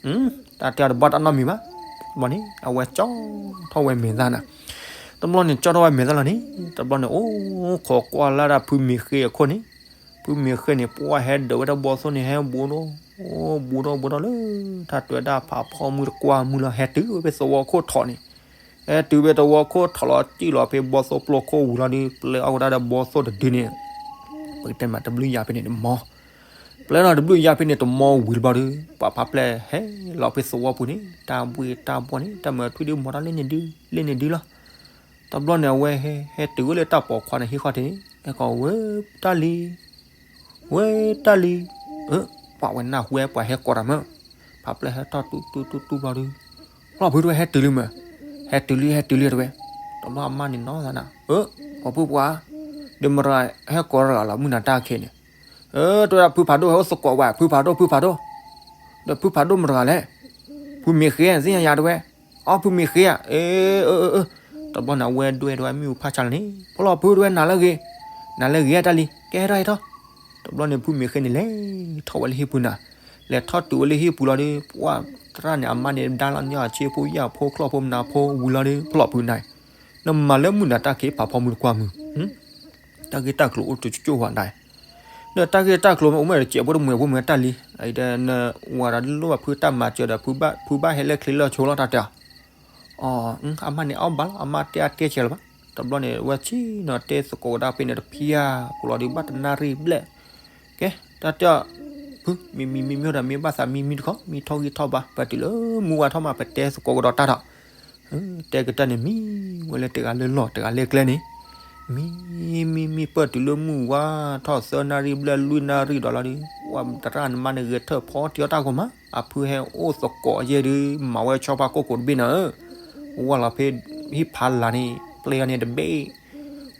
အီၤ. တၢ်တဲအီၤတဘၣ်တၢ်နီတမံၤဘၣ်. ဘၣ်န့ၣ် အဝဲကၠီထီၣ်ဝဲမဲာ်သၣ်နၤ. တဘျီန့ၣ် ကၠီထီၣ်ဝဲမဲာ်သၣ်လီၤန့ၣ် တဘျီန့ၣ် အိၣ်ခိးကွၢ်လၢ်ဒၣ်ဖုမံၤဃ့အခိၣ်န့ၣ်, ဖုမံၤဃ့န့ၣ် ပှၢ်ဟဲဒုးဝဲဒၣ်ဘီသိၣ်န့ၣ် ဟဲဘူးဒီး ဘူးဒီးဘူးဒီးလၢ တၢ်တဲဝဲဒၣ်ဖးဖီမုၢ်တကွၢ်မုၢ်လီၤ ဟဲတုၤဝဲဖဲသဝီခိၣ်ထီးန့ၣ်, ဟဲတုၤဖဲသဝီခိၣ်ထီးလီၤ စံၣ်လီၤဖဲဘီသိၣ်ပျိခိၣ်ဝံၤလီၤဒီး ပျဲအီၣ်ဝဲဒၣ်ဒီးဘီသိၣ်တဒုန့ၣ်, ပကတဲမးတဘျုးယၤဖဲန့ၣ်တမီၤ ပျဲလီၤတဘျုးယၤဖဲန့ၣ်တမီၤဝံၤတဘျီဒီး ပှၤဖါပျဲၢ်ဟဲလီၤဖဲသဝီပူၤန့ၣ် တၢ်ဘှ့ၣ်တၢ်ဘှီၣ်န့ၣ် တၢ်မၤထွံၣ်ဒုးမီၤတၢ်လၢန့ၣ်ဒု လၢန့ၣ်ဒုလီၤ. တဘျီန့ၣ် အဝဲဟဲ ဟဲတုၤဝဲလၢတၢ်ပိာ်ခွါန့ၣ်ဟံၣ်ခီၣ်ထံးန့ၣ် ဟဲကိးဝဲတၢ်လံ, ဝဲတၢ်လံ, ပှၤဝဲနၢ်ဟူဝဲပှၤဟဲကိးတၢ်မၢ်, ဖါပျဲၢ်ဟဲထီၣ်တူတူတူတူဘျီဒီး ဖျီၣ်ဖုတဝဲဟဲတုၤလံမၢ်, ဟဲတုၤလံ ဟဲတုၤလံတဝဲ, တဘျီအမါန့ၣ်နီၢ်သးနၤ, ပှၤဖုပှၤ, ဒီးမတၤဟဲကိးတဂၤလီၤ မုၢ်နၤတၢ်ခံးန့ၣ်, တဝဲဒၣ်ဖုဖးဒိၣ်ဟဲအိၣ်သကိးဝဲ ဖုဖးဒိၣ် ဖုဖးဒိၣ်, ဒီးဖုဖးဒိၣ်မတၤတဂၤလဲၣ်, ဖုမ့ၢ်ဃ့ သ့ၣ်ညါယၤတဝဲ, အီ ဖုမ့ၢ်ဃ့ဧါ, တဘျီန့ၣ် အဝဲဒွဲၣ်ဒွဲၣ်မ့ၣ်အူဖးဆါလီၤန့ၣ် ဖျီၣ်ဖုတဝဲနၤလၢဂ့ၤ, နၤလၢဂ့ၤတၢ်လံ ကဲဟဲထီၣ်ဟဲထီၣ်, တဘျီန့ၣ် ဖုမ့ၢ်ဃ့န့ၣ်လဲၤထီၣ်ဝဲလၢဟံၣ်ပူၤနၤ, လဲၤထီၣ်တုၤဝဲလၢဟံၣ်ပူၤလီၤဒီး ပှၤသရၣ်န့ၣ် အမါန့ၣ်ဒါလီၤန့ၢ်အီၤဆ့ဖိယာ်ဖိချီၣ်ဖိမနၤဖိဝံၤလီၤဒီး ဖျီၣ်ဖုနၤ, နမၤလၢမုၢ်နၤတၢ်ခံးဖးဖီမုၢ်တကွၢ်မုၢ်, တၢ်ဂ့ၢ်တၢ်ကျိၤအိၣ်တကၠိၢ်ဝဲဒၣ် ဒီးတၢ်ဂ့ၢ်တၢ်ကျိၤမ့ၢ်အိၣ်မ့ၢ်တစဲးဖိတမှဲၤဖိမ့ၢ်တၢ်လံ, အံၤဒီးနဝၤဒီးလိၣ်ဘၣ်ဖုတၢ်မၤစၢၤဒီး ဖုဘၣ်ဟဲလၢချ့လၢဆိလီၤတၢ်တဲအီၤ, အီ အမါန့ၣ်အီၣ်ဘၣ်လီၤ အမါတဲအါတဲဆဲးလၢၤဘၣ်, တဘျီန့ၣ် ဝဲဆ့ၣ်နီၤတဲသကိးဝဲဒၣ်ဖဲန့ၣ်တဖျၢၣ်ပူၤလီၤဒီး ဘၣ်တနၣ်ရံၣ်ဘျဲၣ်, ကဲ တၢ်တဲအီၤ, ဖု မံမံမံမံဒီး မ့ၢ်ဘၣ်သးမံမံတခီ မံထီၣ်ဂံၢ်ထီၣ်ဘါ ပတုၤလၢမုၢ်ဝါထီၣ်မး ပတဲသကိးကဒီးတၢ်ဒီး တဲကတၢၢ်န့ၣ် မံဝဲလၢတဂၤလၢလီၢ် တဂၤလၢကျဲန့ၣ်, မံ မံ မံ ပၢၢ်တုၤလၢမုၢ်ဝါထီၣ်သၢနၣ်ရံၣ်ဘျဲၣ်လွံၢ်နၣ်ရံၣ်ဒီးလီၤဒီး ပှၤသရၣ်န့ၣ်မါန့ၣ်ဂဲၤထၢၣ်ဖီတံၢ်အီၣ်တၢ်ဂီၤမး အဖုဟဲအိၣ်သကိးယဲၢ်ဒုး မၤဝဲဆီဖါကိၢ်ကိးတဘ့ၣ်နၤဧၢ, ဝဲလီၤဖဲဟံၣ်ဖးလာ်န့ၣ် ပျဲအီၤန့ၣ်တဘ့ၣ်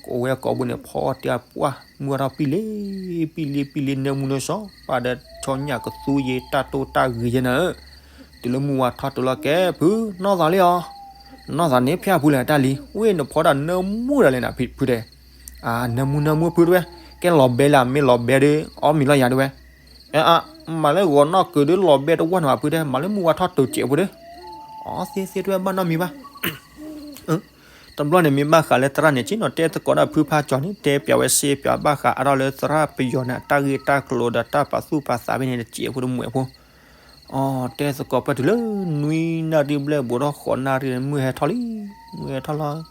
ကိးဝဲကိးဘိန့ၣ် ဖီတံၢ်အီၣ်ပှၢ် မုၢ်ဝါထီၣ်ပံၣ်လံ ပံၣ်လံ ပံၣ်လံ နၢမူနၢဆှီ ပှၤဒီးဆီညၣ်ကသူယဲၢ် တၢ်တိၢ်တၢ်ဂ့ၤယဲၢ်နၤဧၢ, တုၤလၢမုၢ်ဝါထီၣ်တုၤလီၤကဲ ဖု နီၢ်သးလံအီၤ, နီၢ်သးန့ၣ်ဖဲအဖုလဲၣ်တၢ်လံ ဝဲနဖီဒၣ်နၢမူဒၣ်လဲၣ်နၤ ဖုတဲ, နၢမူနၢမူဖုတဲဝဲ, ကဲလီၤဘဲလၢမ့ၢ်လီၤဘဲဒီး အီၣ်မ့ၤလီၤယၤတဲဝဲ, အါ မၤလၢဂီၤနီၢ်ကုၤဒုးလီၤဘဲတဝၢ်န့ၣ်ဘၣ်ဖုတဲ မၤလၢမုၢ်ဝါထီၣ်တုၤစဲးဖိဒီး, အီသ့သ့တဲဝဲဘၣ်နီတမံၤဘၣ် တဘျီန့ၣ်မ့ၢ်ဘၣ်ဃးလၢသရၣ်န့ၣ် က့ၤနီၤတဲသကိးဒၣ်ဖုဖးကၠီၤန့ၣ် တဲပျးဝဲစ့ပျးဘၣ်ဃးအါထီၣ်လၢသရၣ်ပယီၤန့ၣ် အတၢ်ဂ့ၢ်တၢ်ကျိၤဒီးတၢ်ပာ်သူၣ်ပာ်သးဖဲန့ၣ် တစဲးဖိတမှဲၤဖိ, အီ တဲသကိးပၢၢ်တုၤလၢ နွံနၣ်ရံၣ်ဘျဲၣ်ဘူးထီၣ်ဃိးနၣ်ရံၣ် မုၢ်ဟဲထီၣ်လံ, မုၢ်ဟဲထီၣ်လီၤ,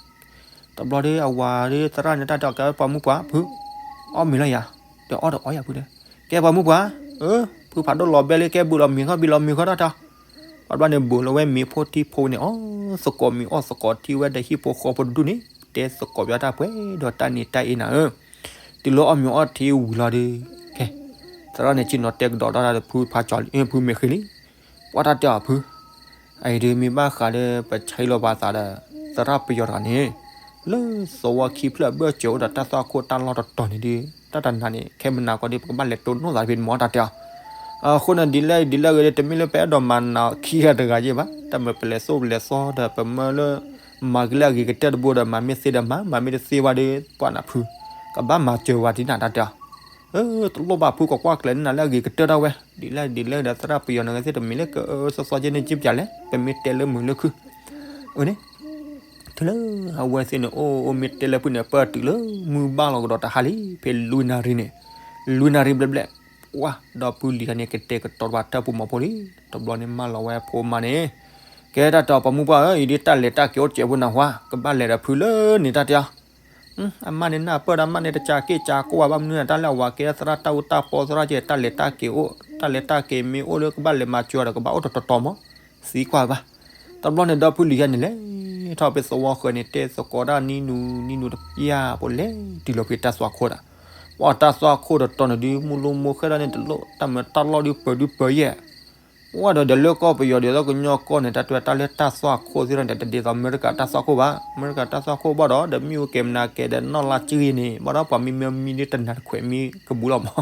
တဘျီဒီးအဝၤဒီးသရၣ်န့ၣ် တၢ်တဲအီၤကဲပှၤမုၣ်ပှၢ် ဖု အီၣ်မ့ၤလီၤယၤ, ဒီးအီၣ်ဒီးအီယၤဖုတဲ, ကဲပှၤမုၣ်ပှၢ်, ဖုဖးဒိၣ်လီၤဘဲလၢကဲဘုးလီၤမံၤဃီဘံးလီၤမံၤဃီဒီးတဲအီၤ ဘၣ်ဘျီန့ၣ် ဘူးလီၤဝဲမ့ၤဖိထံဖိန့ၣ် အီၣ်သကိးမ့ၤအီၣ်သကိးထံဝဲဒီးဟံၣ်ဖိဃီဖိတဒူၣ်န့ၣ် တဲသကိးပယီၤတၢ်ပှဲၤဒီးတၢ်နံၤတၢ်အ့နၤဧၢ, တုၤလၢအီၣ်မ့ၤအီၣ်ထံဝံၤလီၤဒီး ကဲ သရၣ်န့ၣ် ဆ့ၣ်နီၤတဲကဒီးတၢ်ဒီးဖုဖါကၠီၤလံ ဖုမ့ၢ်ဃ့လံ, ပှၢ်တၢ်တဲအီၤဖု အအံၤဒုးမ့ၢ်ဘၣ်ဃးဒီး ပဆဲးလီၤပှၤသးဒီး သရၣ်ပယီၤတဂၤန့ၣ် လၢသဝီခံဖျၢၣ်အဘၢၣ်စၢၤအိၣ်ဒီးတၢ်သွၣ်ခိၣ်တၢ်လီၢ်တတီၤန့ၣ်ဒီး တၢ်တနၤန့ၣ် ခဲမနၤကီးဒီး ပကဘၣ်လဲၤတိၢ်နီၣ်သးဖဲန့ၣ်မ့ၢ်တၢ်တဲအီၤ. အဃိန့ၣ် ဒ်လဲၣ်ဒ်လဲၣ်ဂ့ၤဒီး တမ့ၢ်လၢပအဲၣ်ဒိးမၤနးခံဂၤတဂၤယဲၢ်ဘၣ်, တၢ်မ့ၢ်ပလဲၤသိၣ်ပလဲၤသီဒီး ပမၢလၢ မၤက့ၤလၢအဂ့ၤကတၢၢ်တဘိဒီး မၤမ့ၢ်သ့ဒီးမၤ, မၤမ့ၢ်တသ့ဘၣ်ဒီး ပှၢ်နၤဖု ကဘၣ်မၤစၢၤဝဲဒ်နၤတၢ်တဲအီၤ. အၢ တလိၣ်ဘၣ်ဖု ကကွၢ်ကျဲၤန့ၢ်နၤလၢအဂ့ၤကတၢၢ်ဒၣ်ဝဲ, ဒ်လဲၣ်ဒ်လဲၣ်ဒီး သရၣ်ပယီၤနဂၤသ့ၣ်တမံၤလၢကအၢအၢသီသီကဲန့ၣ် ကံပျးလဲၣ် ပမ့ၢ်တဲလၢမုာ်လၢခုၣ် အၢန့ၣ် တုၤလၢအဝဲသ့ၣ်န့ၣ် အိၣ်အိၣ်မ့ၢ်တဲလၢဖုန့ၣ် ပၢၢ်တုၤလၢမုၢ်ဘၣ်လီၤကဒီးတဟါလံ ဖဲလွံၢ်နၣ်ရံၣ်န့ၣ်, လွံၢ်နၣ်ရံၣ်ဘျဲၣ်ဘျဲၣ်, ပှၢ် ဒီဖုလံၤတဂၤန့ၣ် ကတဲာ်ကတီၤဘၣ်တၢ်ပူၤမီၤဖိလံ, တဘျီန့ၣ်မၢလီၤဝဲဖိမါန့ၣ်, ကဲတၢ်တဲအီၤ ပိာ်မုၣ်ပှၢ်ဧၢ, အံၤဒ်တၢ်လဲၤတၢ်က့ၤအိၣ်စဲးဖိနၢ်ဟူဧါ, ကဘၣ်လဲၤဒီးဖုလၢန့ၣ်တၢ်တဲအီၤ အမါန့ၣ်နၢ်ပၢၢ်ဒီး အမါန့ၣ်တကးက့ၢ်ကးကိးဘၣ် ဘၣ်မနုၤန့ၣ် တၢ်လၢအဝၤကဲသရၣ်တၢ်အူတၢ်ပီသရၣ်ကဲ တၢ်လဲၤတၢ်က့ၤအိၣ် တၢ်လဲၤတၢ်က့ၤမ့ၢ်အိၣ်လၢကဘၣ်လဲၤမၤစၢၤဒီး ကဘၣ်အိၣ်တတီၤတီၤမး, သံကွၢ်ဘၣ်. တဘျီန့ၣ် ဒီဖုလံၤယါန့ၣ်လဲၤထီၣ်ဖဲသဝီဃၢၤန့ၣ် တဲသကိးတၢ်နံၤနူၤနံၤနူၤတပျၢ်ဖိလဲၤတုၤလီၤဖဲတၢ်သွၣ်ခိၣ်ဒီး ပှၢ်တၢ်သွၣ်ခိၣ်တတီၤန့ၣ်ဒုး မုၢ်လိမုၢ်ဃဲဒၣ်န့ၣ်တလိၣ် တၢ်မၤတၢ်လီၢ်ဒုးပၢၤဒုးပၢၤယဲၢ် ပှၢ်ဒီးဒီးလၢကီၢ်ပယီၤဒ်သိးကညီကီၢ်န့ၣ် တၢ်တဲတၢ်လၢတၢ်သွၣ်ခိၣ်သ့ၣ်တဖၣ်န့ၣ် တဒ်သိးအမဲရကၤတၢ်သွၣ်ခိၣ်ဘၣ်. အမဲရကၤတၢ်သွၣ်ခိၣ်ဘၣ်ဒီး ဒီးမ့ၣ်အူကဲမနၤကဲဒီးနီၢ်လါကၠံၣ်န့ၣ် ဘၣ်ဒီးပှၤမံမံမံဒ်တနၤတခွဲး မံကဘူၣ်လီၤမး.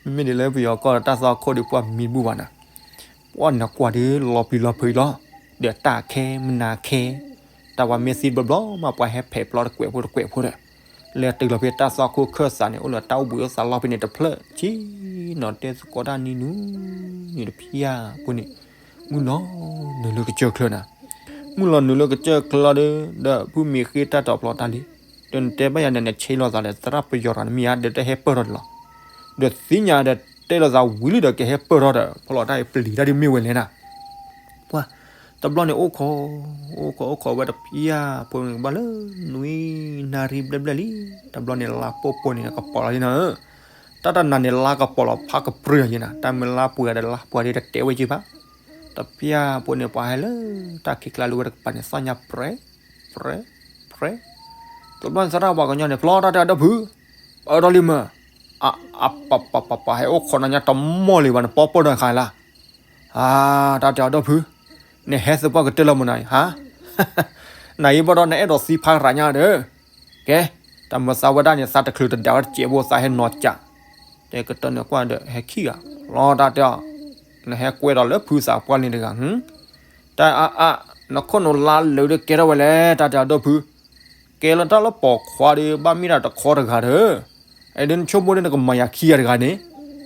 မ့မ့ၢ်ဒ်လၢပယီၤကီၢ်ဒီးတၢ်သွၣ်ခိၣ်ဒီးပှၢ်မံဘူၣ်ဘၣ်နၤ ပှၢ်နကွၢ်ဒီးလီၤပျံၤလီၤဖုးအံၤလီၤ. ဒီးတၢ်ခဲမနၤခဲ တၢ်ဝဲမ့ၢ်သံတဘျီဘျီမး ပှၤဟဲဖဲးပျီတကွဲးဖိတကွဲးဖိဒီး လဲၤတုၤလီၤဖဲတၢ်သွၣ်ခိၣ်ခၢၣ်စးန့ၣ် အိၣ်လၢတၢ်အိၣ်ဘှံးအိၣ်သါလီၢ်ဖဲန့ၣ်တဖျၢၣ် ဆ့ၣ်နီၤတဲသကိးတၢ်နံၤနူၤနံၤတပျၢ်ဖိန့ၣ် မုၢ်လီၤနုာ်လၢကစၢၢ်ချၢနၤ. မုၢ်လီၤနုာ်လၢကစၢၢ်ချၢဒီး ဒီးဖုမ့ၢ်ဃ့တၢ်တဲအီၤဖျီတၢ်လံ. ဒီးနတဲဘၣ်ယၤန့ၣ် နဆဲးလီၤသးဒီးသရၣ်ပယီၤတဂၤန့ၣ်မ့ၢ်ဧါ ဒီးတဟဲပၢၢ်ထီၣ်န့ၣ်လီၤ. ဒီးသ့ၣ်ညါဒီးတဲလိာ်သးဝံၤလံဒီးကဟဲပၢၢ်ထီၣ်ဒီး ဖီလီၤတၢ်အံၤပျံၤတၢ်ဒ်မ့ၢ်ဝဲလဲၣ်နၤ ပှၢ် တဘျီန့ၣ်အိၣ်ခိး အိၣ်ခိးအိၣ်ခိးဝဲတပျၢ်ဖိန့ၣ် ကဘၣ်လၢနွံနၣ်ရံၣ်ဘျဲၣ်ဘျဲၣ်လံ. တဘျီန့ၣ်လါပိာ်ပိာ်န့ၣ်ကပီၤလီၤယဲနၤဧၢ. တၢ်တနၤန့ၣ်လါကပီၤလီၤဖးကပြုၢ်ယဲနၤ တၢ်မ့ၢ်လါပှဲၤဒီးလါပှဲၤဒီးတတဲဝဲက့ၤဘၣ်. တပျၢ်ဖိန့ၣ် ပှၤဟဲလၢတၢ်ခံးကျါလၢဝဲတကပၤန့ၣ် သီၣ်ညါပြဲ ပြဲ ပြဲ တဘျီန့ၣ်သရၣ်ပှၤကညီန့ၣ် ဖျီတၢ်တဲအဒီဖု အၢဒီလံမၢ် အပပပပဟဲအိၣ်ခိးနၤညါတမီၢ်လံဘၣ် နပီပၢၢ်ဒီးခါလၢ် အါ တၢ်တဲအီၤဒီဖု နဟဲသပှၢ်ကတၢၢ်လၢမနုၤအံၤ ဟါ နအံၤဘၣ်ဒီးနအဲၣ်ဒိးသံဖးရၤညါဒီး ကဲ တၢ်မၤသးဝဲဒၣ်န့ၣ် သးတချုးတဒၣ်ဝဲတစဲးဘိသးဟဲနီၤကၠး တဲကတၢၢ်န့ၣ်ကွၢ်ဒီးဟဲခံဂၤ လီၤတၢ်တဲအီၤ နဟဲကွဲဒီးလၢဖုသးပှၢ်လံတဂၤ တၢ်အါအါ နခိၣ်နူာ်လါလၢာ်ဒီးကဲထီၣ်ဝဲလဲၣ် တၢ်တဲအီၤဒီဖု ကဲလီၤတၢ်လၢပိာ်ခွါဒီး ဘၣ်မ့ၢ်ဒၣ်တခီတဂၤဒီး အဲဒိနဆိကမိၣ်ဒ်နကမၤယၤခံဂၤတဂၤန့ၣ်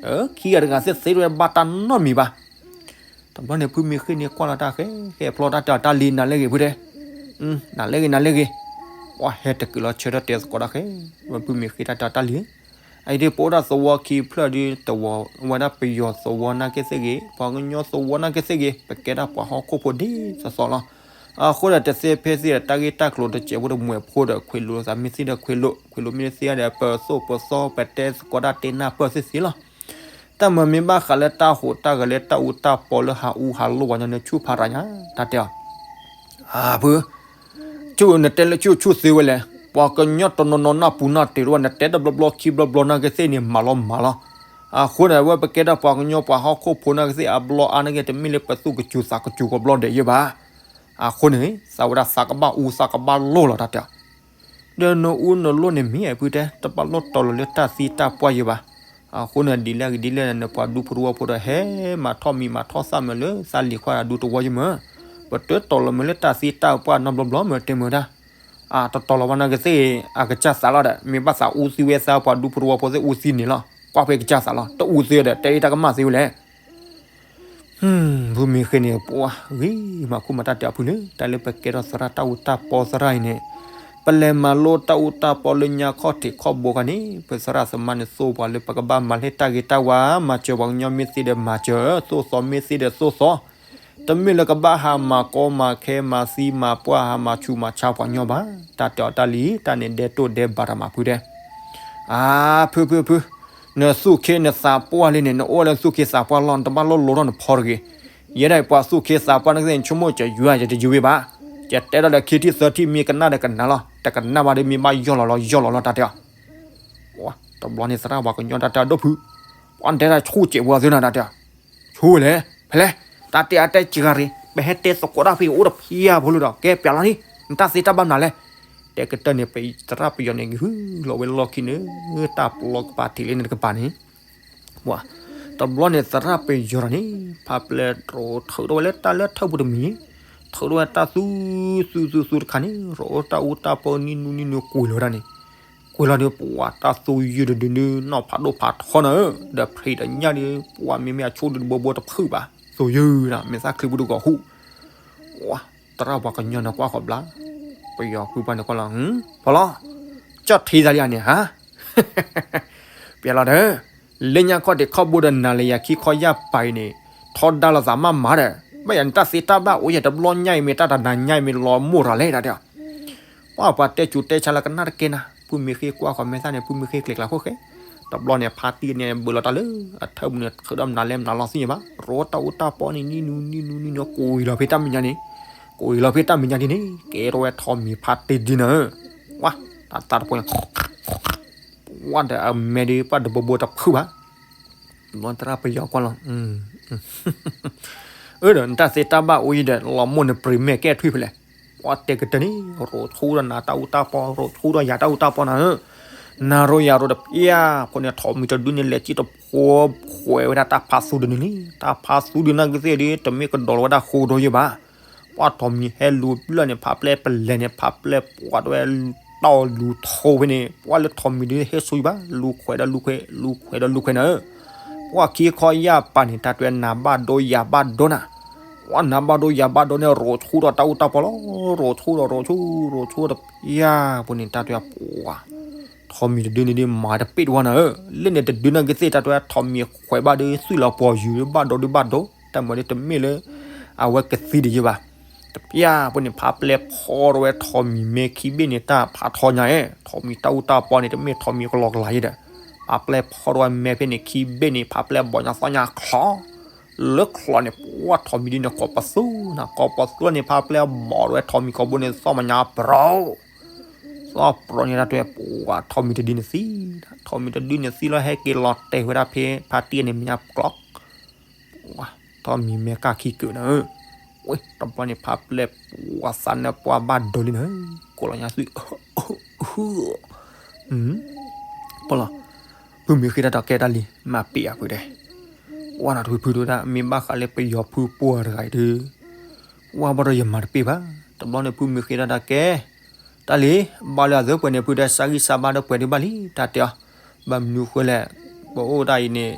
ခံဂၤတဂၤသ့ၣ်သ့ၣ်ဝဲဘၣ်တၢ်နီတမံၤဘၣ်. တဘျီန့ၣ် ဖုမ့ၢ်ဃ့န့ၣ်ကွၢ်လီၤတၢ်ဃဲ ဃဲဖျီတၢ်တဲအီၤတၢ်လံ နၤလဲၣ်ဂ့ၤဖုတဲ နၤလဲၣ်ဂ့ၤ နၤလဲၣ်ဂ့ၤ ပှၤဟဲတကုာ်လီၤဆၢထၢၣ်တဲသကိးတၢ်ဃဲ ဝဲဖုမ့ၢ်ဃ့တၢ်တဲအီၤတၢ်လံ အအံၤဒ်ပအိၣ်ဒၣ်သဝီခံဖျၢၣ်ဒီး တဝီဝဲဒၣ်ပယီၤသဝီနာ်က့သ့ၣ်ဂ့ၤ ပှၤကညီသဝီနာ်က့သ့ၣ်ဂ့ၤ ပကဲဒၣ်ပှၤဟီၣ်ခိၣ်ဖိဒ်သိးသိးလီၤ. အဃိဒီးတသ့ဖဲသ့ၣ်ဒီး တၢ်ဂ့ၢ်တၢ်ကျိၤတစဲးဖိတမှဲးဖိဒီး ခွ့းလိာ်သးမ့ၢ်သ့ဒီးခွ့းလိာ် ခွ့းလိာ်မ့ၢ်တသ့ဒီး ပသိၣ်ပသီ ပတဲသကိးဒၣ်တဲနၢ်ပၢၢ်သ့ၣ်သ့ၣ်လီၤ. တၢ်မၤမ့ၢ်ဘၣ်ဃးလၢတၢ်ဟူးတၢ်ဂဲၤလၢတၢ်အူတၢ်ပီလၢဟးအူဟးလိၣ်ဝဲညီန့ၣ် ဆူၣ်ဖးရၤညါ တၢ်တဲအီၤ အၢ ဖု ဆူၣ်နတဲလၢဆူၣ်ဆူၣ်သ့ဝဲလဲၣ် ပှၤကညီတနီၤနီၤနၢ်ပူၤနၢ်တ့ၢ်တဝဲ နတဲတဘျီဘျီခံဘျီဘျီနာ်က့သ့ၣ်န့ၣ် မၤလီၤမၤလီၤ. အဃိန့ၣ် အဝဲပကဲဒၣ်ပှၤကညီပှၤဟီၣ်ခိၣ်ဖိနာ်က့သ့ၣ် အဘျီအါနာ်က့ တမ့ၢ်လၢပသူၣ်ကစူၤသးကစူၤကဘျီဒဲးယဲၢ်ဘၣ်. အဃိန့ၣ် သးဝဲဒၣ်သးကဘၣ်အူသးကဘၣ်လိၣ်လီၤတၢ်တဲအီၤ ဒီးနအူနလိၣ်န့ၣ်မ့ၢ်အဖုတဲ တဘၣ်လိၣ်တီၤလီၤလၢတၢ်သံတၢ်ပှၢ်ယဲၢ်ဘၣ်. အဃိန့ၣ် ဒ်လဲၣ်ဂ့ၤဒ်လဲၣ်န့ၣ် ပှၤဒူဖိတဝီဖိဒီး ဟဲမၤထီၣ်မံၤမၤထီၣ်သၣ်မၢလၢသးလံၤခွါအဒူတဝီယဲၢ်မၢ်. ပတတီၤလီၤမၢလၢတၢ်သံတၢ်ပှၢ်နီတဘျီဘျီမၢ် တဲမၢ်ဒၣ်. အတတီၤလီၤဘၣ်နာ်က့သ့ၣ် အကစၢ်သးလီၤဒီး မ့ၢ်ဘၣ်သးအူသံဝဲသးပှၤဒူဖိတဝီဖိသ့ၣ်အူသံန့ၣ်လီၤ. ကွၢ်ဖဲကစၢ်သးလီၤ တအူသံဒီး တဲအံၤတၢ်ကမၣ်သ့ဝဲလဲၣ် ဖုမ့ၢ်ဃ့န့ၣ် ပှၤဂ့ၤမၤခိၣ်မၤတၢ်တဲအီၤဖုလၢ တၢ်လၢပကဲထီၣ်သရၣ်တၢ်အူတၢ်ပီသရၣ်အံၤန့ၣ် ပလဲၤမၤလိတၢ်အူတၢ်ပီလၢညါခီၣ်ထံးခီၣ်ဘိခါန့ၣ် ပသရၣ်သမါန့ၣ်သိၣ်ပှၤလၢပကဘၣ်မၤလၢတၢ်ဂ့ၤတၢ်ဝါ မၤစၢၤပှၤကညီမ့ၢ်သ့ဒီးမၤစၢၤ သိၣ်သီမ့ၢ်သ့ဒီးသိၣ်သီ တမ့ၢ်လၢကဘၣ်ဟးမၤကီမၤခဲမၤသံမၤပှၢ်ဟးမၤဆူးမၤဆါပှၤကညီဘၣ်. တၢ်တဲအီၤတၢ်လံ တၢ်န့ၣ်ဒဲတိၣ်ဒဲဘးတၢ်မၤဖုတဲ အါ ဖုဖုဖု နသူၣ်ခ့နသးပှၢ်လံန့ၣ် နအိၣ်လၢသူၣ်ခ့သးပှၢ်လီၤ နတဘၣ်လိၣ်လိၤထီၣ်နဖီတဂ့ၤ. ယဲဒၣ်ပှၤသူၣ်က့သးပှၢ်န့ၣ်ကသ့ၣ် ဆိကမိၣ်ကယွၤ ယတယုၢ်ဝဲဘၣ်. ယတဲထီၣ်ဒီးခံထံၣ်သၢထံၣ် မ့ၢ်ကနၣ်ဒီးကနၣ်လီၤ, တကနၣ်ဘၣ်ဒီး မ့ၢ်ဘၣ်ယီၢ်လီၤလီၤ ယီၢ်လီၤလီၤ တၢ်တဲအီၤ. တဘျီန့ၣ်သရၣ်ပှၤကညီတၢ်တဲအီၤ ဒိၣ်ဖုး, ပှၤတဲတၢ်ဆိၣ်စဲးပှၤသ့နၤ တၢ်တဲအီၤ, ဆိၣ်ဝဲလဲၣ်, ဖဲလဲၣ်, တၢ်တဲအါတဲစှၤရံ, ပဟဲတဲသကိးတၢ်ဖဲအိၣ်တဖျၢၣ်ဖိလၢဒီး ကဲပျးလီၤန့ၣ် နတၢ်သ့တၢ်ဘၣ်မနုၤလဲၣ်. တဲကတၢၢ်န့ၣ် ပသရၣ်ပယီၤန့ၣ် ဂုာ်လီၤဝဲလီၢ်ခံန့ၣ်, တၢ်ပျီကပၤထံးလၢန့ၣ်တကပၤန့ၣ် ပှၤ, တဘျီန့ၣ်သရၣ်ပယီၤတၢ်န့ၣ် ဖးပျဲၢ်တရိးထုးထီၣ်ဝဲလၢတၢ်လၢထၢၣ်ပူၤတမံၤ, ထုးထီၣ်ဝဲတၢ်သူ, သူသူသူတခါန့ၣ် ရိးတၢ်အူတၢ်ပီနံၤနူနံၤနူ ကွံာ်လီၤဝဲဒၣ်န့ၣ်, ကွံာ်လီၤဒီး ပှၤတၢ်သူယုၢ်တဒုဒု နီၢ်ဖးဒိၣ်ဖးထီနၤဧၢ, ဒီးဖံးဒီးညၣ်ဒီး ပှၤမ့မ့ၢ်အဆိဒုတဘိဘိတဖုးဘၣ်, သူယုၢ်ဒၣ် မ့ၢ်သၣ်ချံပူၤတဂီၤဟူ, ပှၤ, သရၣ်ပှၤကညီန့ၣ်ကွၢ်ဃီၤဘျါ, ပယီၤဖုပှၢ်န့ၣ်ကွၢ်လီၤ, ဖီလီၤ, ကၠီၣ်ထံသးလံဧါန့ၣ်ဟါ ပျဲလီၤဒီး, လၢညါခီၣ်ဒံးခီၣ်ဘိဒီးနၤလၢယၤခံခီယၢ်ပာ်အံၤန့ၣ်, ထီဒါလိာ်သးမးမးဒီး, ဘၣ်ယၤနတၢ်သ့တၢ်ဘၣ်အိၣ်ယဲၢ်တဘျီညါအံၤမ့ၢ်တၢ်တနၤညါအံၤမ့ၢ်လီၤမိၢ်ရၤလဲၣ်ဒၣ်တဲ, ပှၤပှၤတဲစူၤတဲဆါလၢကနၣ်တကဲနၤ, ဖုမ့ၢ်ဃ့ကွၢ်ဃီၤမဲာ်သၣ်န့ၣ် ဖုမ့ၢ်ဃ့ကျဲၤကျါခိၣ်ဃဲ, တဘျီန့ၣ် ဖါတံၢ်န့ၣ် ဘုးလီၤတၢ်လၢအထၢၣ်ပူၤန့ၣ် ထုးဒီးမနုၤလဲၣ်မနုၤလီၤသ့ၣ်ညါဘၣ်, ရိးတၢ်အူတၢ်ပီန့ၣ် နံၤနူနံၤနူနံၤနူ ကွံာ်လီၤဖဲတၢ်မဲာ်ညါန့ၣ်, ကွံာ်လီၤဖဲတၢ်မဲာ်ညါဒ်န့ၣ် ကဲထီၣ်ဝဲထိးမံၤဖါတံၢ်ဒ်န့ၣ်, ပှၤ, တၢ်သးတဖိန့ၣ် ပှၤဒီးအမဲာ်ဒီးပှၤတဘိဘိတဖုးဘၣ်, ဘျီသရၣ်ပယီၤကွၢ်လီၤ, အၢဒီးနတၢ်သ့တၢ်ဘၣ်အိၣ်အံၤဒီး လီၤမိၢ်နပရံးမဲာ်ကဲထွံၣ်ဖဲလဲၣ်, ပှၤတဲကတၢၢ်န့ၣ် ရိးဆူဒီးနၤတၢ်အူတၢ်ပီ ရိးဆူဒီးယၤတၢ်အူတၢ်ပီနၤဧၢ, နၤရိယၤရိးတပျၢ်ဖိန့ၣ် ထိးမံၤတဒုန့ၣ် လဲၤစံၣ်တဖိခွဲးဝဲဒၣ်တၢ်ဖးသူတဒုန့ၣ်, တၢ်ဖးသူဒုန့ၣ်ကသ့ၣ်ဒု တမ့ၢ်ကဒီးလီၤဝဲဒၣ်ဃိဒီးယဲၢ်ဘၣ် ပှၤထိးမံၤဟဲလူၤဘျၢၣ်န့ၣ် ဖးပျဲၢ်ပလဲၤန့ၣ် ဖးပျဲၢ်ပှၤတဝဲ တီၢ်လူၤထိးဖဲန့ၣ် ပှၤလၢထိးမံၤဒုဟဲဆူယဘၣ် လူၤခွဲးဒီးလူၤခွဲး လူၤခွဲးဒီးလူၤခွဲးနၤဧၢ, ပှၤခံခီယၢ်ပာ်န့ၣ် တၢ်တဝဲနၤဘၣ်ဒိယၤဘၣ်ဒိနၤ, ပှၤနၤဘၣ်ဒိယၤဘၣ်ဒိန့ၣ် ရိးဆူဒီးတၢ်အူတၢ်ပီလီၤ, ရိးဆူဒီးရိးဆူ ရိးဆူတပျၢ်ဖိန့ၣ် တၢ်တဝဲပှၤ ထိးမံၤတဒုန့ၣ်ဒုးမၤတပ့ၢ်တဝီနၤဧၢ, လၢန့ၣ်တဒုန့ၣ်ကသ့ၣ်တၢ်တဝဲထိးမံၤခွဲးဘၣ်ဒုး သွံၣ်လီၤပှီၤယုာ်ဘၣ်ဒိဒုးဘၣ်ဒိ, တၢ်မၤဒုးတမ့ၢ်လၢ အဝဲကသံဒံးယဲၢ်ဘၣ်, တပျၢ်ဖိန့ၣ် ဖးပျဲၢ်ဖီထီၣ်ဝဲထိးမံၤမဲာ်ခံဘ့ၣ်န့ၣ် တၢ်ဖးထီညါဧဲ, ထိးမံၤတၢ်အူတၢ်ပီန့ၣ် တမ့ၢ်ထိးမံၤကလီကလီယဲၢ်ဒီး, ဖးပျဲၢ်ဖီထီၣ်ဝဲမဲာ်ဖဲန့ၣ်ခံဘ့ၣ်န့ၣ် ဖးပျဲၢ်ဘီညါသီညါချီ လၢချီန့ၣ် ပှၤထိးမံၤဒုန့ၣ် ကိးပသူနၤ, ကိးပသူန့ၣ် ဖးပျဲၢ်ဘီထီၣ်ဝဲထိးမံၤကိးဘိန့ၣ် သီၣ်မညါပြီ သီၣ်ပြီန့ၣ် တၢ်တဝဲပှၤထိးမံၤတဒုန့ၣ်သံ, ထိးမံၤတဒုန့ၣ်သံလီၤ ဟဲက့ၤလီၤတဲာ်ဝဲဒၣ်ဖဲဖါတံၢ်န့ၣ်မဲာ်ညါကျီ, ပှၤထိးမံၤမဲာ်ကၢ်ခံကၢးနၤဧၢ, ဝဲတဘျီန့ၣ် ဖးပျဲၢ်ပှၤသးနၢပှၤဘၣ်ဒိလံနၤဧၢ, ကိးလီၤညါသွံၣ် ပလီၤ, ဖုမ့ၢ်ဃ့တၢ်ဒီးကဲတၢ်လံ မၤပ့ၢ်အီၤဖုတဲ, ဝဲနၤတဖုဖုဒိၣ်ဒၣ် မ့ၢ်ဘၣ်ဃးလၢပယီၤဖုပှၢ်တဂၤအံၤဒုး ဝဲဘၣ်ဒီးယမၤတပ့ၢ်ဘၣ်, တဘျီန့ၣ် ဖုမ့ၢ်ဃ့တၢ်ဒီးကဲ တၢ်လံ, ဘၣ်လၢအသၢပှဲၤန့ၣ် ဖုဒီးစၢ်ဂံၢ်စၢ်ဘါဒီးပှဲၤဒုးဘၣ်လံ တၢ်တဲအီၤ, ဘၣ်မနုၤဃိလဲၣ်, ပအိၣ်ဒၣ်အံၤန့ၣ်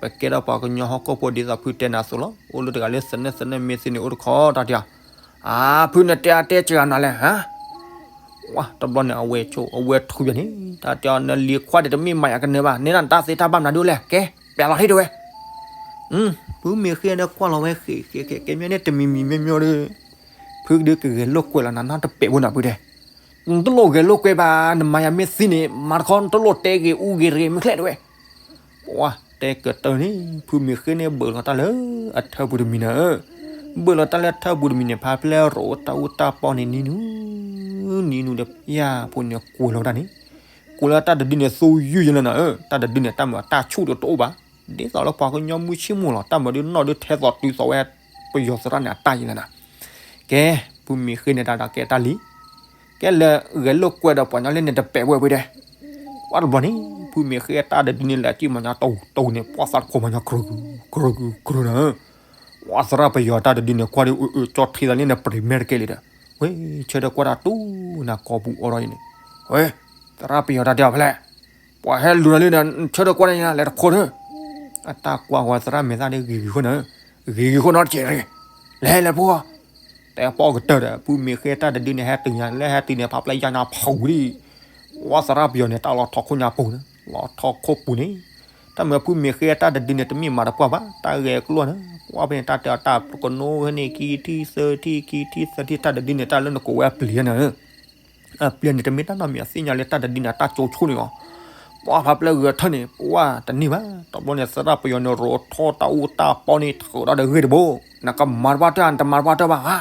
ပကဲထီၣ်ပှၤကညီဟီၣ်ခိၣ်ဖိဒ်သိးဖုတဲနၤအသိးလီၤ, အိၣ်လၢတဂၤလၢသနၢၣ်သနၢၣ်မ့ၢ်သ့န့ၣ်အိၣ်တခီ တၢ်တဲအီၤ, အါ ဖုနတဲအါတဲစှၤနၤလဲၣ် ဟါ ဝဲတဘျီန့ၣ် အဝဲဆိ အဝဲထုးယၤန့ၣ် တၢ်တဲအီၤ နလံၤခွါဒီးတမ့ၢ်မၤယၤကနၢၤဘၣ် နဲဒၣ်နတၢ်သ့တၢ်ဘၣ်မနုၤဒုလဲၣ် ကဲ ပျးလီၤဟ့ၣ်ဒိဝဲ, ဖုမ့ၢ်ဃ့ဒီးကွၢ်လီၤဝဲဃ့ ဃ့ ဃ့ ကဲမ့ၢ်န့ၣ် တမံၤမံၤမ့ၢ်မ့ၢ်ဒီး ဖုကဒုးကဂဲၤလိာ်ကွဲလီၤနၤနီတပဲာ်ဘိနၤဖုတဲ, နတလိၣ်ဂဲၤလိာ်ကွဲဘၣ် နမၤယၤမ့ၢ်သ့န့ၣ် မၤတခီ နတလိၣ်တဲဂ့ၤအူဂ့ၤရ့မ့ၢ်ချဲးဒိဝဲ ပှၤတဲကတၢၢ်န့ၣ် ဖုမ့ၢ်ဃ့န့ၣ် ဘုးလီၤတၢ်လၢအထၢၣ်ပူၤတမံၤနၤဧၢ, ဘုးလီၤတၢ်လၢထၢၣ်ပူၤတမံၤန့ၣ် ဖးပျဲၢ်ရိးတၢ်အူတၢ်ပီန့ၣ် နံၤနူ နံၤနူဒီး ယၤဖိန့ၣ်ကွံာ်လီၤဝဲဒၣ်န့ၣ်, ကွံာ်လီၤတၢ်တဒုန့ၣ် သူယုၢ်ယဲလၢနၤဧၢ, တၢ်တဒုန့ၣ် တၢ်မၤတၢ်ဆူၣ်ဒီးတအိၣ်ဘၣ်, ဒ်သိးလၢပှၤကညီမုၢ်ဆ့ၣ်မူလီၤ, တၢ်မၤဒုးနီၢ်ဒုးထဲသိးတုၤသိးဝဲ ပယီၤသရၣ်န့ၣ်အတၢ်ယဲလၢနၤ, ကဲ ဖုမ့ၢ်ဃ့န့ၣ်တၢ်ဒီးကဲတၢ်လံ ကဲလၢဂဲၤလိာ်ကွဲဒီးပှၤညီလၢန့ၣ်တပဲာ်ဝဲဖုတဲ, ဝဲတဘျီန့ၣ် ဖုမ့ၢ်ဃ့တၢ်တဒုန့ၣ် လဲၤစံၣ်မၤညါတိၢ်တိၢ်န့ၣ် ပှၤသးတခိၣ်မၤညါကြုၤ ကြုၤ ကြုၤနၤဧၢ, ဝဲသရၣ်ပယီၤတၢ်တဒုန့ၣ် ကွၢ်ဒီးအၢ အၢ ကၠီထံသးလံန့ၣ် ပရံးမဲာ်တကဲလံဒီး, ဝဲ ဆၢထၢၣ်ကွၢ်တၢ်တူၢ်နၤကိာ်ပူၤအိးထီၣ်အံၤန့ၣ်, ဝဲ သရၣ်ပယီၤတၢ်တဲအီၤဖဲလဲၣ်, ပှၤဟဲလူၤနၤလံဒီး ဆၢထၢၣ်ကွၢ်တၢ်ညါလဲၤတခိၣ်နၤ, အတၢ်ကွၢ်ဝဲသရၣ်မဲာ်သၣ်န့ၣ် ဂ့ၤဂ့ၤဃိနၤဧၢ, ဂ့ၤဂ့ၤဃိနီတစဲးရ့ၣ်, လဲၤလဲၤဖိ တဲပီၣ်ကတၢၢ်ဒီး ဖုမ့ၢ်ဃ့တၢ်တဒုန့ၣ် ဟဲတုၤညါ လၢဟဲတုၤန့ၣ် ဖးပျဲၢ်ယါညါဖုးဒံး, ဝဲသရၣ်ပယီၤန့ၣ် တၢ်လီၤထီၣ်ခိၣ်ညါပူၤန့ၣ် လီၤထီၣ်ခိၣ်ပူၤန့ၣ်, တၢ်မၤဖုမ့ၢ်ဃ့တၢ်တဒုန့ၣ် တမ့ၢ်မၤတပှၢ်ဘၣ် တၢ်ဂဲၤကျိၣ်န့ၣ် ကွၢ်ဖဲန့ၣ် တၢ်တဲအီၤတၢ်ကနိးဖဲန့ၣ် ခံထံၣ်သၢထံၣ် ခံထံၣ်သၢထံၣ် တၢ်တဒုန့ၣ် တၢ်လၢနကိးဝဲအပျံၤန့ၣ် အပျံၤန့ၣ် တမ့ၢ်တၢ်နီတမံၤ အသ့ၣ်ညါလၢတၢ်တဒုန့ၣ် အတၢ်ကၠိဆိၣ်န့ၣ်လီၤ. ပှၤဖးပျဲၢ်ဂဲၤထၢၣ်န့ၣ် ပှၤတန့ၢ်ဘၣ်. တဘျီန့ၣ် သရၣ်ပယီၤန့ၣ် ရိးထီၣ်တၢ်အူတၢ်ပီန့ၣ် ထုးထီၣ်ဒီးဂ့ၢ်တဘိ, နကမၤတဘၣ်တၢ် နတမၤတဘၣ်တၢ်ဘၣ်ဧါ.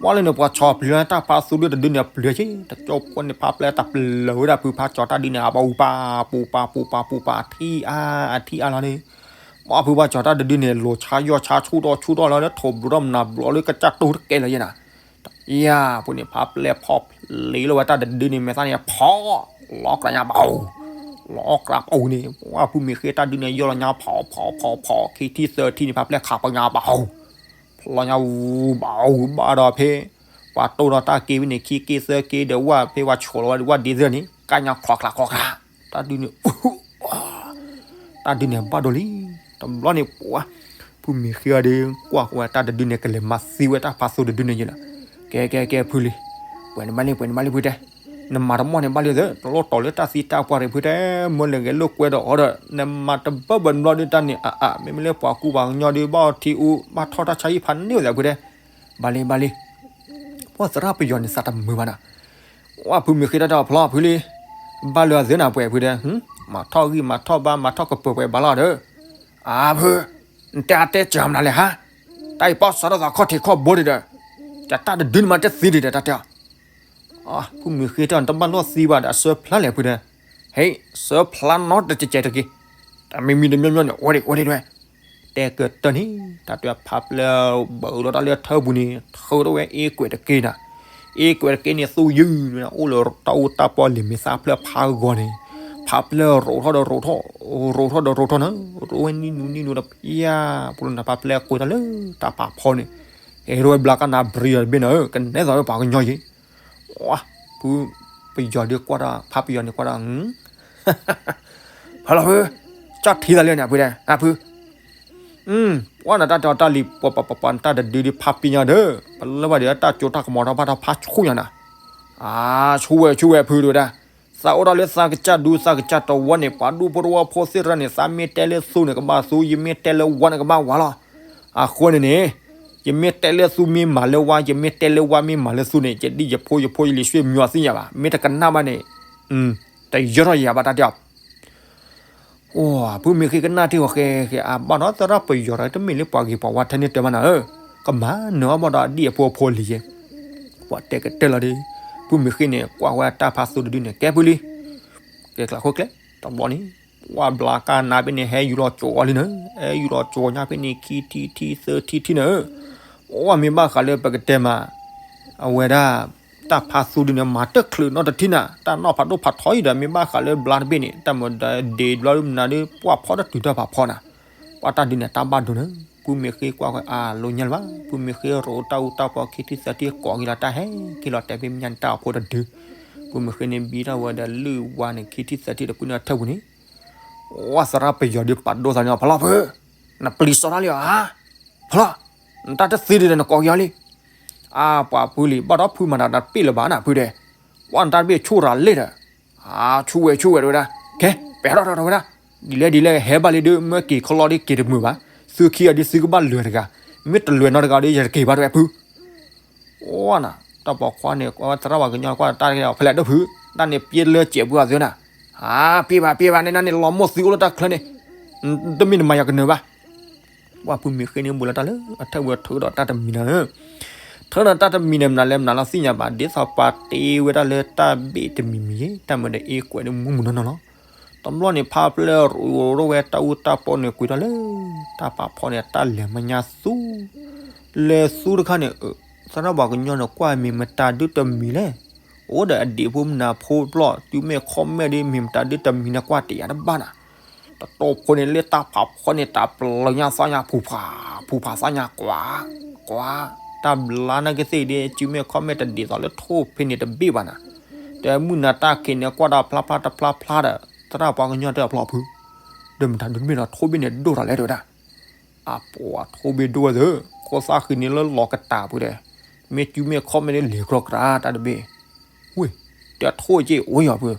ပှၤလၢန့ၣ် ပှၤဆီၣ်ပျံၤလၢတၢ်ဖးသူဒုတဒုန့ၣ် အပျံၤက့ၤ တကၠိဖိန့ၣ် ဖးပျဲၢ်တၢ်ပျၢၤဝဲဒၣ်ဖုဖးကၠီၤတၢ်ဒုန့ၣ် အပူၤပာ်ပူၤပာ်ပူၤပာ် အထံၣ်အါအထံၣ်အါလီၤန့ၣ်, ပှၤဖုဖးကၠီၤတၢ်ဒုဒုန့ၣ် လိၤဆါယီၢ်ဆါဆူၣ်ထီၣ်ဆူၣ်ထီၣ်လီၤလၢ ထိးဘျုးထီၣ်မနၤဘျီလၢကစၢ်တိၢ်တကဲလၢၤယဲနၤ ယၤ ဖုန့ၣ် ဖးပျဲၢ်ဖီၣ်ဖျ့လီၤဝဲတၢ်တဒုန့ၣ် မဲာ်သၣ်န့ၣ် ဖီၣ် လီၤအီၣ်ကြးညါဘၣ်, လီၤအီၣ်ကြးပူၤန့ၣ် ပှၤဖုမ့ၢ်ဃ့တၢ်ဒုန့ၣ် ယီၢ်လီၤညါ ဖီၣ်ဖီၣ်ဖီၣ်ဖီၣ် ခံထံၣ်သၢထံၣ်န့ၣ် ဖးပျဲၢ်ခးပညါဘၣ်, ဖျီညါဝူဘၣ်ဝူဘၣ်ဒီးဖဲ ပှၤတိၢ်ဒီးတၢ်က့ၤဖဲန့ၣ် ခံက့သၢက့ဒီးဝၣ် ဖဲပှၤဆီၣ်လီၤဝဲဝၣ်ဒ့သၢန့ၣ် ကၢ်ညါချီချါချီချါ, တၢ်ဒုန့ၣ် တၢ်ဒုန့ၣ်ဘၣ်ဒိလံ. တဘျီန့ၣ်ပှၤ ဖုမ့ၢ်ဃ့အီၤဒီး ကွၢ်ဃီဝဲတၢ်တဒုန့ၣ် ကလဲၤမၤသံဝဲတၢ်ဖးသူတဒုန့ၣ်ယဲလီၤ. ကဲကဲကဲဖုလံ, ပှဲၤန့ၣ်ဘၣ်လံ ပှဲၤန့ၣ်ဘၣ်လံဖုတဲ, နမၤတမီၢ်န့ၣ်ဘၣ်လံသၢ, တလိၣ်တီၤလၢတၢ်သံတၢ်ပှၢ်ရံၣ်ဖုတဲ, မ့ၢ်လဲၤဂဲၤလိာ်ကွဲဒီးအီၤဒီး နမၤတဘၣ်ဘၣ်တဘျီဒုတၢ်န့ၣ် အအ မ့မ့ၢ်လၢပှၤကူပှၤကညီဒု ဘၣ်အီၤထံအူ ဘၣ်ထီၣ်တၢ်ဆါဟံၣ်ဖးန့ၢ်ဝဲသးဖုတဲ, ဘၣ်လံဘၣ်လံ. ပှၤသရၣ်ပယီၤန့ၣ်သးတမုာ်ဘၣ်နၤ, ဝဲဖုမ့ၢ်ဃ့တၢ်ဒီးဖျီဖုလံ, ဘၣ်လၢအသၢနၤပှဲၤဖုတဲ, မၤထီၣ်ဂံၢ်မၤထီၣ်ဘါ မၤထီၣ်ကပၢၤပှဲၤဘၣ်လီၤဒီး, အါဖု, နတဲအတဲစၢၤမနုၤလဲၣ်ဟါ, တၢ်အံၤပီၣ်စးထီၣ်သးခီၣ်ထံးခီၣ်ဘိဒံးဒီး, တၢ်တဒုန့ၣ်မၤတသံဒံးဒီးတၢ်တဲအီၤ ဖုမ့ၢ်ဃ့တၢ်နတဘၣ်လိာ်သံဘၣ်ဒီး အစၢဖျါလဲၣ်ဖုတဲ, ဟဲ, စၢဖျါနီတကဲးတက့ၢ်, တၢ်မ့ၢ်မံတမံၤမံၤန့ၣ် အိၣ်ဒံးအိၣ်ဒံးတဲဝဲ, တဲကတၢၢ်န့ၣ် တၢ်တဲဖးပျဲၢ်ဘၢၣ်ဒီးတၢ်လၢထၢပူၤန့ၣ် ထုးထီၣ်ဝဲအ့ကွဲးတက့ၢ်နၤ, အ့ကွဲးတက့ၢ်န့ၣ် သူယုၢ်န့ၣ် အိၣ်လၢတၢ်အူတၢ်ပီလံာ်မ့ၢ်သၣ်ဖျၢၣ်ဖးဂီၤန့ၣ်, ဖးပျဲၢ်ရိးထီၣ်ဒီးရိးထီၣ်, ရိးထီၣ်ဒီးရိးထီၣ်နၤ, ရိးဝဲနံၣ်နူနံၣ်နူဒီးဖျါ, ပလိၣ်နၤဖးပျဲၢ်ကွံာ်တၢ်လၢတၢ်ဖးဖီန့ၣ်, ဟဲထီၣ်ဝဲဘျါကနၣ်ဘြံၤအီၤတဘ့ၣ်နၤဧၢ, ကနဲၣ်သီးဝဲပှၤကညီယံၤ ပယီၤဒုးကွၢ်တၢ် ဖးပယီၤန့ၣ်ကွၢ်တၢ်, ဖဲလီၤဖု, ကၢ်ထံသးလၢန့ၣ်ဖုတဲ, အဖု, ပှၤနတၢ်တဲအီၤတၢ်လံၤ ပှၤပှၤပှၤပှၤနတၢ်တဒုဒုးဖးပညါဒီး ပလၢဘၣ်ဒီးတၢ်ကၠိတၢ်ကမီၤတၢ်ဘၣ်ထီၣ်ဖးဆူၣ်ညါနၤ, အါ ဆူၣ်ဝဲဆူၣ်ဝဲဖုတဲဝဲဒၣ်, သးအိၣ်တၢ်လၢသးကစၢ်ဒူသးကစၢ်တဝီန့ၣ် ပှၤဒူဖိတဝီဖိသ့ၣ်တဖၣ်န့ၣ် သးမ့ၢ်တဲလၢသူန့ၣ် ကဘၣ်သူ, ယမ့ၢ်တဲလၢဝါန့ၣ်ကဘၣ်ဝါလီၤ. အဃိန့ၣ်န့ၣ် ယမ့ၢ်တဲလၢသူမ့ၢ်မၤလၢဝါ, ယမ့ၢ်တဲလၢဝါမ့ၢ်မၤလၢသူန့ၣ် ယဒ်ယဖိယဖိယလံၤဆ့ၣ်မၠီသ့ၣ်ညါဘၣ်, မ့ၢ်တကနၣ်ဘၣ်န့ၣ် တယၢထီၣ်ယၤဘၣ်တၢ်တဲအီၤ, အိ ဖုမ့ၢ်ဃ့ကနၣ်ထံၣ်ဃီဃဲဃဲ အါဘၣ်ဒီးသရၣ်ပယီၤဒီး တမ့ၢ်လၢပှၤဂ့ၤပှၤဝါထဲန့ၣ်တၢ်ဘၣ်နၤဧၢ, ကမၤနၢၤအီၤဘၣ်ဒီးအဒံၣ်အဖိအဖိလံၤယဲ, ပှၤတဲကတၢၢ်လီၤဒီး ဖုမ့ၢ်ဃ့န့ၣ် ကွၢ်ဝဲတၢ်ဖးသူတဒုန့ၣ် ကဲဖုလံ ကဲကျးခိၣ်ကျဲ တဘျီန့ၣ် ပှၤဘျါကနၣ်ဖဲန့ၣ် ဟဲယူၤလီၤကၠိအီၤလံနၤ, ဟဲယူၤလီၤကၠိညါဖဲန့ၣ် ခံထံၣ်ထံၣ်သၢထံၣ်ထံၣ်နၤဧၢ, အိ မ့ၢ်ဘၣ်ဃးလၢပကတဲမး အဝဲဒၣ် တၢ်ဖးသူဒုန့ၣ် မၤတချုးနီတထံၣ်နၤ, တၢ်နီၣ်ဖးဒိၣ်ဖးထီအံၤဒီး မ့ၢ်ဘၣ်ဃးလၢဘျါတဘ့ၣ်န့ၣ် တၢ်မၤဒီးဒ့ဘျီမနုၤဒီး ပှၤဖီၣ်တတုၤတၢ်ဖးဖီနၤ, ပှၤတၢ်ဒုးန့ၣ် တၢ်ဘၣ်ဒိနၤ, ဖုမ့ၢ်ဃ့ကွၢ်ဃီအါလိၤညါလၢၤဘၣ်, ဖုမ့ၢ်ဃ့ရိးတၢ်အူတၢ်ပီခံထံၣ်သၢထံၣ် ကိးက့ၤလီၤတၢ်ဟဲက့ၤလီၤတဲာ်ဖဲမဲာ်ညါန့ၣ် တၢ်အိၣ်ဖှိၣ်တဒု, ဖုမ့ၢ်ဃ့န့ၣ် ဘံထီၣ်ဝဲဒီးလုၢ်ဝါန့ၣ် ခံထံၣ်သၢထံၣ်ဒီး ကွံာ်န့ၢ်ထၢၣ်ပူၤန့ၣ် ဝဲသရၣ်ပယီၤဒုးပာ်ဒိၣ်သးန့ၣ် ဖီလီၤဖု, နပျံၤစီတၢ်လံဧါ, ဖီလီၤ, နတၢ်တသ့ဒံးဒီးနကိးက့ၤအီၤလံ, အါ ပှၤဖုလံၤ ဘၣ်ဒီးဖုမၤတၢ်တပ့ၢ်လၢၤဘၣ်နၤဖုတဲ, ပှၤနတၢ်တဘ့ၣ်ဆူၣ်ရၤလံဒီး, အါ ဆူၣ်ဝဲဆူၣ်ဝဲတဲဝဲဒၣ်, ကဲ ပဲာ်ထီၣ်ထီၣ်ထီၣ်ဝဲဒၣ်, ဒ်လဲၣ်ဒ်လဲၣ် ဟဲဘၣ်လံဒုး မ့ၢ်က့ၤခီလီၤဒ်က့ၤတမုာ်ဘၣ်, သုခံဂၤဒုးသုကဘၣ်လဲၤတဂၤ, မ့ၢ်တလဲၤနီတဂၤဒီး ယတက့ၤဘၣ်တဲဝဲဖု အိ နၤ တၢ်ပိာ်ခွါန့ၣ် သရၣ်ပှၤကညီကွၢ်တၢ်တက့ၢ်ဒီး ဖဲလဲၣ်ဒိၣ်ဖု, တၢ်န့ၣ်ပျဲလၢစဲးပူၤအသုနၤ, အါ ပျဲဘၣ်ပျဲဘၣ်န့ၣ် နန့ၣ်လီၤမိၢ်သံအိၣ်လၢတၢ်ချၢန့ၣ်, တမ့ၢ်နမၤယၤကနၢၤဘၣ်, ပှၤဖုမ့ၢ်ဃ့န့ၣ် ဘူးလီၤတၢ်လၢအထၢၣ်ဝဲထုးဒီးတၢ်တမံၤနၤဧၢ, ထုးဒီးတၢ်တမံၤန့ၣ် မနုၤလဲၣ်မနုၤလီၤသ့ၣ်ညါဘၣ် ဒ်သိးပှၤတ့ဝဲဒၣ်လၢတၢ်ဘ့ၣ်တမံၤမံၤယဲ တၢ်မၤဒီးအ့ကွဲးဒ်မူမူနီၢ်နီၢ်လီၤ, တဘျီန့ၣ် ဖးပျဲၢ်ရိးဝဲတၢ်အူတၢ်ပီန့ၣ် ကွံာ်ထီၣ်လၢ တၢ်ဖးဖီန့ၣ် တၢ်လဲၤမၤညါသူ လဲၤသူတခါန့ၣ် သရၣ်ပှၤကညီန့ၣ် ကွၢ်မ့ၢ်မတၤဒုတမံၤလဲၣ်, အိၣ်ဒီးအဒံးဖိမနၤဖိဘျီ စုမဲာ်ခီၣ်မဲာ်ဒီး မ့ၢ်မတၤဒုတမံၤန့ၣ် ကွၢ်တ့ၢ်ယၤတဘၣ်နၤ, တတီၢ်ဖိန့ၣ် လၢတၢ်ဖးဖီန့ၣ် တၢ်ပျၢၤညါသးညါ ဖူဖး ဖူဖးသးညါ ကွၢ် ကွၢ် တၢ်ဘျါနာ်က့သ့ၣ်ဒီး စုမဲာ်ခီၣ်မဲာ်တဒ်သိးလၢထိၣ်ဖဲန့ၣ်တဘ့ၣ်ဘၣ်နၤ, တမုၢ်နၤတၢ်ခံးန့ၣ် ကွၢ်တၢ်ဖျါဖျါတဖျါဖျါဒီး သရၣ်ပှၤကညီတဲအဖျီဖု ဒီးမတၤဒုတမ့ၢ်ဒီး ထိၣ်ဘ့ၣ်န့ၣ်ဒိၣ်ထီၣ်လဲၣ်တဲဝဲဒၣ် အပှၤထိၣ်ဘ့ၣ်ဒိၣ်ဝဲသ့ၣ် ခိၣ်သၣ်ဃံန့ၣ်လၢလီၤကတၢၢ်ပူၤဒီး မ့ၢ်စုမဲာ်ခီၣ်မဲာ်န့ၣ်လဲၤကြီကြးတၢ်တဘ့ၣ်, ဝ့ၢ် တဲထိၣ်က့ၢ်အိၣ်ယီၤဖု,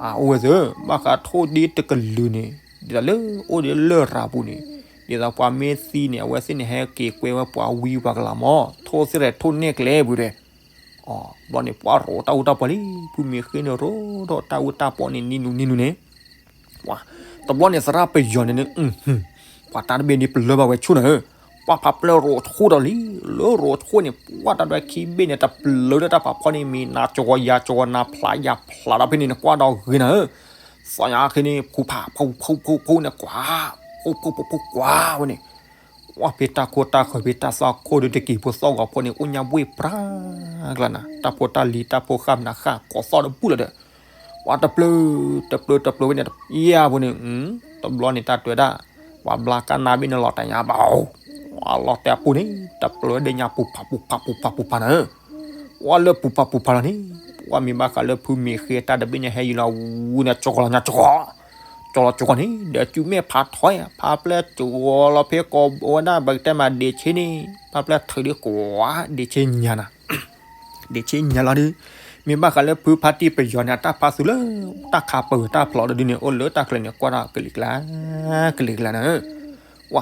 အအိၣ်ဝဲသ့ၣ် ဘၣ်ဃးထိၣ်ဒ်တကလုာ်န့ၣ် ဒ်သိးလၢအိၣ်ဒ်လၢရၤပူၤန့ၣ် ဒ်သိးပှၤမ့ၢ်သံန့ၣ် အဝဲသ့ၣ်န့ၣ် ဟဲက့ၤကွဲဝဲပှၤဝံပှၤကလၤမး ထိၣ်သ့ၣ်ရဲၣ်ထိၣ်နဲၣ်ကျဲပူၤဒီး အဘျီန့ၣ် ပှၤရိးတၢ်အူတၢ်ပီလံ ဖုမ့ၢ်ဃ့န့ၣ်ရိးထီၣ်တၢ်အူတၢ်ပီန့ၣ် နံၤနူၤနံၤနူၤန့ၣ် ပှၤ တဘျီန့ၣ် သရၣ်ပယီၤန့ၣ်န့ၣ် ပှၤတၢ်တဘ့ၣ်ဒ်ပလၢဘၣ်ဝဲဆူၣ်နၤဧၢ, ပှၤဖးပျဲၢ်ရိးဆူၣ်ဒီးလံ, လၢရိးဆူၣ်န့ၣ် ပှၤတၢ်ဒွဲခံဘ့ၣ်န့ၣ် တပျၢၤဒီးတၢ်ဖးဖီန့ၣ် မ့ၢ်နၤကၠီၤယၤကၠီၤ နၤဖျးယၤဖျးဒီးဖဲန့ၣ် နကွၢ်ဒီးဂ့ၤနၤဧၢ, သီညါခဲန့ၣ် ဖူဖးဖူဖူဖူဖူန့ၣ်ကွၢ်, ဖူဖူဖူဖူကွၢ်ဝဲန့ၣ် ဝဲဖဲတၢ်ခိတၢ်ဃၢၤဖဲတၢ်သွၣ်ခိၣ်ဒီးတက့ၤဖိသီၣ်ဂီၤဖိန့ၣ် အိၣ်ညါဘှ့ၣ်ပြါကျါနၤ, တၢ်ဖိတၢ်လံၤတၢ်ဖိဃၣ်မနၤဃၣ်ကိးသီၣ်တဘူၣ်လီၤဒီး, ဝဲတပျၢၤ တပျၢၤတပျၢၤဝဲန့ၣ် ယဲၢ်ဖိန့ၣ်, တဘျီန့ၣ်တၢ်တဲဝဲဒၣ်, ပှၤဘျါကၢ်နါဘ့ၣ်န့ၣ်လီၤတၢ်ညါဘၣ်, ဝဲလီၤတဲာ်အပူၤန့ၣ် တပျၢၤဒဲညါပူၤဖးပူၤဖးပူၤဖးပူၤဖးနၤဧၢ, ဝဲလၢပူၤဖးပူၤဖးလီၤန့ၣ်, ပှၤမ့ၢ်ဘၣ်ဃးလၢဖုမ့ၢ်ဃ့တၢ်တဘ့ၣ်န့ၣ် ဟဲယံၤလီၤဝူန့ၣ် ကၠီၤလီၤညါကၠီၤ ကၠီၤလီၤကၠီၤန့ၣ် ဒီးစုမဲာ်ဖးထီ, ဖးပျဲၢ်ကၠီၤလီၤဖဲကိးဝဲဒၣ် ပကတဲမးဒ့ဆ့န့ၣ်, ဖးပျဲၢ်ထုးဒ်ကွၢ် ဒ့ဆ့ညါနၤ, ဒ့ဆ့ညါလီၤဒုး, မ့ၢ်ဘၣ်ဃးလၢဖုဖါတံၢ်ပယီၤန့ၣ် အတၢ်ဖးသုးလၢ တၢ်ခးပၢၤတၢ်ဖျိးဒီးဒုးန့ၣ် အိၣ်လၢတၢ်ကျဲၤန့ၣ် ကွၢ်တၢ်ကလံၤကျါ, ကလံၤကျါနၤဧၢ, ဝဲ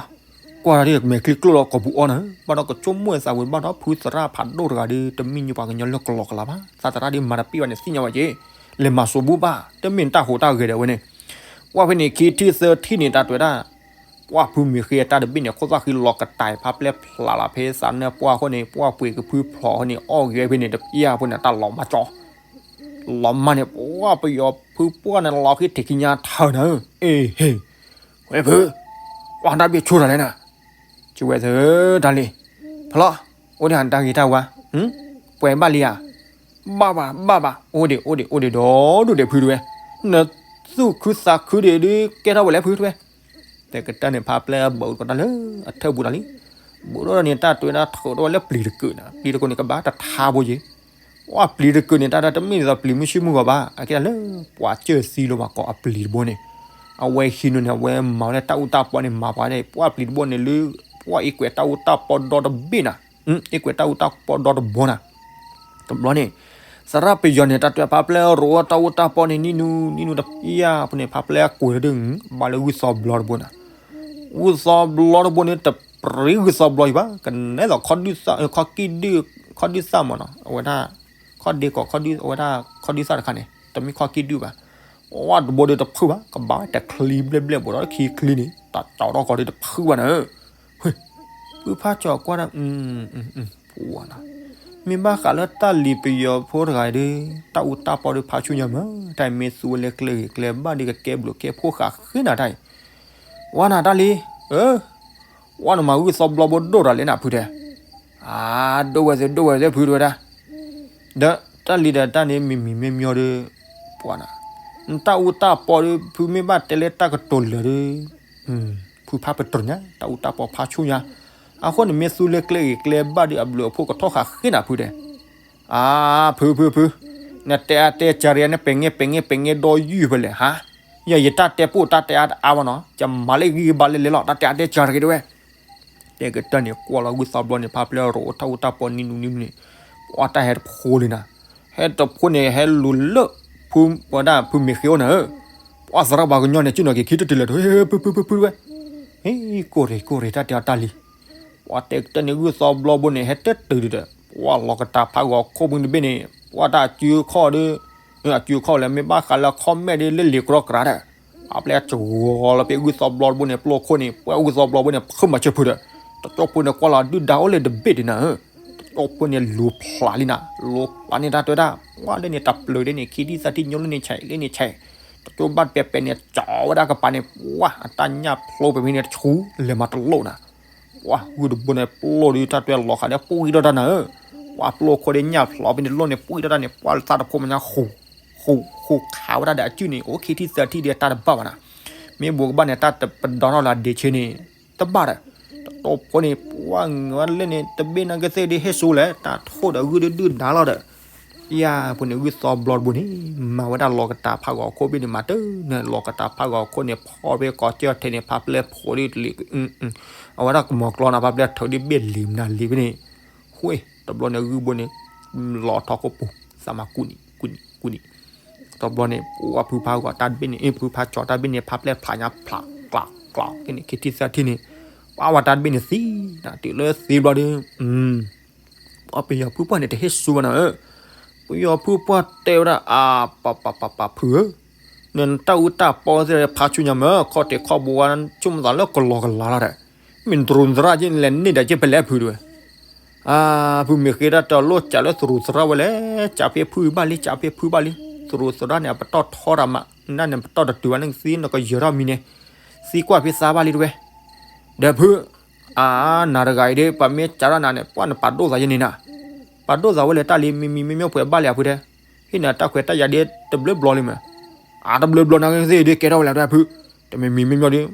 ကွၢ်တၢ်ဒ်မဲာ်ချံကျိၣ်လီၤကိာ်ပူၤအီနၤဧၢ, ဘၣ်ဒီးကဆိကမိၣ်သးဝံၤဘၣ်ဒီးဖုသရၣ်ဖးဒိၣ်တဂၤဒီး တမ့ၢ်ညိပှၤကညီလၢကလီကလီဘၣ်, သးသရၣ်ဒ်မၤတပ့ၢ်ဘၣ်န့ၣ် သ့ၣ်ညါဝဲက့ၤ, လဲၤမၤစိာ်ဘူၣ်ဘၣ် တမ့ၢ်တၢ်ဟူးတၢ်ဂဲၤဒီးဝဲန့ၣ်, ဝဲဖဲန့ၣ်ခံထံၣ်သၢထံၣ်န့ၣ် တၢ်တဲဝဲဒၣ်, ပှၤဖုမ့ၢ်ဃ့တၢ်တဘ့ၣ်န့ၣ် ခိၣ်သၣ်ဃံလီၤကတၢၢ်ဖးပျဲၢ်ဖျးလီၤဖဲသးနၢၣ်ပှၢ်အဃိန့ၣ် ပှၤပှ့ၤကဖုဖျိးအဃိန့ၣ် အီၣ်ဂ့ၤဝဲဖဲန့ၣ် တပျၢ်ဖိန့ၣ် တၢ်လီၤမၢ်ကၠီ လီၤမၢ်န့ၣ် ပှၤပယီၤဖုပှၢ်န့ၣ် လီၤဃံထံးခံညါထၢနၤဧၢ, အ့ဟ့, ဝဲဖု, ပှၤတၢ်ဘ့ၣ်ဆိတၢ်လဲၣ်နၤ, ကဝဲသၢတၢ်လံ, ဖျီ, အိၣ်ဒံးဟးတၢ်ဂ့ၤတၢ်ဝါ, ပှဲၤဘၣ်လံဧါ, ဘၣ်ဘၣ်ဘၣ်ဘၣ်, အိၣ်ဒံးအိၣ်ဒံးအိၣ်ဒံးဒီးဒိၣ်ဒံးဖုတဝဲ, နသူၣ်ခုသးခုဒံးဒုးကဲထီၣ်ဝဲလဲၣ်ဖုတဝဲ, တဲကတၢၢ်န့ၣ် ဖးပျဲၢ်ဘၣ်ကီးတၢ်လၢအထၢၣ်ပူၤတၢ်လံ, ဘူးထီၣ်န့ၣ် တၢ်တဲဝဲဒၣ်ထုးထီၣ်ဝဲလၢပျံၤတကုာ်န့ၣ်, ပျံၤတကုာ်န့ၣ် ကဘၣ်တထါဘိယ့ၣ်, ပှၤပျံၤတကုာ်န့ၣ် တၢ်ဒၣ်တမ့ၢ်ဒ်သိးပျံၤမုၢ်ဆ့ၣ်မုၢ်ဂီၤဘၣ်, အကဲဒၣ်လၢပှၤစၢၢ်သံလိာ်ဘၣ်ကီးအပျံၤတဘိန့ၣ်, အဝဲဟံးန့ၢ်န့ၣ် အဝဲမၤဝဲလၢတၢ်အူတၢ်ပီန့ၣ် မၤပှၤန့ၣ် ပှၤပျံၤတဘိန့ၣ်လၢ ပှၤအ့ၣ်ကွဲးတၢ်အူတၢ်ပီဒီတဘ့ၣ်နၤ, အ့ၣ်ကွဲးတၢ်အူတၢ်ပီဒီတဘိနၤ တဘျီန့ၣ်, သရၣ်ပယီၤန့ၣ် တၢ်တဲဖးပျဲၢ်ရိးတၢ်အူတၢ်ပီန့ၣ် နံၣ်နူနံၣ်နူတပျၢ်ဖိန့ၣ် ဖးပျဲၢ်ကွဲးဒုး ဘၣ်လၢဂုၢ်သီဘျီတဘိနၤ, ဂုၢ်သီဘျီတဘိန့ၣ် တပျံၤဂုၢ်သီဘျီအံၤဘၣ်, ကနဲသိး ခီၣ်ဒုၣ်သၣ်မ့ၢ်နီၤ, အဝဲဒၣ် ခီၣ်ဒ့ကီး အဝဲဒၣ်ခီၣ်ဒုၣ်သၣ်တခါန့ၣ် တမ့ၢ်ခီၣ်ကံၣ်ဒုၣ်ဘၣ်, ပှၤတဘိဒီးတဖုဘၣ်, ကဘၣ်တချံဘျဲၣ်ဘျဲၣ် ဘူးဒီးခံချံန့ၣ် တၢ်ကၠီထီၣ်ကီးဒီးတဖုဘၣ်နၤ, ဖုဖးကၠီကွၢ်ဒၣ် ပှၤနၤ, မ့ၢ်ဘၣ်ဃးလၢတၢ်လံၤပယီၤဖိတဂၤအံၤဒီး တၢ်အူတၢ်ပီဒီးဖးဆူညါမး, တၢ်အံၤမ့ၢ်သူဝဲလၢကျဲဂ့ၤကျဲဘၣ်ဒီးကကဲဘျုးကဲဖှိၣ်ဃာ်ဃ့နၤတၢ်အံၤ, ဝဲနၤတၢ်လံ, ဝဲနမၤဂုၢ်သီဘျီဘိဒိၣ်တၢ်လဲၣ်နၤဖုတဲ, အါ ဒိၣ်ဝဲသ့ၣ်ဒိၣ်ဝဲသ့ၣ်ဖုတဲဝဲဒၣ်, ဒီးတၢ်လံၤဒီးတၢ်န့ၣ်မံၤမံၤမ့ၢ်မ့ၢ်ဒီး, ပှၤနၤ, နတၢ်အူတၢ်ပီဒီးဖုမ့ၢ်ဘၣ်တဲလၢတၢ်ကတိၤလၢာ်ဒီး ဖုဖးပတြၢၤညါ တၢ်အူတၢ်ပီဖးဆူညါ, အဃိန့ၣ်မ့ၢ်သူလၢကျဲဂ့ၤကျဲဘၣ်ဒီးအဘျုးအဖှိၣ်ကထီၣ်ဃာ်ဃ့နၤဖုတဲ, အါ ဖုဖုဖု, နတဲအါတဲကၢ်ရံၣ် နပဲာ်ငဲပဲာ်ငဲပဲာ်ငဲဒီးယုၢ်ဖဲလဲၣ်ဟါ, ယဲယတၢ်တဲပိာ်တၢ်တဲအါတအါဘၣ်နီၤ, ယမၤလၢဂံၢ်ဘါလၢလဲၤလီၤ တၢ်တဲအါတဲကၢ်ရံၣ်တဝဲ တဲကတၢၢ်န့ၣ် ကွၢ်လီၤဂုၢ်သီဘျီန့ၣ် ဖးပျဲၢ်ရိးအိၣ်တၢ်အူတၢ်ပီနံၤနူနံၤနူန့ၣ်, ပှၤတၢ်ဟဲတဖိလံနၤ, ဟဲတဖိန့ၣ် ဟဲလူၤလၢ ဖုဝဲဒၣ်ဖုမ့ၢ်ဃ့အိၣ်နၤဧၢ, ပှၤသရၣ်ပှၤကညီန့ၣ် ကၠုနီၤက့ၤခံတတုၤလဲၣ် ဖုဖုဖုဖုဝဲ, ဟ့ ကိၢ်ရ့ၣ်ကိၢ်ရ့ၣ်တၢ်တဲအီၤတၢ်လံ, ပှၤတဲကတၢၢ်န့ၣ် ဂုၢ်သီဘျီဘိန့ၣ် ဟဲတတုၤဒီး ပှၤလီၤကတၢ်ဖးဂီၤခိၣ်မုၢ်တဘ့ၣ်န့ၣ် ပှၤတၢ်အစုအခီၣ်ဒီး အစုအခီၣ်လဲၣ် မ့ၢ်ဘၣ်ဃးလၢအခီၣ်မဲာ်ဒီးလၢလံာ်ကြီကြးဒီး အပျဲၢ်စှီၤလီၤဖဲဂုၢ်သီဘျီတဘိန့ၣ် ပျိခိၣ်န့ၣ် ပှၤဂုၢ်သီဘျီဘိန့ၣ် ဖုမၤစၢၤဖုဒီး တကၠိဖိန့ၣ် ကွၢ်လီၤဒုၣ်ဒါအိၣ်လၢတဘ့ၣ်ဒံးနၤဧၢ, တကၠိဖိန့ၣ် လူၤဖျးလံနၤ လူၤဖျးန့ၣ်တၢ်တဲဝဲဒၣ် ပှၤလၢန့ၣ်တၢ်ပျၢၤဒ်န့ၣ် ခံဒံၣ်သၢထံၣ်ညိလၢန့ၣ်ဆဲးလၢန့ၣ်ဆဲး, တကၠိဘၣ်ပဲပဲန့ၣ် ကၠီဝဲဒၣ်ကပၤန့ၣ် ပှၤအတၢ်ညၣ်ဖျိပဲဖဲန့ၣ်တဆူ လဲၤမၤတလိၣ်နၤ ပှၤဂုၢ်တဘိန့ၣ် ပျိၢ်ဒီးတၢ်တဲလီၤဃာ်ဒီး ပှံၢ်ထီၣ်တၢ်နၤဧၢ, ပှၤပျိၢ်ခိၣ်ဒီးညၣ်ဖျိးဖဲန့ၣ်လိၣ်န့ၣ် ပှံၢ်ထီၣ်တၢ်န့ၣ် ပှၤသးတဖိမညါဃူ ဃူ ဃူခးဝဲဒၣ်ဒီးအစုန့ၣ် အိၣ်ခံထံၣ်သၢထံၣ်ဒီးတၢ်တဘၣ်ဘၣ်နၤ, မ့ၢ်ဘူးကဘၣ်န့ၣ် တၢ်တပဒီထီၣ်လၢအဒ့ဆ့န့ၣ် တဘၣ်ဒီး တကၠိဖိန့ၣ် ပှၤငၢၤဝဲလၢန့ၣ် တဘ့ၣ်နၤကသ့ၣ်ဒ်ဟ့ၣ်ဆူလဲၣ် တၢ်ထိၣ်ဒီးဂုၢ်ဒုၣ်ဒုၣ်ဒါလီၤဒီး ယၤဖိန့ၣ် ဂုၢ်သီဘျီတဘိန့ၣ် မၤဝဲဒၣ်လီၤကတၢ်ဖးဂီၤခိၣ်ဘ့ၣ်န့ၣ် မၤတၢ်န့ၣ် လီၤကတၢ်ဖးဂီၤခိၣ်န့ၣ် ဖီၣ်ဖဲကိးကၢၢ်ထဲန့ၣ် ဖးပျဲၢ်ဖိးဒ်တလံၤ အဝဲဒၣ်ကမီၤကျီနၤ ဖးပျဲၢ်ထုးဒ်ဘ့ၣ်လံၤမနုၤလံၤဖဲန့ၣ် ဃ့ တဘျီန့ၣ် ဂုၢ်ဘိန့ၣ် လီၤထီၣ်ခိၣ်ပူၤ သးမၤကူးနံၤ ကူးနံၤ ကူးနံၤ တဘျီန့ၣ် ပှၤဖုဖးဂီၤတၢ်တဘ့ၣ်န့ၣ် အ့ၣ် ဖုဖးကၠီတၢ်တဘ့ၣ်န့ၣ် ဖးပျဲၢ်ဖျးညါဖျး ကျး ကျး က့န့ၣ် ခံထံၣ်သၢထံၣ်န့ၣ် ပှၤဝဲတၢ်တဘ့ၣ်န့ၣ်သံ တုၤလၢသံဘျီဒီး ပှၤပယီၤဖုပှၢ်န့ၣ် တဟ့ၣ်ဆူဘၣ်နၤဧၢ, ပယီၤဖုပှၢ်တဲဝဲဒၣ် အါ ပၤပၤပၤပၤဖုဧၢ, နတၢ်အူတၢ်ပီသ့ၣ်ဖးဆူညါမ့ၢ် ခီၣ်ထံးခီၣ်ဘိဝဲ ဆိကမိၣ်သးလၢကလီကလီလီၤဒီး မ့ၢ်တရူးသရၣ်က့ လဲၤန့ၢ်ဒီးက့ ပလဲၤဖုးတဝဲ အါ ဖုမ့ၢ်ဃ့တၢ်တၢ်လိၣ်ကးလၢတရူးသရၣ်ဝဲလဲၣ် ကးဖဲဖုဘၣ်လံ ကးဖဲဖုဘၣ်လံ တရူးသရၣ်န့ၣ် အပတီၢ်ထီတၢ်မး နၢ်န့ၣ်ပတီၢ်တတုၤဘၣ်န့ၣ်သံ နကယၢၤထီၣ်မံၤန့ၣ် သံကွၢ်ဖဲသးဘၣ်လံတဝဲ ဒီးဖု အါ နၤတဂၤအံၤဒီး ပှၤမ့ၢ်ကးထီၣ်နၤန့ၣ် ပှၢ်နပာ်ဒိၣ်သးယဲန့ၣ်နၤ ပာ်ဒိၣ်သးဝဲလဲၣ်တၢ်လံ မံမံမ့မ့ၢ်ပှဲၤဘၣ်လံအဖုတဲ ဟ့ၣ်နၤတၢ်ခွဲးတၢ်ယာ်ဒ်တဘျုးဘျီလံမး အါ တဘျုးဘျီနၤသ့ၣ်ဒ်ကဲထီၣ်ဝဲလၢတၢ်ဖု တမံၤမံၤမ့မ့ၢ်ဒီး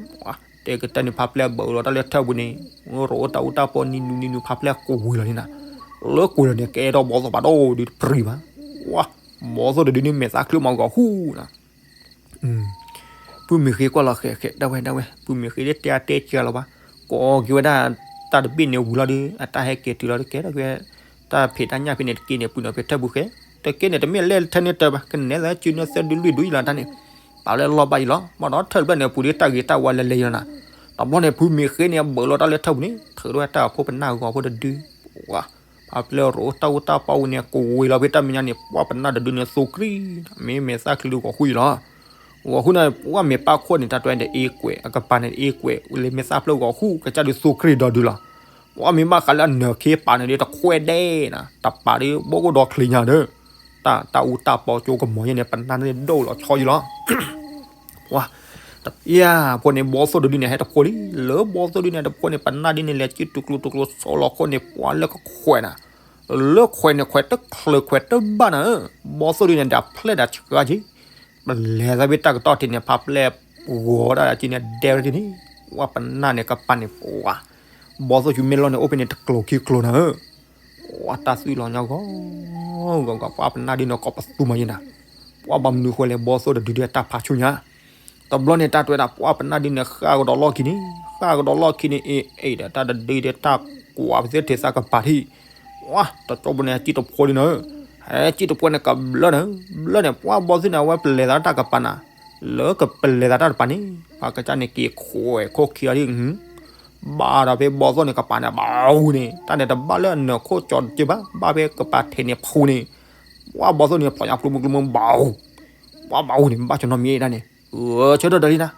တဲကတၢၢ်န့ၣ် ဖးဖျဲၣ်ဘၢၣ်လီၤတၢ်လၢထၢၣ်ပူၤန့ၣ် ရိၣ်အိၣ်တၢ်အူတၢ်ပီနံၤနံၤနံၤနံၤ ဖးဖျဲၣ်ကိးဝံၤလီၤန့ၣ်နၤ လၢကိးလီၤန့ၣ် ကဲထီၣ်ဘီသိၣ်ပာ်ဒိၣ်ဒုးတပြံၤဘၣ် ဝါ ဘီသိၣ်တဒုန့ၣ် မဲာ်သၣ်ချ့မးဂီၤဃူနၤ ဖုမ့ၢ်ဃ့ကွၢ်လီၤဃဲးဃဲး ဒၣ်ဝဲဒၣ်ဝဲ ဖုမ့ၢ်ဃ့ဒ်တဲအါတဲကၢလီၤဘၣ် ကိးက့ၤဝဲဒၣ် တၢ်တဘ့ၣ်န့ၣ်ဝံၤလီၤဒီး အတၢ်ဟဲက့ၤတုၤလီၤဒီး ကဲထီၣ်က့ၤ တၢ်ဖံးတၢ်ညၣ်ဖဲန့ၣ်တက့ၢ်န့ၣ် ပုၢ်နီၤဖဲထၢၣ်ပူၤဃဲ တက့ၢ်န့ၣ် တမ့ၢ်လဲၣ်ထဲန့ၣ်တၢ်ဘၣ် ကနဲၣ်သးစုနၢသၢဒုလွံၢ်ဒုယလီၤတၢ်န့ၣ် ပာ်လၢလီၢ်ဘၣ်ယလီၤ မ့ၢ်ဒီးထၢၣ်တဖျၢၣ်န့ၣ် ပူၤဒီးတၢ်ဂ့ၤတၢ်ဝါလဲၤလဲၤယလီၤနၤ တဘျီန့ၣ် ဖုမ့ၢ်ဃ့န့ၣ် ဘၢၣ်လီၤတၢ်လၢထၢၣ်ပူၤန့ၣ် ထုးထီၣ်ဝဲတၢ်အဖိပနၢ်ဂီၤဖိတဒု ဝါ ဖးဖျဲၣ်ရိၣ်အိၣ်တၢ်အူတၢ်ပီဝံၤန့ၣ် ကိးဝံၤလီၤဖဲတၢ်မဲာ်ညါန့ၣ် ပှၢ်ပနၢ်တဒုန့ၣ် သိကွံာ် မ့ၢ်မဲာ်သၣ်ချ့ဒုးဂီၤဃူအံၤလီၤ ဂီၤဃူန့ၣ် ပှၢ်မ့ၢ်ပၢ်ခိၣ်န့ၣ် တၢ်တွဲဒီးအ့ကွဲး အကပၤန့ၣ်အ့ကွဲး လၢမဲာ်သၣ်ဖျၢၣ်ဂီၤဃူ ကစၢ်ဒုးသိကွံာ်ဒီးဒုးလီၤ ပှၢ်မ့ၢ်ဘၣ်ဃးလၢအနၢၤခ့ပာ်န့ၣ်ဒီးတခွဲးဒဲးနၤ တပာ်ဒီးဘီၣ်အိၣ်ဒီးချ့ညါဒီး တၢ် တၢ်အူတၢ်ပီကၠိကမီၤယဲန့ၣ် ပနၢ်န့ၣ်ဒိၣ်လီၤဆီယံလီၤ ပှၢ် တပျၢ်ဖိန့ၣ် ဘီသိၣ်တဒုန့ၣ် ဟဲတဖိလံ လၢဘီသိၣ်ဒုန့ၣ် တဖိန့ၣ် ပနၢ်ဒုန့ၣ် လဲၤကံၣ်တူၤကျိၤတူၤကျိၤဆီလီၤခိၣ်န့ၣ် ပှၢ်လၢကခွဲးနၤ လၢခွဲးန့ၣ် ခွဲးတချုးခွဲးတဘၣ်နၤဧၢ ဘီသိၣ်ဒုန့ၣ် ဒၣ်ဖျဲၣ်ဒၣ်ဆှါက့ၤ ပလဲၤသးဖဲတၢ်ကတီၢ်ထံးန့ၣ် ဖးဖျဲၣ်ဂီၤဒၣ်ဒၣ်က့န့ၣ် ဒဲဝဲဒၣ်န့ၣ် ပှၢ်ပနၢ်န့ၣ်ကပၤန့ၣ် ပှၢ် ဘီသိၣ်ဆူမ့ၢ်လီၢ်န့ၣ် အိၣ်ဖဲန့ၣ်တကျိၤခံကျိၤနၤဧၢ ပှၢ်တၢ်သွံၣ်လီၤညါဂီၤ ဂီၤဂီၤ ပှၢ်ပနၢ်ဒုန့ၣ် ကိးပသူမးယဲနၤ ပှၢ်ဘၣ်မနုၤဃိလဲၣ် ဘီသိၣ်တဒုဒုတၢ်ဖးဆူညါ တဘျီန့ၣ် တၢ်တွဲဒၣ် ပှၢ်ပနၢ်ဒုန့ၣ် ဃၣ်ကဒီးလီၢ်ခံန့ၣ် ဃၣ်ကဒီးလီၢ်ခံန့ၣ် အ့ၣ်အ့ၣ်ဒီး တၢ်တဒုဒီးတၢ်ကွၢ်ပသ့ထဲသးကပၤထံၣ် ပှၢ် တကၠီပူၤန့ၣ် ဟဲကံၣ်တဖိဒုနၤဧၢ ဟဲကံၣ်တဖိန့ၣ် ကဘျၢနၤဧၢ ဘျၢန့ၣ် ပှၢ်ဘီသိၣ်န့ၣ် အဝဲပလဲၤသးတၢ်ကပၤနၤ လၢကပလဲၤသးတၢ်တပၤန့ၣ် ပှၢ်ကစၢ်န့ၣ် က့ၤခွဲးခိၣ်ခံအီၤဒ် ဘၣ်ဒီးဖဲဘီသိၣ်န့ၣ် ကပၤန့ၣ် ဘၣ်အူန့ၣ် တၢ်န့ၣ်တဘၣ်လၢအနၢၤခိၣ်ကၠီတက့ၢ်ဘၣ် ဘၣ်ဖဲကပၤထဲးန့ၣ်ဖူန့ၣ် ပှၢ်ဘီသိၣ်န့ၣ် ဖျိညါကျိမုကျိမု ဘၣ်အူ ပှၢ်ဘၣ်အူန့ၣ် ဘၣ်ကၠီနီတမံၤဒၣ်န့ၣ် အၢ ဆၢထၢၣ်ဒီးလံနၤ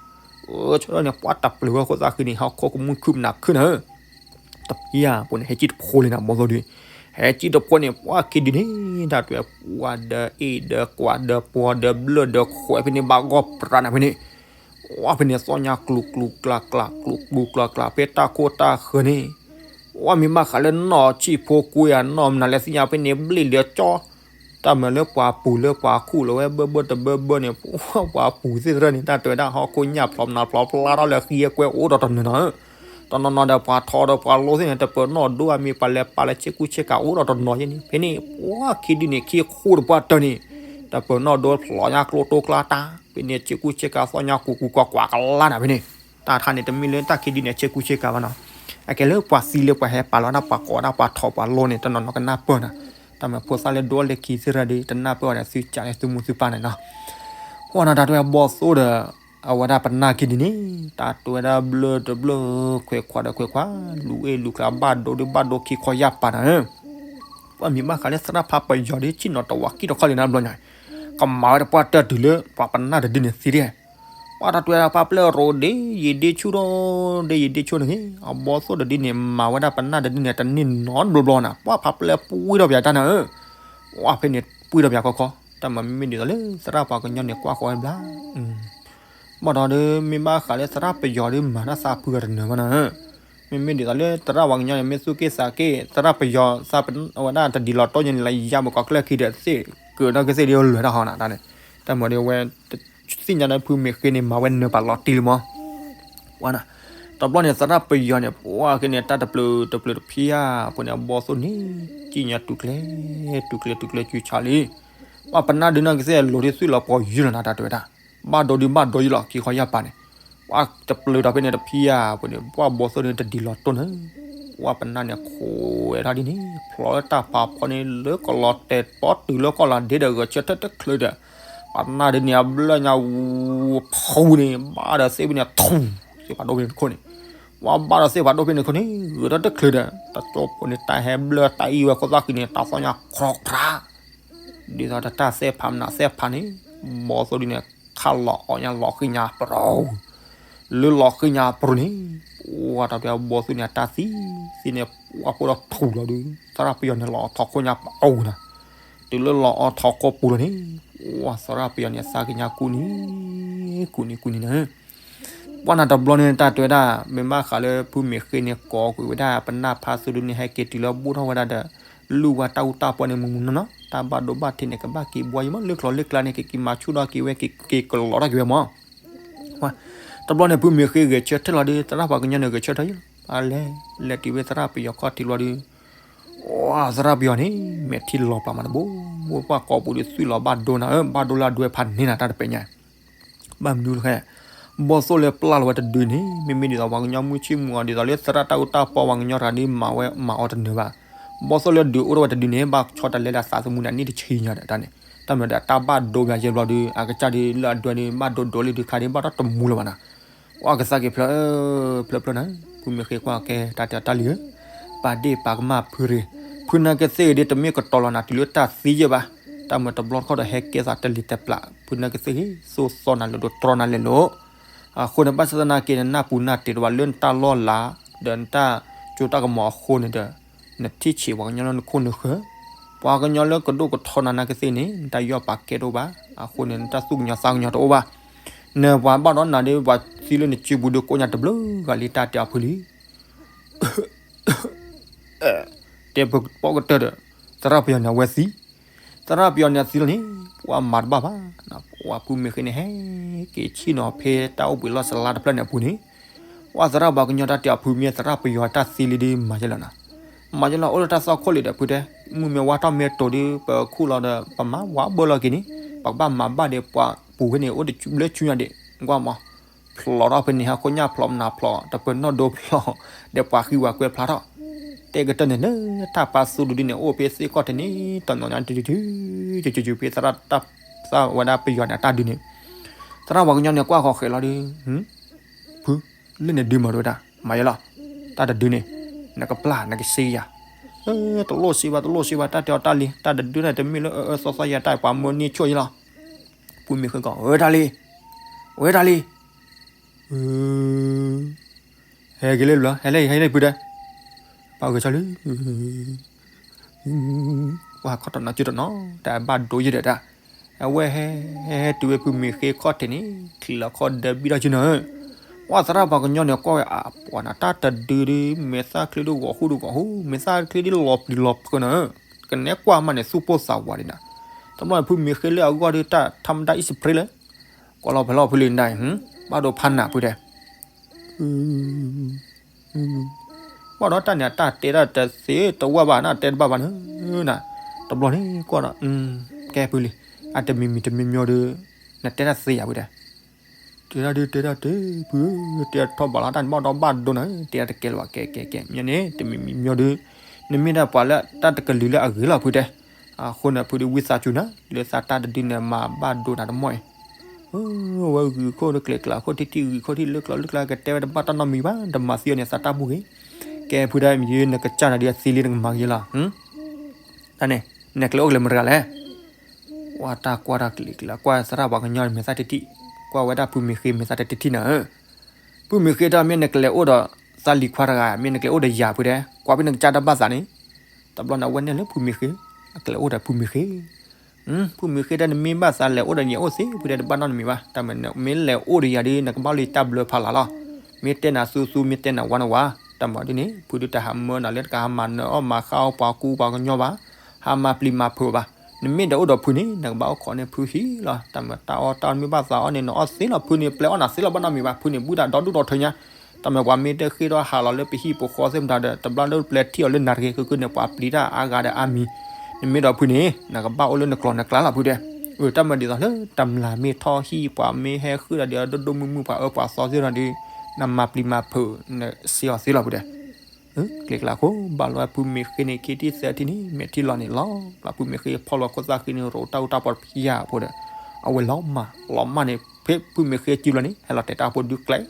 အၢ ဆၢထၢၣ်န့ၣ် ပှၢ်တပျုၤဝဲခိၣ်သၣ်ဃံန့ၣ် ဟီၣ်ခိၣ်ကမူၣ်ခုၣ်ပနၢ်ခုၣ်နၤဧၢ တပျၢ်ဖိန့ၣ် ဟဲကံၣ်တဖိလံနၤ ဘီသိၣ်ဒု ဟဲကံၣ်တဖိန့ၣ် ပှၢ်ခံဒုန့ၣ် တၢ်တွဲ ပှၢ်ဒီးအ့ၣ်ဒီးကွၢ်ဒီးပှီၤဒီးဘျၢၣ်ဒီးခွဲးဖဲန့ၣ် ဘၣ်ဂီၢ်ပြးနၤဖဲန့ၣ် ပှၢ်ဖဲန့ၣ် သီၣ်ညါကျူၤကျူၤကျါကျါ ကျူၤကျူၤကျါကျါ ဖဲတၢ်ခိၣ်တၢ်ဃၢၤန့ၣ် ပှၢ်မ့ၢ်ဘၣ်ဃးလၢနီၢ်ဆံၣ်ဖိကွံာ်ဧါ နီၢ်မနုၤလဲၣ်သ့ၣ်ညါဖဲန့ၣ် ဘျ့ၣ်လၢကၠီ တၢ်မၤလၢပှၤပူၤလၢပှၤခူၣ်လၢဝဲဘၢဘၢတဘၢဘၢန့ၣ် ပှၤပူၤသ့ၣ်သရၣ်န့ၣ် တၢ်တွဲဒၣ်ဟီၣ်ခိၣ်ညၣ်ဖျိးမနၤဖျိးဖျါထီၣ်လၢဃံအကွဲအိၣ်ဒီးတနီၤနီၤဧၢ တနီၤနီၤဒီးပှၤထီဒီးပှၤလိသ့ၣ်န့ၣ် တပၢၤနီၣ်ဒိအမ့ၢ်ပှၤလဲၤပာ်လၢဆ့ကူဆ့ကၤအိၣ်ဒီးတနီၤယဲန့ၣ် ဖဲန့ၣ် ပှၢ်ခံဒုန့ၣ် ခံခိၣ်တပှၢ်တၢၢ်န့ၣ် တပၢၤနီၣ်ဒိဖျိညါကျိတိကျါတၢ် ဖဲန့ၣ်ဆ့ကူဆ့ကၤသီၣ်ညါကူကူကွၢ်ကွၢ်ကလါနၤဖဲန့ၣ် တၢ်ထါန့ၣ် တမ့ၢ်လၢတၢ်ခံဒုန့ၣ် ဆ့ကူဆ့ကၤဘၣ်နီၤ အကဲလၢပှၤသံလၢပှၤဟဲပာ်လီၤဒၣ်ပှၤကိးဒၣ်ပှၤထီပှၤလိန့ၣ် တနီၤနီၤကနၢ်ပၢၢ်နၤ တၢ်မၤဖိသၣ်လၢဒိလၢခံသ့ၣ်သရၣ်ဒီး တနၢ်ပၢၢ်အီၤဒီးသုကးလၢသုမူသုပၢ်န့ၣ်နီၤ ပှၢ်နီၤတၢ်တွဲဘီသိၣ်ဒီး အဝဲဒၣ်ပနၢ်ခံဒုန့ၣ် တၢ်တွဲဒၣ်ဘျၢၣ်တဘျၢၣ်ခွဲးခွးဒီးခွဲးခွး လူၤအ့ၣ်လူၤကျါဘၣ်ဒိဒုဘၣ်ဒိခံခီယၢ်ပၤနၤဧၢ ပှၢ်မ့ၢ်ဘၣ်ဃးလၢသရၣ်ဖးပယီၤဒီး ဆ့ၣ်နီၤတဝးကံၣ်တခီလံနၤဘျီညါ ကမၤဝဲတပှၢ်တၢၢ်တုၤလၢ ပှၢ်ပနၢ်တဒုန့ၣ်သ့ဒၣ် ပှၢ်တၢ်တွဲဒၣ်ဖးပျဲၢ်ရိးဒ်ယံာ်ဒ့ဆူၣ်ဒီး ဒ်ယံာ်ဒ့ဆူၣ်န့ၣ်ဂ့ၤ အဘီသိၣ်တဒုန့ၣ် မၤဝဲဒၣ်ပနၢ်တဒုန့ၣ် တန့ၢ်နီတဘျီဘျီနၤ ပှၢ်ဖးပျဲၢ်ပှံၢ်ထီၣ်ပယၤတၢ်နၤဧၢ ပှၢ်ဖဲန့ၣ်ပှံၢ်ထီၣ်ပယၤခီခီ တၢ်မၤမ့မ့ၢ်ဒ်သိးလၢသရၣ်ပှၤကညီန့ၣ် ကွၢ်ဃီဝဲဘျါ ဘၣ်ဒီးဒီး မ့ၢ်ဘၣ်ဃးလၢသရၣ်ပယီၤဒီး မၤတၢ်သးဖုဂၤတနၢၤဘၣ်နၤဧၢ မ့မ့ၢ်ဒ်သိးလၢသရၣ်ပှၤကညီန့ၣ် မ့ၢ်သူၣ်က့ၣ်သးက့ၣ် သရၣ်ပယီၤ သးပဝဲဒၣ်တဒ်လီၤတိၢ်ညါန့ၣ် လၢယါမုၢ်ကီၢ်ကျၢၢ်ခံဒီးသ့ၣ် ကၢၤနီၢ်ကသ့ၣ်ဒ်လၢတၢ်ဟီနၤတၢ်န့ၣ် တၢ်မၤဒီးဝဲ သ့ၣ်ညါလၢဖုမ့ၢ်ဃ့န့ၣ် မၤဝဲနၢၤပာ်လီၤတံၢ်လံမး ဝဲနၤ တဘျီန့ၣ် သရၣ်ပယီၤန့ၣ် ပှၢ်က့ၤန့ၣ် တၢ်တပျုၤတပျုၤတဖံးဧါ ပှၤန့ၣ် အဘီသိၣ်န့ၣ် ကံၣ်ညါတူၤကျဲ တူၤကျဲ တူၤကျဲ စုဆါလံ ပှၢ်ပနၢ်ဒုနီၢ်ကသ့ၣ် လိၤဒ်သွံၣ်လီၤပှီၤယုၢ်လီၤနၤ တၢ်တဲဝဲဒၣ် ဘၣ်ဒိဒုဘၣ်ဒိယုၢ်လီၤ ခံခီယၢ်ပၤန့ၣ် ပှၢ်တပျုၤဒီးဖဲန့ၣ်တဖံးဧါ ပှၤန့ၣ် ပှၢ်ဘီသိၣ်န့ၣ် တဒ်လီၤတိၢ်နၤ ပှၢ်ပနၢ်န့ၣ် ခိးဝဲဒၣ်ဒ်န့ၣ် ဖျိးလၢတၢ်ဖးဖီန့ၣ် လၢကလီၤတဲာ်ပီတုၤလၢကီၢ်လၤဒ့ဒီး ဂဲၤဆၢထၢၣ်တချုးဒီး ပှၢ်ပနၢ်ဒုန့ၣ် အဘျၢၣ်ညါဝူဖူန့ၣ် ဘၣ်ဒီးသ့ၣ်ဖဲန့ၣ် ထူ သ့ၣ်ဖးဒိၣ်ဖဲန့ၣ်တခိၣ်န့ၣ် ပှၢ်ဘၣ်ဒီးသ့ၣ်ဖးဒိၣ်ဖဲန့ၣ်တခိၣ်န့ၣ် ဂဲၤထီၣ်တချုးဒီး တကၠီဖိန့ၣ် တၢ်ဟဲဘျၢၣ်တၢ်အံၣ်ဝဲခိၣ်သၣ်ဃံန့ၣ် တၢ်သီၣ်ညါခြီခြါ ဒ်သိးတၢ်သ့ၣ်ဖးမနုၤသ့ၣ်ဖးန့ၣ် ဘီသိၣ်ဒုန့ၣ် ခ ခးလီၤအီၣ်ညါလီၤဃံညါပရိၤ, လၢလီၤဃံညါပရိၤန့ၣ်, ပှၤတဘျီဘီၣ်သိၣ်န့ၣ် အတၢ်သံသ့န့ၣ် ပှၤဖိဒီးထူၣ်လီၤဒုး သရၣ်ပယီၤန့ၣ်လီၤအီထီၣ်ခိၣ်ညါပအိၣ်နၤ, တုၤလၢလီၤအီထီၣ်ခိၣ်ပူၤလီၤန့ၣ်, ပှၤသရၣ်ပယီၤန့ၣ် အသးကညီၤကူၣ်န့ၣ်, ကူၣ်န့ၣ်ကူၣ်န့ၣ်နၤ ပှၤန့ၣ်တဘျီန့ၣ် တၢ်တဲဝဲဒၣ် မ့ၢ်မးဃးလၢဖုမ့ၢ်ဃ့န့ၣ် ကိးကွံာ်ဝဲဒၣ် ပနၢ်ဖးသိဒုန့ၣ် ဟဲက့ၤတုၤလၢဘိၣ်ထီၣ်ဝဲဒၣ်ဒီး လူၢ်ဝဲတၢ်အူတၢ်ပီန့ၣ် မုၢ်မုၢ်နီၢ်နီၢ် တၢ်ဘၣ်ဒိဘၣ်ထံးန့ၣ် ကဘၣ်က့ၤဘှီယံၤမး လၢချီလၢကျါန့ၣ် ကက့ၤမၤဆူၣ်ထီၣ်က့ၤဝဲ ကက့ၤကလီၤထီၣ်က့ၤဝဲမး တဘျီန့ၣ် ဖုမ့ၢ်ဃ့ဂဲၤဆၢထၢၣ်လီၤဒီး သရၣ်ပှၤကညီန့ၣ် ဂဲၤဆၢထၢၣ်ယံၤလီၤ လဲၤ လဲၤတုၤဝဲသရၣ်ပယီၤခီၣ်ထံးလီၤဒီး သရၣ်ပယီၤန့ၣ် မဲာ်ထံလီၤပာ်မးတဘိ ပှၤကိးပူၤဒီး သွံၣ်လီၤဘၣ်ဒိနၤဧၢ ဘၣ်ဒိလၢအဒွဲဖးန့ၢ်နၤတၢ်တပဲာ်ညါ ဘၣ်မနုၤလဲၣ် ဘီၣ်သိၣ်လၢပျၢ်လီၤဝဲတဒုန့ၣ် မ့မ့ၢ်ဒ်သိးပှၤကညီမုၢ်ဆ့ၣ်မုၢ်ဂီၤ ဒ်သိးလၢသရၣ်တၢ်အူတၢ်ပီပှၤကညီတဂၤဒီး မၤဝဲမၤအီၤတနၢၤဘၣ် ဘီၣ်သိၣ်လၢဒုးအိၣ်ထီၣ်ဝဲတဒုန့ၣ် ဘၣ်ဆီတလဲလၢအသးသမူန့ၣ် အနံၣ်တဆံညါဒီးတၢ်န့ၣ် တၢ်မၤဒီးတၢ်ဘၣ်ဒိဘၣ်ယဲဘျီဒီး အကစၢ်ဒီးလၢအဒွဲဒီး ဘၣ်ဒိဒိလံဒုးခါဒီး ဘၣ်ထီၣ်တမူလၢၤဘၣ်နၤ အကစၢ်က့ၤဖျၢၣ် ဖျၢၣ်ဖျၢၣ်နၤ ဖုမ့ၢ်ဃ့ကွၢ်ကဲတၢ်တဲအီၤတၢ်လံဧၢ ပာ်ဒ့ၣ်ပာ်ကမၣ်ဖုရ့ၣ် ဖုနာ်က့သ့ၣ်ဂ့ၤဒီး တမ့ၢ်ကတီၤလီၤနၤတုၤလၢတၢ်သံယဲဘၣ် တၢ်မၤတဘျီတခီၣ်ဒီးဟဲကဲသးတလံၤတပျး ဖုနာ်က့သ့ၣ်ဂ့ၤ သိၣ်သီနၤလၢဒိးတြီနၤလဲၤလိာ် အဃိန့ၣ် ဘၣ်ဆၣ်သနာ်က့န့ၣ် နနၢ်ပူၤနၢ်တ့ၤတဘၣ်လၢနတၢ်လီၢ်လၤ ဒီးနတၢ်ကၠိတၢ်ကမီၤအဃိန့ၣ်ဒီး နထံၣ်ဆံးပှၤကညီလၢနခိၣ်နဃၢၤ ပှၤကညီလၢကဒိၣ်ကထီနၤနာ်က့သ့ၣ်န့ၣ် နတၢ်ယီၣ်ပာ်ကဲတအိၣ်ဘၣ် အဃိန့ၣ် နတၢ်သူၣ်ကညီၤသးကညီၤတအိၣ်ဘၣ် နပှၤဘၣ်ဒီးနၤဒီး ပှၤသံလၢနစုပူၤဒီးကိးညါတဘျုးဂၤလံ တၢ်တဲအီၤဖုလံ တဲပကိးကတၢၢ်ဒီး သရၣ်ပယီၤန့ၣ်အဝဲသံ သရၣ်ပယီၤန့ၣ်အသံလီၤန့ၣ် ပှၤမၤတဘၣ်ဘၣ် ပှၤဖုမ့ၢ်ဃ့န့ၣ် ဟဲက့ၤဆ့ၣ်နီၤဖဲတၢ်အိၣ်ဘှံးလီၢ်စလါတဖျၢၣ်န့ၣ်အပူၤန့ၣ် ပှၤသရၣ်ပှၤကညီတၢ်တဲအီၤဖုမ့ၢ်သရၣ်ပယီၤတၢ်သံလံဒီးမၤယဲလီၤနၤ မၤယဲလီၤ အိၣ်လၢတၢ်သီခိၣ်လံဒီးဖုတဲ မုၢ်မ့ၢ်ဝါထီၣ်မ့ၢ်တိၤဒီး ပခူၣ်လီၤဒီး ပမၤဝးဘၢလီၤက့ၤန့ၣ် ပကဘၣ်မၤဘၣ်ဒီးပှၤပူၤဖဲန့ၣ် အိၣ်တဘျၢဆူညါဒံး ကွၢ်မး ဖျိးထီၣ်ဖဲန့ၣ် ဟးခိၣ်ညၣ်ဖျိးမနၤဖျိး တပၢၤနီၣ်ဒိဖျိး ဒီးပှၤဃံဝဲကွဲဖျါထီၣ် တဲကတၢၢ်န့ၣ်လၢတၢ်ပာ်သူၣ်ဒုဒုန့ၣ် အိၣ်ဖဲသ့ၣ်ကီၢ်တန့ၢ် တနီၤညါတုၤတုၤ တုၤတုၤဖဲသရၣ်တၢ် သရၣ်ဝဲဒၣ်ပယီၤန့ၣ်အတၢ်ဒုန့ၣ် သရၣ်ပှၤကညီန့ၣ် ကွၢ်ဃီၤဃဲးလီၤဒီး ဖု လၢန့ၣ်ဒုမၤဒိဝဲဒၣ် မၤယဲလီၤ တၢ်တဒုန့ၣ် နကပျၢ်နကစ့ယၤ တလိၣ်စ့ဘၣ် တလိၣ်စ့ဘၣ် တၢ်တဲအီၤတၢ်လံ တၢ်တဒုန့ၣ် တမ့ၢ်လၢအအၢသီသီယၤ တၢ်ပှၤမၢန့ၢ်ဆိၣ်ယဲလီၤ ဖုမ့ၢ်ဃ့ကီး အၢတၢ်လံ အၢတၢ်လံ ဟဲက့ၤလၢဘျီ ဟဲလၢ ဟဲလၢဖုတဲ ပှၤဂဲၤဆၢလံ ပှၤခီၣ်တနီၤကၠိတနီၤ တၢ်ဘၣ်ဒိယဲဒီးတၢ် အဝဲဟဲ ဟဲတုၤဝဲဖုမ့ၢ်ဃ့ခီၣ်ထံးန့ၣ် ချံးလီၤခီၣ်ဒၢဘံထီၣ်ကၠိနီၤ ပှၤသရၣ်ပှၤကညီန့ၣ် ကွၢ်ဝဲအပှၤနၤ တၢ်တဒုဒု မဲာ်သၣ်ချံဒုဂီၤဃူဒုဂီၤဃူ မဲာ်သၣ်ချံဒုလီၤပျံၤလီၤဖုးနီၤ ကနဲကွၢ်မးန့ၣ် သူၣ်ပိၢ်သးဝးဒံးနၤ တဘျီန့ၣ် ဖုမ့ၢ်ဃ့လၢအဂီၢ်ဒု တၢ်ထါမတၢ်အံၣ်စပရ့လၢ ကွၢ်လီၤဖဲလီၤဖုလံဒၣ် ဘၣ်ဒိဖးနးဖုတဲ ဘၣ်ဒီးတၢ်န့ၣ် အတၢ်တဲတၢ်တသ့တဝၢ်ဘၣ်နၤ တဲတဘၣ်ဘၣ်နၤ တဘျီန့ၣ်ကွၢ်ဒီး ကဲဖုလံ အတမံၤမံၤတမံၤမံၤဒီး နတဲတၢ်သ့ယၤဖုတဲ တဲတၢ်ဒု တဲတၢ်တဲ ဖု တဲထီၣ်ဘၣ်လီၤ တၢ်န့ၣ်ဘၣ်ဒီးဘၣ်ဒိနၤ တဲတၢ်တကဲလၢၤဘၣ် ကဲကဲကဲ မ့ၢ်န့ၣ် တမံၤမံၤမံၤဒီး နမ့ၢ်ဒၣ်ပှၤလၢတၢ်တကလုာ်လၢအဂ့ၤလီၤဖုတဲ အဃိန့ၣ် ဖုဒုးဝံသးစူၤနၤ လၢသးတၢ်တဒုန့ၣ် မၤဘၣ်ဒိနၤတမီၢ်အံၤ ဝဲဂုာ်ခိၣ်ဒီးကျဲၤကျးခိၣ်ထံထံ ဂုာ်ခိၣ်ထံလၢကျီလၢကျါ ကတဲဝဲတဘၣ်တၢ်နီတမံၤဘၣ် တမၤသံအီၤန့ၣ် သးတၢ်ဘူၣ်ဂ့ၤ ကဲဖုဒၣ်မ့ၢ်နကစၢ်နၤဒုးအသံလံနကမၤဂ့ၤလီၤ တၢ်န့ၣ် နကျဲအိၣ်ကလဲၤမတၤတဂၤလဲၣ် ကွၢ်တၢ်ကွၢ်တၢ်ကျံၤကျါ ကွၢ်သရၣ်ပှၤကညီမဲာ်သၣ်တထံၣ် ကွၢ်ဝဲဒၣ်ဖုမ့ၢ်ဃ့မဲာ်သၣ်တထံၣ်နၤဧၢ ဖုမ့ၢ်ဃ့တၢ်မ့ၢ်နကလဲၤအိၣ်ဒီး သးလံၤခွါတဂၤ မ့ၢ်နကလဲၤအိၣ်ဒီးယၤဖုတဲ ကွၢ်ဖဲနကစၢ်တၢ်ဘၣ်သးန့ၣ် တဘျီန့ၣ်အဝဲနဲၣ်လၢဖုမ့ၢ်ဃ့ အကလဲၤအိၣ်ဒီးဖုမ့ၢ်ဃ့ ဖုမ့ၢ်ဃ့တဲနမ့ၢ်ဘၣ်သးလဲၤအိၣ်ဒီးယၤအိၣ်သ့ ဖုတဲတဘၣ်နီတမံၤဘၣ် တၢ်မၤမ့ၢ်လဲၤအိၣ်ဒီးယၤဒုး နကဘၣ်လၢတၢ်ဘျၢဖးလၢ်လီၤ မ့ၢ်တဲနၤသူသူ မ့ၢ်တဲနၤဝါနဝါ တၢ်မၤဒ်န့ၣ် ဖုဒုးတဟးမၢနၤလၢတကးဟးမၤနၢၤအီၣ်မၤဃၣ်အီၣ်ပှၤကူပှၤကညီဘၣ် ဟးမၤပျံၤမၤဖုးဘၣ် နမ့ၢ်ဒီးအိၣ်ဒီးဖုန့ၣ် နကဘၣ်အိၣ်ခိးန့ၢ်ဖုဟံၣ်လီၤ တၢ်မၤတၢ်အီၣ်တၢ်မ့ၢ်ဘၣ်သးအီၣ်န့ၣ် နအီၣ်သ့လီၤ ဖုန့ၣ်ပျဲအီၣ်နၤသ့လီၤ ဘၣ်နီတမံၤဘၣ် ဖုန့ၣ်ဘုၣ်တၢ်ဒီဒူၣ်ဒီထၢညါ တၢ်မၤပှၤမ့ၢ်တဃ့ထီၣ်ဟးလီၤလၢပဟံၣ်ပဃီသ့ၣ်မတၤဒီး တဘျီလၢပျဲထံၣ်အီၤလၢနၤတဂ့ၤ ဃုာ်ဃုာ်န့ၣ် ပှၤပျံၤတၢ်အါဂၤဒီးအါမံၤ နမ့ၢ်ဒီးဖုန့ၣ် နကဘၣ်အိၣ်လၢနကျိၤနကျဲလီၤဖုတဲ တၢ်မၤဒ်သိးလၢတမျၢ်မ့ၢ်ထီၣ်ဟံၣ်ပှၤမ့ၢ်ဟဲဃုာ်ဒီးဒိၣ်ဒိၣ်မုၢ်မုၢ်ပှၤအၢပှၤသီသ့ၣ်မတၤဒီး နမၤပျံၤမၤဖုး နစ့အီၤသ့လီၤဖုတဲ ကျဲၤကျးခိၣ် ဘၣ်လီၤဝဲဖုမ့ၢ်ဃ့န့ၣ် ခံထံၣ်သၢထံၣ်န့ၣ် မဲာ်ထံလီၤန့ၣ်လီၤ. ဘျီဖုမ့ၢ်ဃ့ဖီၣ်လီၤခိၣ်သၣ်ဃံန့ၣ် ရိးတၢ်အူတၢ်ပီတဖျၢၣ်အဖိဒီး အဝဲလီၤမၢ် လီၤမၢ်န့ၣ် ဖဲဖုမ့ၢ်ဃ့စုလီၤန့ၣ် ဟဲလီၤတဲာ်တၢ်ဖိဒုကျဲ လီ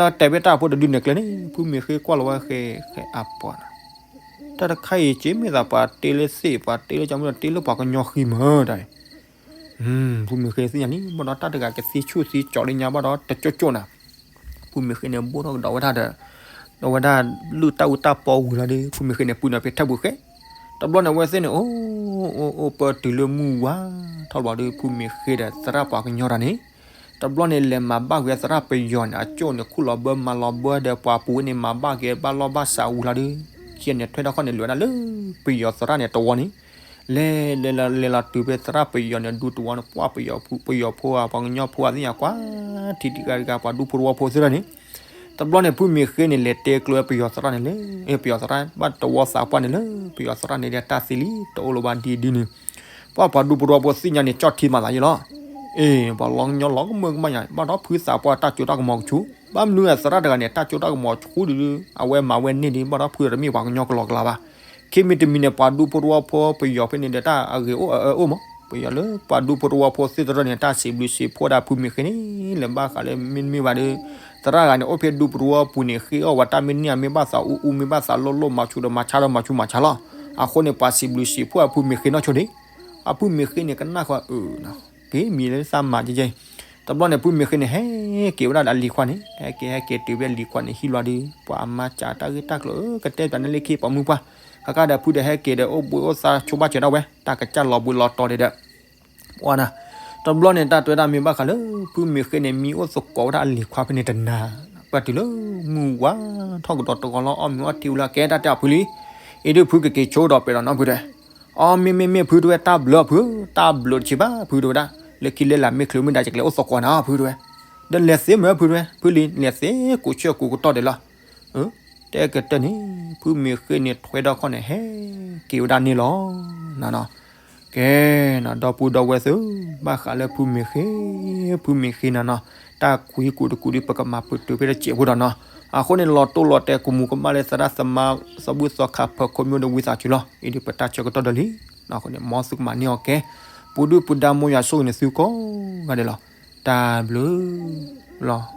ၤတဲာ်ဖဲတၢ်ဖိတဒုန့ၣ်ကျဲန့ၣ် ဖုမ့ၢ်ဃ့ကွၢ်လီၤဝဲဃဲ ဃဲအပှၤန့ၣ် တၢ်တခါအံၤ က့မ့ၢ်သးပှၤတ့လၢသ့ၣ် ပှၤတ့လၢကမူၣ် တ့လၢပှၤကညီဃံမၢတၢ်အံၤ ဖုမ့ၢ်ဃ့သ့ၣ်ညါန့ၣ် ဘၣ်ဒီးတၢ်တဂၤကသ့ဆူၣ်သ့ကၠီၤလၢညါဘၣ်ဒီးတကၠိၣ်ကၠိၣ်နၤ, ဖုမ့ၢ်ဃ့န့ၣ် ဘိၣ်ထီၣ်ကဒီးဝဲဒၣ်ဒီး ဒီးဝဲဒၣ်လုၢ်တၢ်အူတၢ်ပီဝံၤလီၤဒီး ဖုမ့ၢ်ဃ့န့ၣ် ပှ့ၤနီၤဖဲထၢၣ်ပူၤဃ့, တဘျီန့ၣ် အဝဲသ့ၣ်န့ၣ် အိၣ်အိၣ်အိၣ်ပၢတုၤလၢမုၢ်ဝါထီၣ်ဘျီဒီး ဖုမ့ၢ်ဃ့ဒီးသရၣ်ပှၤကညီတၢ်န့ၣ် တဘျီန့ၣ် လဲၤမၤဘၣ်က့ၤသရၣ်ပယီၤန့ၣ် အကၠိၣ်န့ၣ် ခူၣ်လီၤဘၢမၤလီၤဘၢဒီး ပှၤပူၤဝဲန့ၣ် မၤဘၣ်က့ၤဘၣ်လီၢ်ဘၣ်စးဝံၤလီၤဒီး ခံဂၤန့ၣ် ထွဲထီၣ်ခီၣ်န့ၣ် လဲၤဝဲဒၣ်လၢပယီၤသရၣ်န့ၣ်တဝီန့ၣ် လဲၤလဲၤလီၤလဲၤလီၤတုၤဖဲသရၣ်ပယီၤန့ၣ် ဒူတဝီန့ၣ် ပှၢ်ပယီၤဖိ ပယီၤဖိဧါ ပှၤကညီဖိဧါသ့ၣ်ညါကွၢ် ထံထံဂၤဂၤ ပှၤဒူဖိတဝီဖိသ့ၣ်တဖၣ်န့ၣ် တဘျီန့ၣ် ဖုမ့ၢ်ဃ့န့ၣ် လဲၤတဲကျိၤဝဲပယီၤသရၣ်န့ၣ်လၢ ပယီၤသရၣ်ဘၣ်တဝီသးပှၢ်န့ၣ်လၢ ပယီၤသရၣ်န့ၣ်ဒီးတၢ်သံလံ တအိၣ်လၢၤဘၣ်ဒ်ဒ်န့ၣ် ပှၢ်ပှၤဒူဖိတဝီဖိသ့ၣ်ညါန့ၣ် ကၠီၣ်ထံမၤသးယံလီၤ အ့ ပှၤလီၤကညီလီၤကမၢကမၣ်ညါ ဘၣ်ဒီးဖုသးပှၢ်တၢ်ကၠိတၢ်ကမီၤကဆူၣ် ဘၣ်မနုၤသရၣ်တဂၤန့ၣ် တၢ်ကၠိတၢ်ကမီၤဆူၣ်ဒုး အဝဲမၤဝဲန့ၢ်ဒုး ဘၣ်ဒီးဖုတမ့ၢ်ပှၤကညီကလီကလီဘၣ် ခံမံၤတမံၤန့ၣ် ပှၤဒူဖိတဝီဖိပယီၤဖဲန့ၣ်ဒီးတၢ်အဂ့ၤအိၣ်အအၢအိၣ်မး ပယီၤလၢပှၤဒူဖိတဝီဖိသ့ၣ်တဖၣ်န့ၣ် တၢ်စံးဘျုးစံးဖှိၣ်ဒၣ်ဖုမ့ၢ်ဃ့န့ၣ် လဲၤဘၣ်ဃးလၢမ့တမ့ၢ်ဘၣ်ဒီး သရၣ်ဂၤန့ၣ် အိၣ်ဖဲဒူဖိတဝီပူၤန့ၣ် ဃ့အီၣ်ဝဲတၢ်မ့ၢ်န့ၢ် မ့ၢ်ဘၣ်သးအူအူ မ့ၢ်ဘၣ်သးလိၣ်လိၣ် မၤဆူၣ်ဒီးမၤဆါဒီးမၤဆူၣ်မၤဆါလီၤ အဃိန့ၣ် ပှၤစံးဘျုးစံးဖှိၣ်အဖုမ့ၢ်ဃ့နီၢ်ဆိဒံး အဖုမ့ၢ်ဃ့န့ၣ် ကနၣ်ဃီအၢ က့ၤမံၤလၢသးမၤကဲကဲ တဘျီန့ၣ် ဖုမ့ၢ်ဃ့န့ၣ် ဟဲက့ၤဝဲဒၣ်ဒီးအလံၤခွါန့ၣ် ဟဲက့ၤဟဲက့ၤတုၤဖဲလံၤခွါန့ၣ် ဟံးလီၤဒီး ပှၤအမါစံးတၢ်ဂ့ၢ်တၢ်ကျိၤ ကတဲပၠးန့ၢ်လၢခံပှၤမုၢ်ပှၢ် ဃကဒီးဖုဒီးဟဲက့ၤဒီး အိၣ်ဘှံးအိၣ်သါဆိဘၣ်စၢၤဒၣ်ဝဲ တၢ်ကစၢ်လီၤဘှံးလီၤတီၤဒံးဒီး ဝါနၤ တဘျီန့ၣ် တၢ်တွဲဒၣ်မ့ၢ်ဘၣ်ဃးလၢ ဖုမ့ၢ်ဃ့န့ၣ် မံအိၣ်သကိးဝဲဒၣ်အလံၤခွါဖဲန့ၣ်တနၤ ပှၢ်တုၤလၢ မုၢ်ဝါထီၣ်ကဒီးတဂီၤလီၤ အီၣ်မ့ၤအီထံဝံၤလီၤ ကဲတၢ်တဲအဖုလံ အံၤဒုးဖုကက့ၤဆိဒီးပဲာ်ဒီးနီၢ်ဖုတဲ အီ မ့မ့ၢ်မ့ၢ်ဖုတဝဲ တၢ်ဘျုးဖု တၢ်ဘျုးတဆံးဘၣ်ဖုတဝဲဒၣ် လၢခံလၢလာ်မ့ၢ်ချုးမ့ၢ်ဒၣ် ယကလဲၤအိၣ်သကိးနၤဖုတဝဲ ဒီးလဲၤသ့မ့ၢ်ဖုတဝဲ ဖုလံ လဲၤသ့ကိးဆၢကိးကတီၢ်ဒဲးလီၤ တဲကတၢၢ်န့ၣ် ဖုမ့ၢ်ဃ့န့ၣ် ထွဲဒီးခီၣ်န့ၣ် ဟဲက့ၤဝဲဒၣ်န့ၣ်လီၤ နနီၤ ကဲနီၤ ဒီပုၢ်ဒီဝဲၢ်သ့ၣ်ဧၢ ဘၣ်ဃးလၢဖုမ့ၢ်ဃ့ ဖုမ့ၢ်ဃ့နနီၤ တၢ်ကွံကူတကူဒီး ပကမၤပတုာ်ဖဲတစဲးဖိဒီးနီၤ အဃိန့ၣ် လီၤတိၢ်လီၤတဲာ် ကမူၤကမၣ်လၢသရၣ်သမါ သီဘူၣ်သီခါဖၢခိၣ်မ့ၢ်ဒီးဝံသးစူၤလီၤ အံၤဒုးပတၢ်ဆၢကတီၢ်ဒီးလံ အဃိန့ၣ် မ်သုကမၤန့ၢ်အီၤကဲ ပူၤဒုၣ်ပူၤဒါ မ်ယွၤဆိၣ်ဂ့ၤန့ၣ်သုကိးဂၤဒဲးလီၤ တၢ်ဘျုးလီၤ